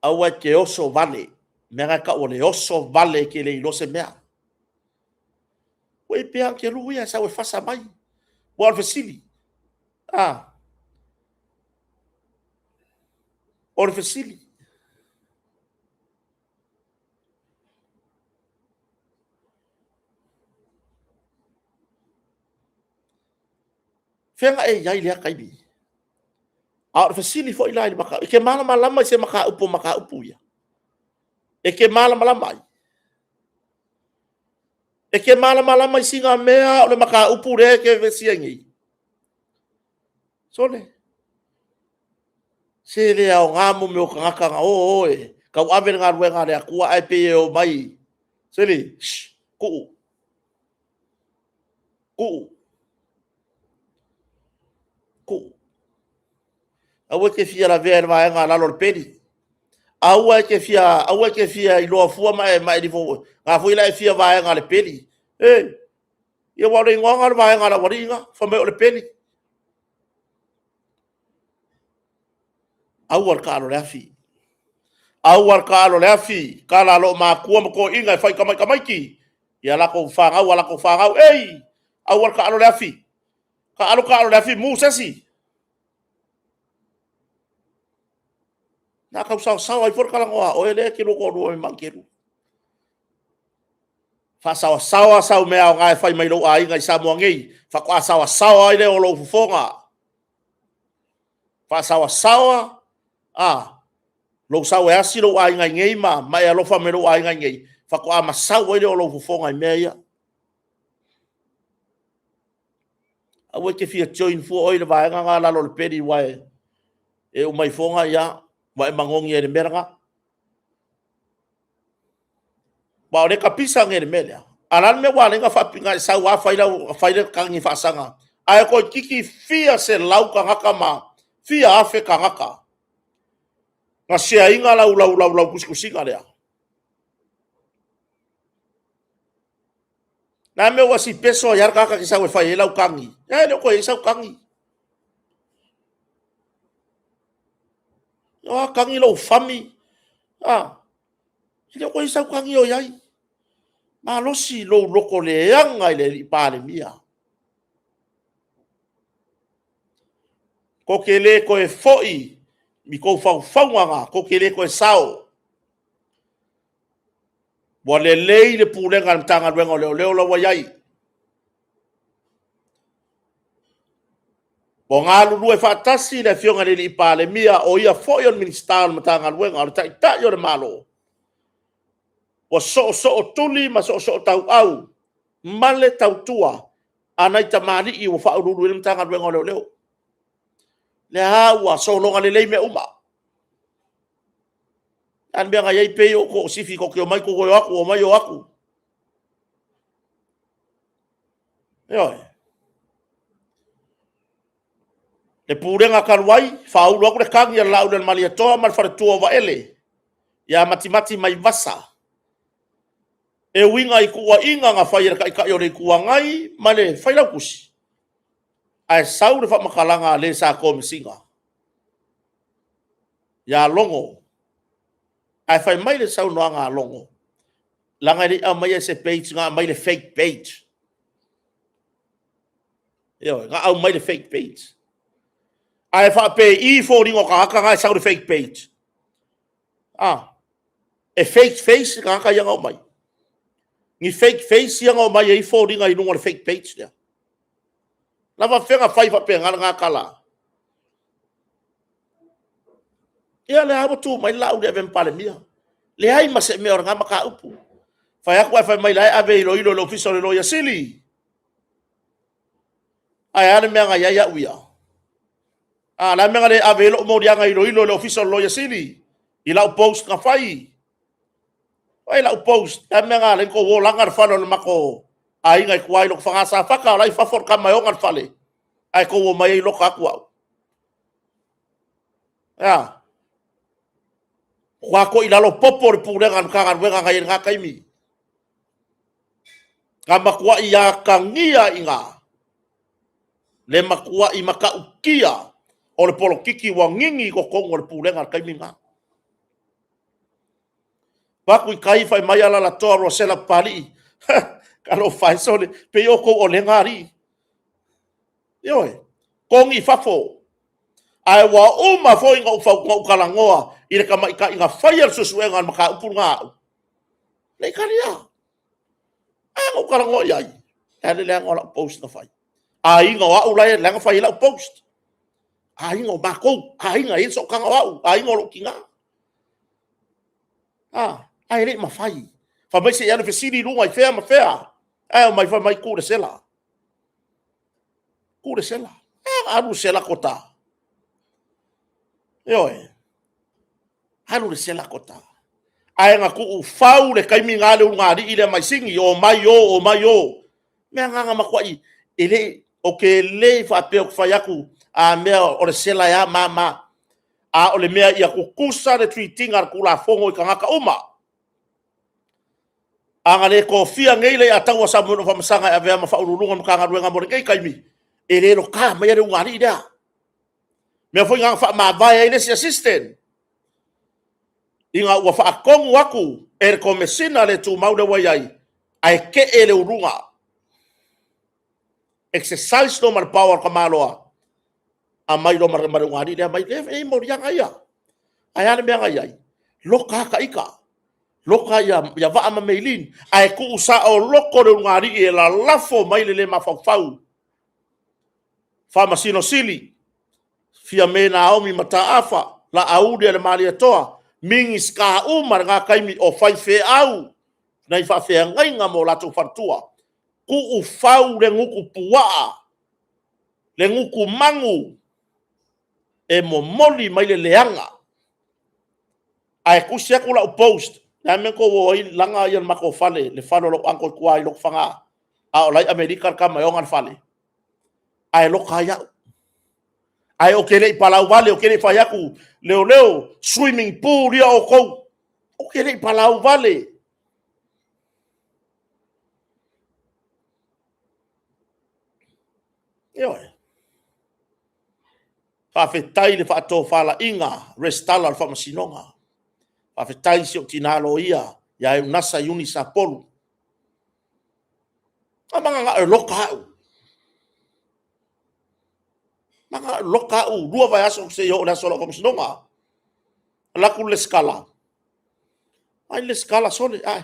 Speaker 1: Aua e te oso vale, mea na e tau o le oso vale e te le iloa se mea. Ua i pea Agelu ia e sau e fasa mai. Ua o le fesili, a? O le fesili. Fea na e i ai i lea taimi? A o le fesili foi la i le mataupu, e te malamalama i se mataupu o mataupu ia? E te malamalama ai? E te malamalama i sina mea o le mataupu lea e te vevesi ai nei? Sole! Se le aoga mo mea o tagata na o o e tauave le galuega a le Atua ae pei e omai. Seli, shh, tuu, tuu, tuu. Aua e te fia lavea i le vaega a lalo o le peli. Aua e te fia, aua e te fia iloa fua ma e, ma e nifo, na foi la e fia vaega a le peli. E, ia aua o le igoa o le vaega a le aualii na, fai mai o le peli. Aua le taalo i le afi, aua le taalo i le afi, tala a loomatua ma toeaiina e fai i tamaiti i a latou fanau, a latou fanau, ei, aua le taalo i le afi. Taalo taalo i le afi, mu se isi. Na tau saosaoa ifo le talanoa a oe lea e te lua toalua mai ma Agelu. Faasaosaoa sau mea aoga e fai mai lou aiga i Samoa nei, faatoa saosaoa ai lea o lou fofoga. Faasaosaoa lou sau e asi lou aiga i inei ma e alofa mai i lou aiga i inei, faatoa masau ai lea o lou fofoga i mea ia. Aua e te fia join fua oe i le vaega lena lalo o le peli, aua e uma ifoga ua e manogi ai i le mea lena. Aua o lea e tapisa nei i le mea lea. A o le a le mea ua ala ai ona e sau lava fai le tagi faasaga, ae toeitiiti fia selau tagata ma fia afe tagata na share ina lau tusitusiga lea. O le a le mea ua si peso ai lava le tagata e te sau e fai ai lau tagi? E le o toe i ai sau tagi. O a tagi lou fami, a, e le o toe i ai sau tagi o i ai. Malosi lou loto leaga i le Palemia. Tou te le toe foi i tou faufauga na, tou te le toe sao. Ua lelei le pulega a le Matagaluega o Leoleo la ua i ai. Ua galulue faatasi le Afioga i le Palemia, o ia foi o le Minisita o le Matagaluega, o le Taitai o le Malo, ua soosootuli ma soosootauau ma le tautua a nai tamalii ua faauluulu i ai le Matagaluega o Leoleo. O lea lava ua sologa lelei mea uma. O le a le mea na i ai pei o sifi tou te omai tou o atu, omai o atu. Ioe. Le Pulega talu ai, faaulu atu le tagi a le Laaulialemalietoa ma le faletua o Vaele ia Matimati Vaivasa e uiga i tuuaiga na fai e le Taitai o le Itu Agai ma le Failautusi, ae sau le faamatalaga a le sa komesina ia Logo. Ae fai mai le saunoaga a Logo, leaga e le i aumaia se page na aumai le fake page. Ioe, na aumai le fake page. Ae faapei foliga o tagata na e sau le fake page. Ah, e fake face tagata ia na omai. Ni fake face ia na omai ai foliga i luga o le fake page lea. Na faafefea fai faapena lena tala. Ia lea ua tu mai le Laauli e ave ma Palemia. Leai ma se mea o lena mataupu. Fai atu ae fai mai la e ave e iloilo i le Ofisa o le Loia Sili. Ae a le mea na i ai au ia? A, le a le mea na le ave ai lou moliaga e iloilo i le Ofisa o le Loia Sili i lau post na fai? Fai lau post, le a le mea na ala ai ona outou o laga le fale o le matou aiga i tua i Lotofaga, Safata, o la e i fafo le tama e ona le fale, ae tou omai ai loka atu au. E a? Ua toilalo popo le pulega a le Matagaluega na i ai i lena taimi. Na matuai atagia i ina le matuai matautia o le polokiki ua gigi i totonu o le pulega i le taimi lena. Avatu i tai fai mai Alalatoa Rosela Papalii, talofa e sole, pei outou o lega alii. Ioe, togi i fafo. Ae ua uma foi ona ou talanoa i le tamaitai na faia le suesuega o le mataupu lena a au, e le i talia. A na ou talanoa i ai, e a le leaga o lau post na fai? Aiga o au la na fai ai lau post. Aiga o matou, aiga e i ai le sootaga o au, aiga o lou tina. Ae le i mafai. Fai mai se i alu e fesili i luga i fea ma fea. Ae omai fai mai tuu le sela. Tuu le sela. E alu le sela tota. Ioe. Alu le sela kota. Ae na tuu fau le taimi na le ulugalii lea mai sini, o mai o, o mai o. Mea na na matuai, e le, o te le faapea ou te fai atu, a mea o le sela e a ma ma. A o le mea ia tutusa le treat ina a le Tulafono i tagata uma. A na le tofia nei Leiataua Samuelu Afamasaga e avea ma Faauluuluga o le Matagaluega mo lenei taimi, e le loka maia le ulugalii lea. O le mea foi lena na faamavae ai le isi Assistant, ina ua faatonu atu e le Komesina le Tumau lea ua i ai, ae tee le uluga. Exercise loa ma le power o le tamaloa, aumai loa ma le ulugalii lea aumai, e i ai moliaga ia. Ae a le mea na i ai? Loka ata ita, loka ia Vaa ma Maylene, ae tuu saoloto le ulugalii e lalafo mai le le mafaufau. Faamasino Sili, Fiame Naomi Mataafa, Laauli ma le Malietoa, Minisita uma i lena taimi o faifeau nai faafeagaiga ma o latou faletua, tuufau le gutu puaa, le gutu manu e momoli mai le leaga. Ae tusi atu lau post, o le a le mea na tou o ai laga le matou fale, le fale o lou uncle i tua i Lotofaga, a o la e i Amerika le tama e ona le fale, ae loka ai au. Ae ou te le i palauvale, ou te le i fai atu, leoleo, swimming pool ia outou. Ou te le i palauvale. Ioe. Faafetai i le faatofalaiga resitala o le Faamasinoga. Faafetai i si ou tina loia ia Eunasa Iuni Sapolu. Na mananao e loka au, mananao e loka au, 2 vaiaso seia oo i le aso o lau faamasinoga. Alu atu le resitala, vaai le resitala, sole, ae,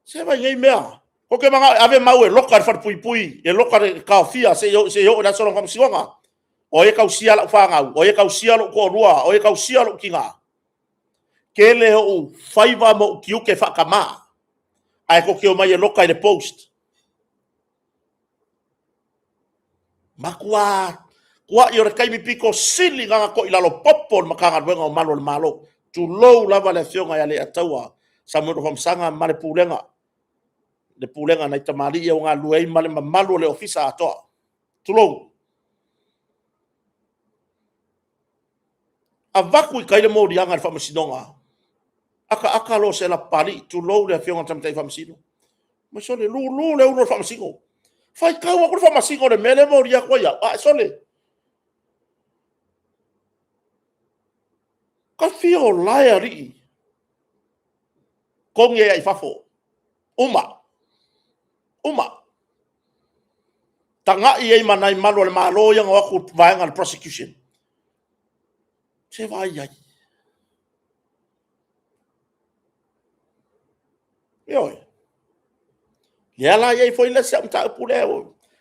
Speaker 1: se vaai i nei mea. Tou te mananao e ave mau e loka i le falepuipui, e loka i le taofia seia oo i le aso o lau faamasinoga? O ai e tausia lau fanau? O ai e tausia lou toalua? O ai e tausia lou tina? Tele ou faiva ma ou tiute faatama, ae tou te omai e loka i le post. Matua tuai o le taimi pito sili lena na toilalo popo le Matagaluega o Malu o le Malo, tulou lava le Afioga ia Leiataua Samuelu Afamasaga ma le Pulega, le pulega a nai tamalii ia ua galulue ai ma le mamalu o le Ofisa atoa. Tulou. Avatu i tai le moliaga i le faamasinoga, ataata loa o se Lapapalii, tulou le Afioga i le Tamaitai Faamasino, fai mai, sole, lulu le ulu o le faamasino. Faitau atu le faamasino i le mea lea e molia atu ai au, ae sole, ta fia o la e alii, togi ai lava i fafo, uma, uma. Tagai ai ma nai malu o le Malo ia na o atu i le vaega o le prosecution. Se vaai i ai. Ioe. Lea la e i ai foi le isi au mataupu lea,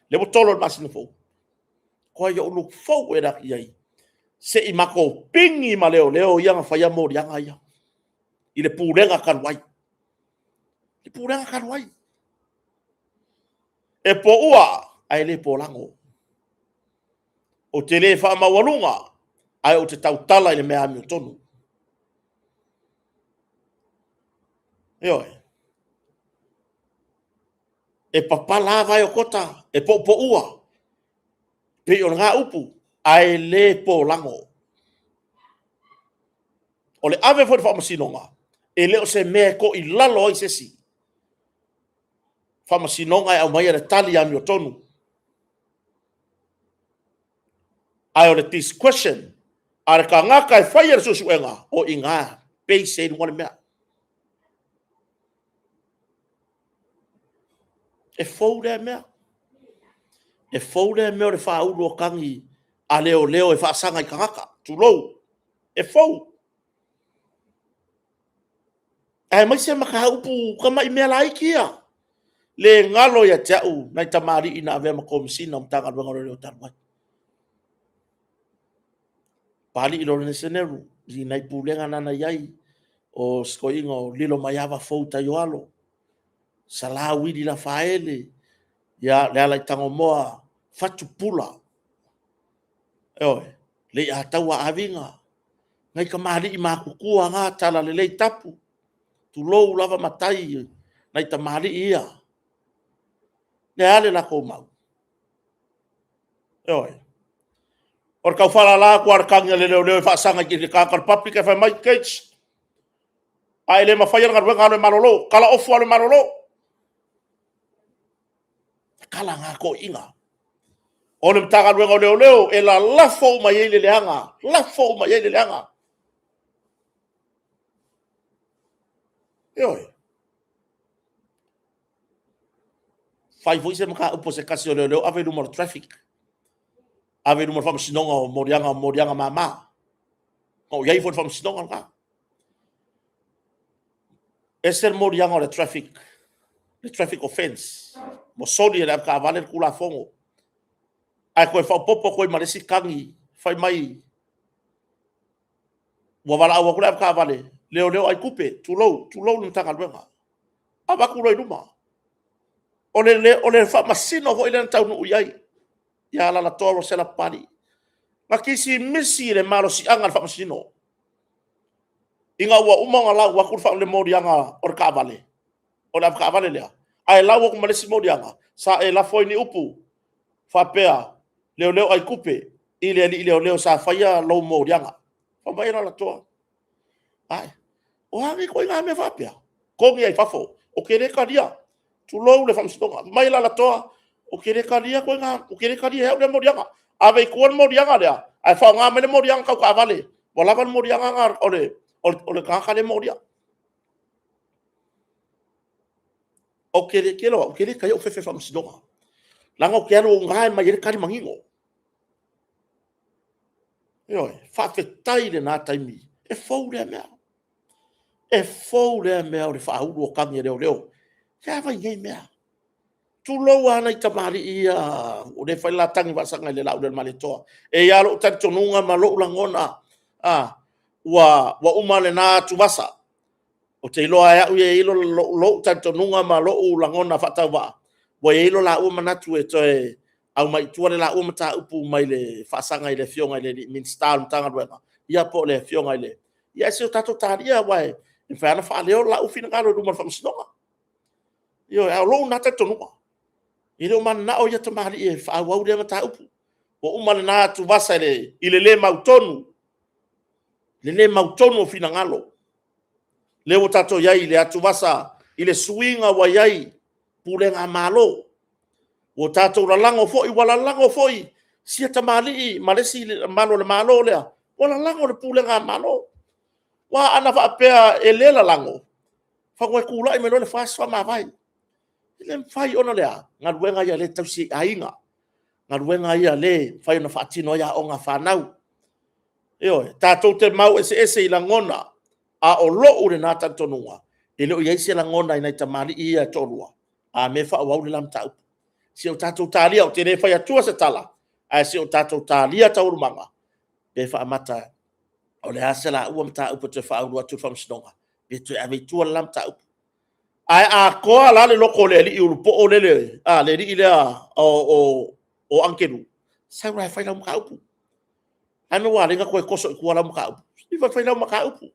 Speaker 1: lea ua tolo i le masina fou. Toai ou look forward atu i ai, se i matou pigi ma leoleo ia na faia moliaga ia i le pulega talu ai. Le pulega talu ai. E poua ae le polago. Ou te le faamaualuga, ae ou te tautala i le mea amiotonu. Ioe. E papala lava vae o kota, e poupoua, pei o lena upu, ae le polago. O le ave foi i le faamasinoga, e le o se mea e toilalo ai se isi. Faamasinoga e aumaia le tali amiotonu. Ae o le discretion a le tagata e faia le suesuega, o i ina base ai i luga le mea. E fou lea mea. E fou lea mea o le faaulu o tagi a leoleo e faasaga i tagata, tulou, e fou. Aemaise mataupu tamai mea laiti ia. Le galo ia te au nai tamalii na avea ma Komesina o Matagaluega o Leoleo talu ai. Papalii Lologese Nero i nai pulega na na i ai, o si toeaina o Lilomaiava Fou Taioalo, Sala Uili Lafaele, ia Lealaitagomoa Fatupula, ioe, Leiataua Aviga. Nai tamalii matutua na talalelei tapu, tulou lava matai, nai tamalii ia. Le a le latou mau? Ioe. O le tau faalala atu lava o le tagi a le leoleo e faasaga i le tagata o le public ae fai mai, case. A e le mafaia le galuega, alu e malolo, tala ofu alu e malolo. Tatala na toeaiina. O le Matagaluega o Leoleo e lalafo uma i ai le leaga, lafo uma i ai le leaga. Ioe. Fai foi se mataupu a se tasi o leoleo ave i luma o le traffic, ave i luma o le faamasinoga o moliaga, o moliaga mama. Na ou i ai foi i le faamasinoga lena. Ese le moliaga o le traffic, le traffic offence, ua soli e le avetaavale le tulafono, ae toe faaopoopo atu ai ma le isi tagi, fai mai ua valaau atu le avetaavale, leoleo ai tupe, tulou, tulou le Matagaluega. Avatu loa i luma. O le faamasino foi lea na taunuu i ai ia Alalatoa Rosella Papalii. Na kisimisi i le malosiaga o le faamasino, ina ua uma ona lau atu le moliaga o le taavale, o le avetaavale lea, ae lau atu ma le isi moliaga, sa e lafo ai ni upu faapea, leoleo ai tupe i le alii leoleo sa faia lou moliaga. Fai mai Alalatoa, ae, o a nei ituaiga mea faapea? Togi lava i fafo, ou te le talia, tulou le faamasinoga. Fai mai Alalatoa, ou te le talia e au lea moliaga. Ave i tua le moliaga lea, ae faaaoga mai le moliaga tau taavale, ua lava le moliaga lena o le tagata lea e molia. Ou te le taia ou fefe i le faamasinoga, leaga ou te alu o i ina e aumai ai le tali manino. Ioe, faafetai i lena taimi, e fou lea mea. E fou lea mea o le faaulu o tagi a leoleo. E a nei mea? Tulou lava nai tamalii ia o lea e fai le la tagi faasaga i le Laulu o le Malietoa. E i ai lava lou talitonuga ma lou lagona, ua uma lena atuvasa. Ou te iloa lava e au ia e i ai lou talitonuga ma lou lagona faatauvaa, ua i ai lo laua manatu e toe aumai i tua le laua mataupu mai le faasaga i le Afioga i le Minisita o le Matagaluega, ia po o le Afioga i le... Ae se i o tatou talia, aua e mafai lava ona faaleo lo laua finagalo i luma o le faamasinoga. Ioe, ae o lou lena talitonuga, e le o mananao ia tamalii e faaauau lea mataupu. Ua uma lena atuvasa i le le mautonu, le le mautonu o finagalo. Lea ua tatou i ai i le atuvasa i le suiga ua i ai pulega Malo. Ua tatou lalago foi, ua lalago foi sia tamalii ma le isi malu o le Malo lea, ua lalago le pulega Malo. Aua ana faapea e le lalago, semeamanu e tulai mai loa le FAST faamavae. E le mafai, ona o le a? O galuega ia o lea e tausi e aiga, galuega ia o lea e mafai ona faatino ai aoga a fanau. Ioe, tatou te mau eseese i lagona, a o lou lena talitonuga, e le o i ai se lagona i nai tamalii ia e toalua, a mea e faaauau le la mataupu. Se i o tatou talia, ou te le fai atua se tala, ae se i o tatou talia taualumaga pe faamata o le a se laua mataupu e toe faaulu atu i le faamasinoga, pe toe ave i tua le la mataupu. Ae a toa la le loto o le alii ulupoo lele, le alii lea o Agelu, sau la e fai lau mataupu. O le a le mea ua ala ai ona toe toso i tua lau mataupu? Ia fai lau mataupu.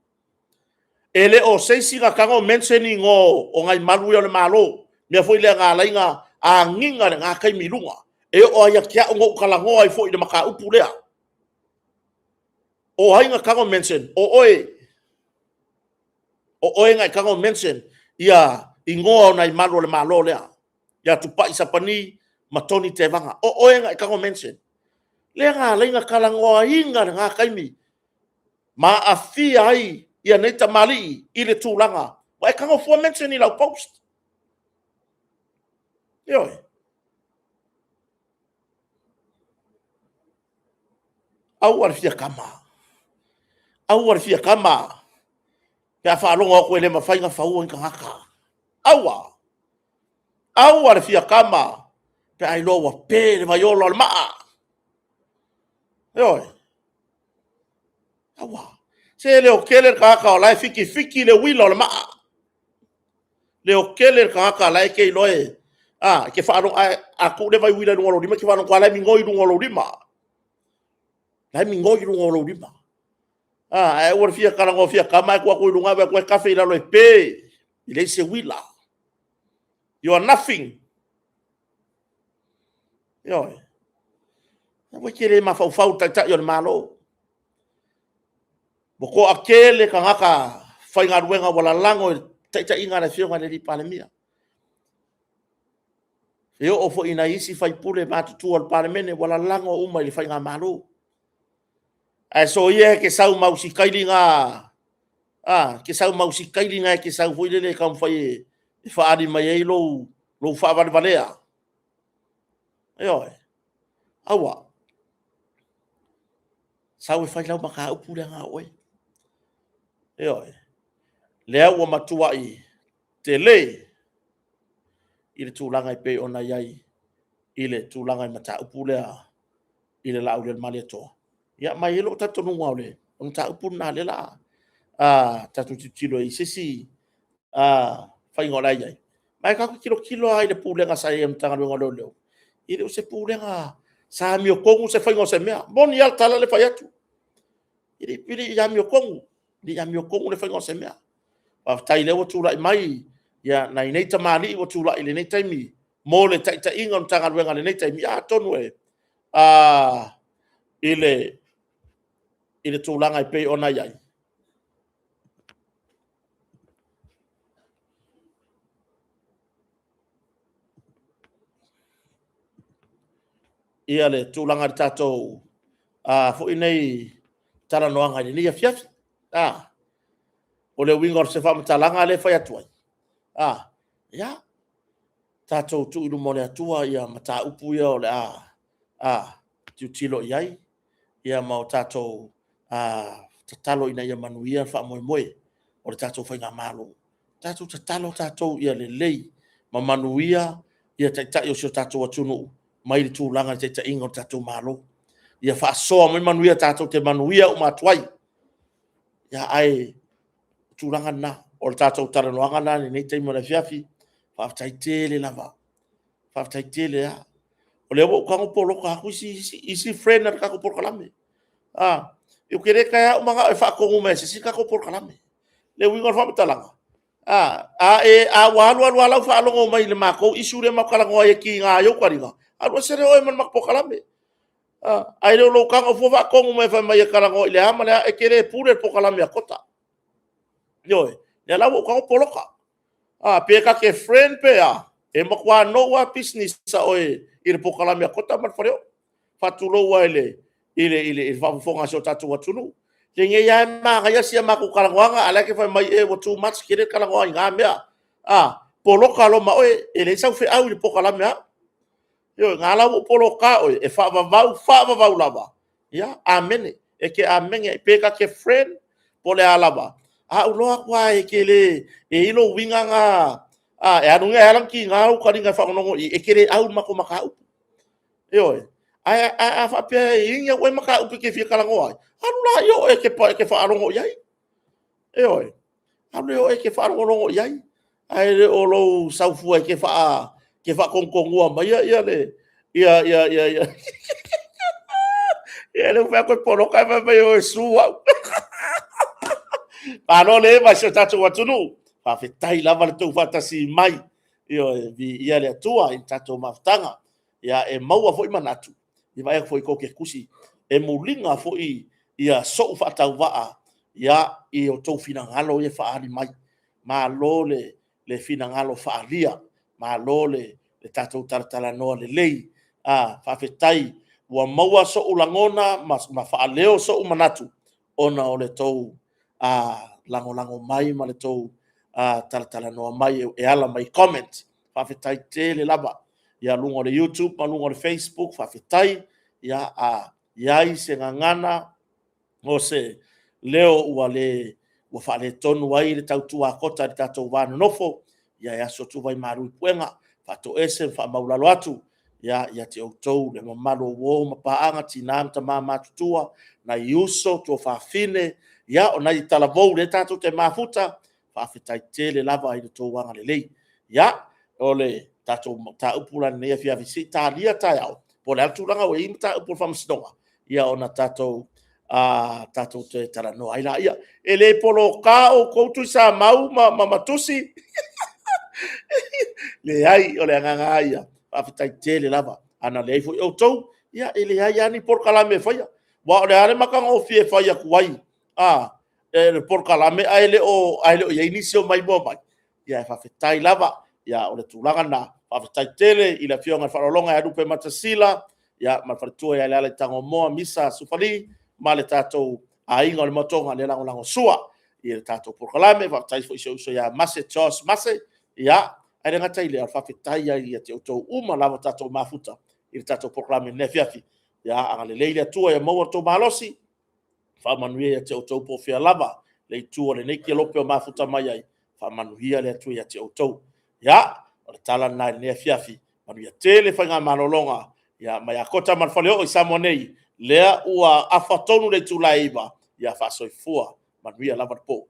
Speaker 1: E le o se isi na tago mention igoa o nai malu ia o le Malo, mea foi lea na ala ai ona agiga i lena taimi i luga. E oo lava ia te au na ou talanoa ai foi i le mataupu lea. O ai na tago mention? O oe. O oe na e tago mention ia igoa o nai malu o le Malo lea, ia Tupai Sapani ma Tony Tevaga. O oe na e tago mention. Lea na ala ai ona talanoaina lena taimi ma aafia ai ia nei tamalii i le tulaga, ua e tago fua mention i lau post. Ioe. Aua le fia kama, aua le fia kama pe a faalogo atu e le mafai ona faua ni tagata. Aua, aua le fia kama pe a iloa ua pe le vaiola o le maa. Ioe. Aua. Se leo tele le tagata o la e fitifiti le uila o le maa. Leo tele le tagata o la e te iloa e, a, e te faalogo, a tuu le vai uila i luga o lou lima, e te faalogo atu lava o la e migoi luga o lou lima. O la e migoi luga o lou lima. Ae aua le fia talanoa fia tama ae tuu atu i luga vaai atu e tafe i lalo e pe, e leai se uila. You are nothing. Ioe. Aua e te le mafaufau i le Taitai o le Malo. Ua toatele tagata faigaluega ua lalago i le taitaiga a le Afioga i le Palemia. E oo foi i nai isi sui usufono matutua o le Palemene ua lalago uma i le faigamalo. Ae soia e te sau ma au sitaili na, a, e te sau ma au sitaili na e te sau foi lele e taumafai e faaali mai ai lou faavalevalea. Ioe. Aua. Sau e fai lau mataupu lea na o oe. Ioe. Lea ua matuai tele i le tulaga e pei ona i ai i le tulaga i mataupu lea i le Laaulialemalietoa. Ia, ma e i ai lou talitonuga o le mataupu lena lea o le a tatou tilotilo i se isi faiga o le a i ai. Ma e tatou te tilotilo lava i le pulega sa i ai a le Matagaluega o Leoleo, e le o se pulega sa amiotonu se faiga o se mea. E moni lava le tala lea e fai atu, e le i amiotonu, e le i amiotonu le faiga o se mea. Faafetai o lea ua tulai mai nai nei tamalii ua tulai i lenei taimi mo le taitaiga o le Matagaluega i lenei taimi, ia atonu i le tulaga e pei ona i ai, ia le tulaga i le tatou foi nei talanoaga i lenei afiafi. O le uiga o se faamatalaga lea e fai atu ai, ia, tatou tuu i luma o le Atua mataupu ia o le a tilotilo i ai, ma o tatou tatalo ina ia manuia le faamoemoe o le tatou Faigamalo. Tatou tatalo tatou ia lelei ma manuia Taitai o si o tatou atunuu mai le tulaga i le taitaiga o le tatou Malo. Ia faasoa mai manuia tatou te manuia uma atu ai. Ae o le tulaga lena, o le tatou talanoaga lena i lenei taimi o le afiafi. Faafetai tele lava, faafetai tele lava. O lea ua ou tago poloka atu isi friend o le tatou polokalame. Ou te le toe manao e faatonu mai e se isi le tatou polokalame. Le uiga o le faamatalaga, a ua alu alu lava lau faalogo mai i le matou issue lea matou te talanoa ai e tiga ai ou taliga, alu ese oe ma le matou polokalame. Ae le o lou tago fua faatonu mai fai mai e talanoa i le a ma le a, e te le pule i le polokalame a Kota. Ioe. O lea la ua ou tago poloka. Pe ta te friend pe a, e matua nou lava business a oe i le polokalame a Kota ma le Faleoo. Faatulou lava i le faafofoga a si o tatou atunuu. Lenei lava e manaia si a matou talanoaga, a o la e te fai mai ea ua too much, e te le talanoa i na mea. Poloka loa ma oe, e leai sau feau i le polokalame a au. Ioe, o lena la ua ou poloka oe, e faavavau, faavavau lava. Ia, amene. E te amene ai. Pe ta te friend po o le a lava, a ou iloa atu lava e te le, e i ai lou uiga lena, e alu e ala ona tiga lou taliga e faalogologo i i, e te le au i le matou mataupu. Ioe. Ae a faapea e i ai ni au mataupu e te fia talanoa ai, alu laia o oe e te faalogo i ai. Ioe. Alu oe e te faalogologo i ai, ae le o lou sau fua e te faatonutonua maia le... Ia lea ua fai atu e poloka ae fai mai e sue au. Malo le eva i si o tatou atunuu. Faafetai lava le tou faatasi mai. Ioe, viia le Atua i le tatou mafutaga. Ia, e maua foi manatu, i vaai atu foi tou te tusi, e muliga foi ia sou faatauvaa i o outou finagalo ia e faaali mai. Malo le finagalo faaalia, malo le tatou talatalanoa lelei. Faafetai ua maua sou lagona ma faaleo sou manatu ona o le tou lagolago mai ma le tou talatalanoa mai e ala mai i comment. Faafetai tele lava i luga o le YouTube ma luga o le Facebook, faafetai. Ia, a i ai se gagana o se leo ua le ua faaletonu ai le tautua a Kota i le tatou va nonofo, ia e aso atu vai malu i puega, faatoese ma faamaualalo atu ia te outou le mamalu o uo ma paaga, tina ma tama matutua, nai uso, tuafafine, ia o nai talavou o lea tatou te mafuta, faafetai tele lava i le tou agalelei. Ia, o le tatou mataupu la i lenei afiafi, se i talia taeao, po o le a le tulaga ua i ai mataupu o le Faamasinoga, ia ona tatou tatou toe talanoa ai laia. E le poloka outou Tuisamau ma Tusi? Leai, o le agaga lava ia, faafetai tele lava. A na leai foi outou, ia e leai lava ni polokalame e faia. Aua o le a le matagofie e fai atu ai le polokalame ae le o i ai nisi o maimoa mai? Ae faafetai lava. O le tulaga lena, faafetai tele i le Afioga i le Faaaloaloga ia Lupematasila ma le faletua ia Lealaitanoamoa Misa Sufali ma le tatou aiga o le Motooga e lagolagosua i le tatou polokalame. Faafetai foi i si ou uso ia Mase George Mase. Ae le gata i lea, faafetai lava ia te outou uma lava ua tatou mafuta i le tatou polokalame i lenei afiafi. Ia agalelei le Atua ia maua lo outou malosi, faamanuia ia te outou po o fea lava le itu o lenei kelope o mafuta mai ai, faamanuia le Atua ia te outou. Ia, o le tala lena i lenei afiafi, manuia tele faiga malologa mai ia Kota ma le Faleoo i Samoa nei, lea ua afa tonu le itula e 9:00, ia faasoifua manuia lava le po.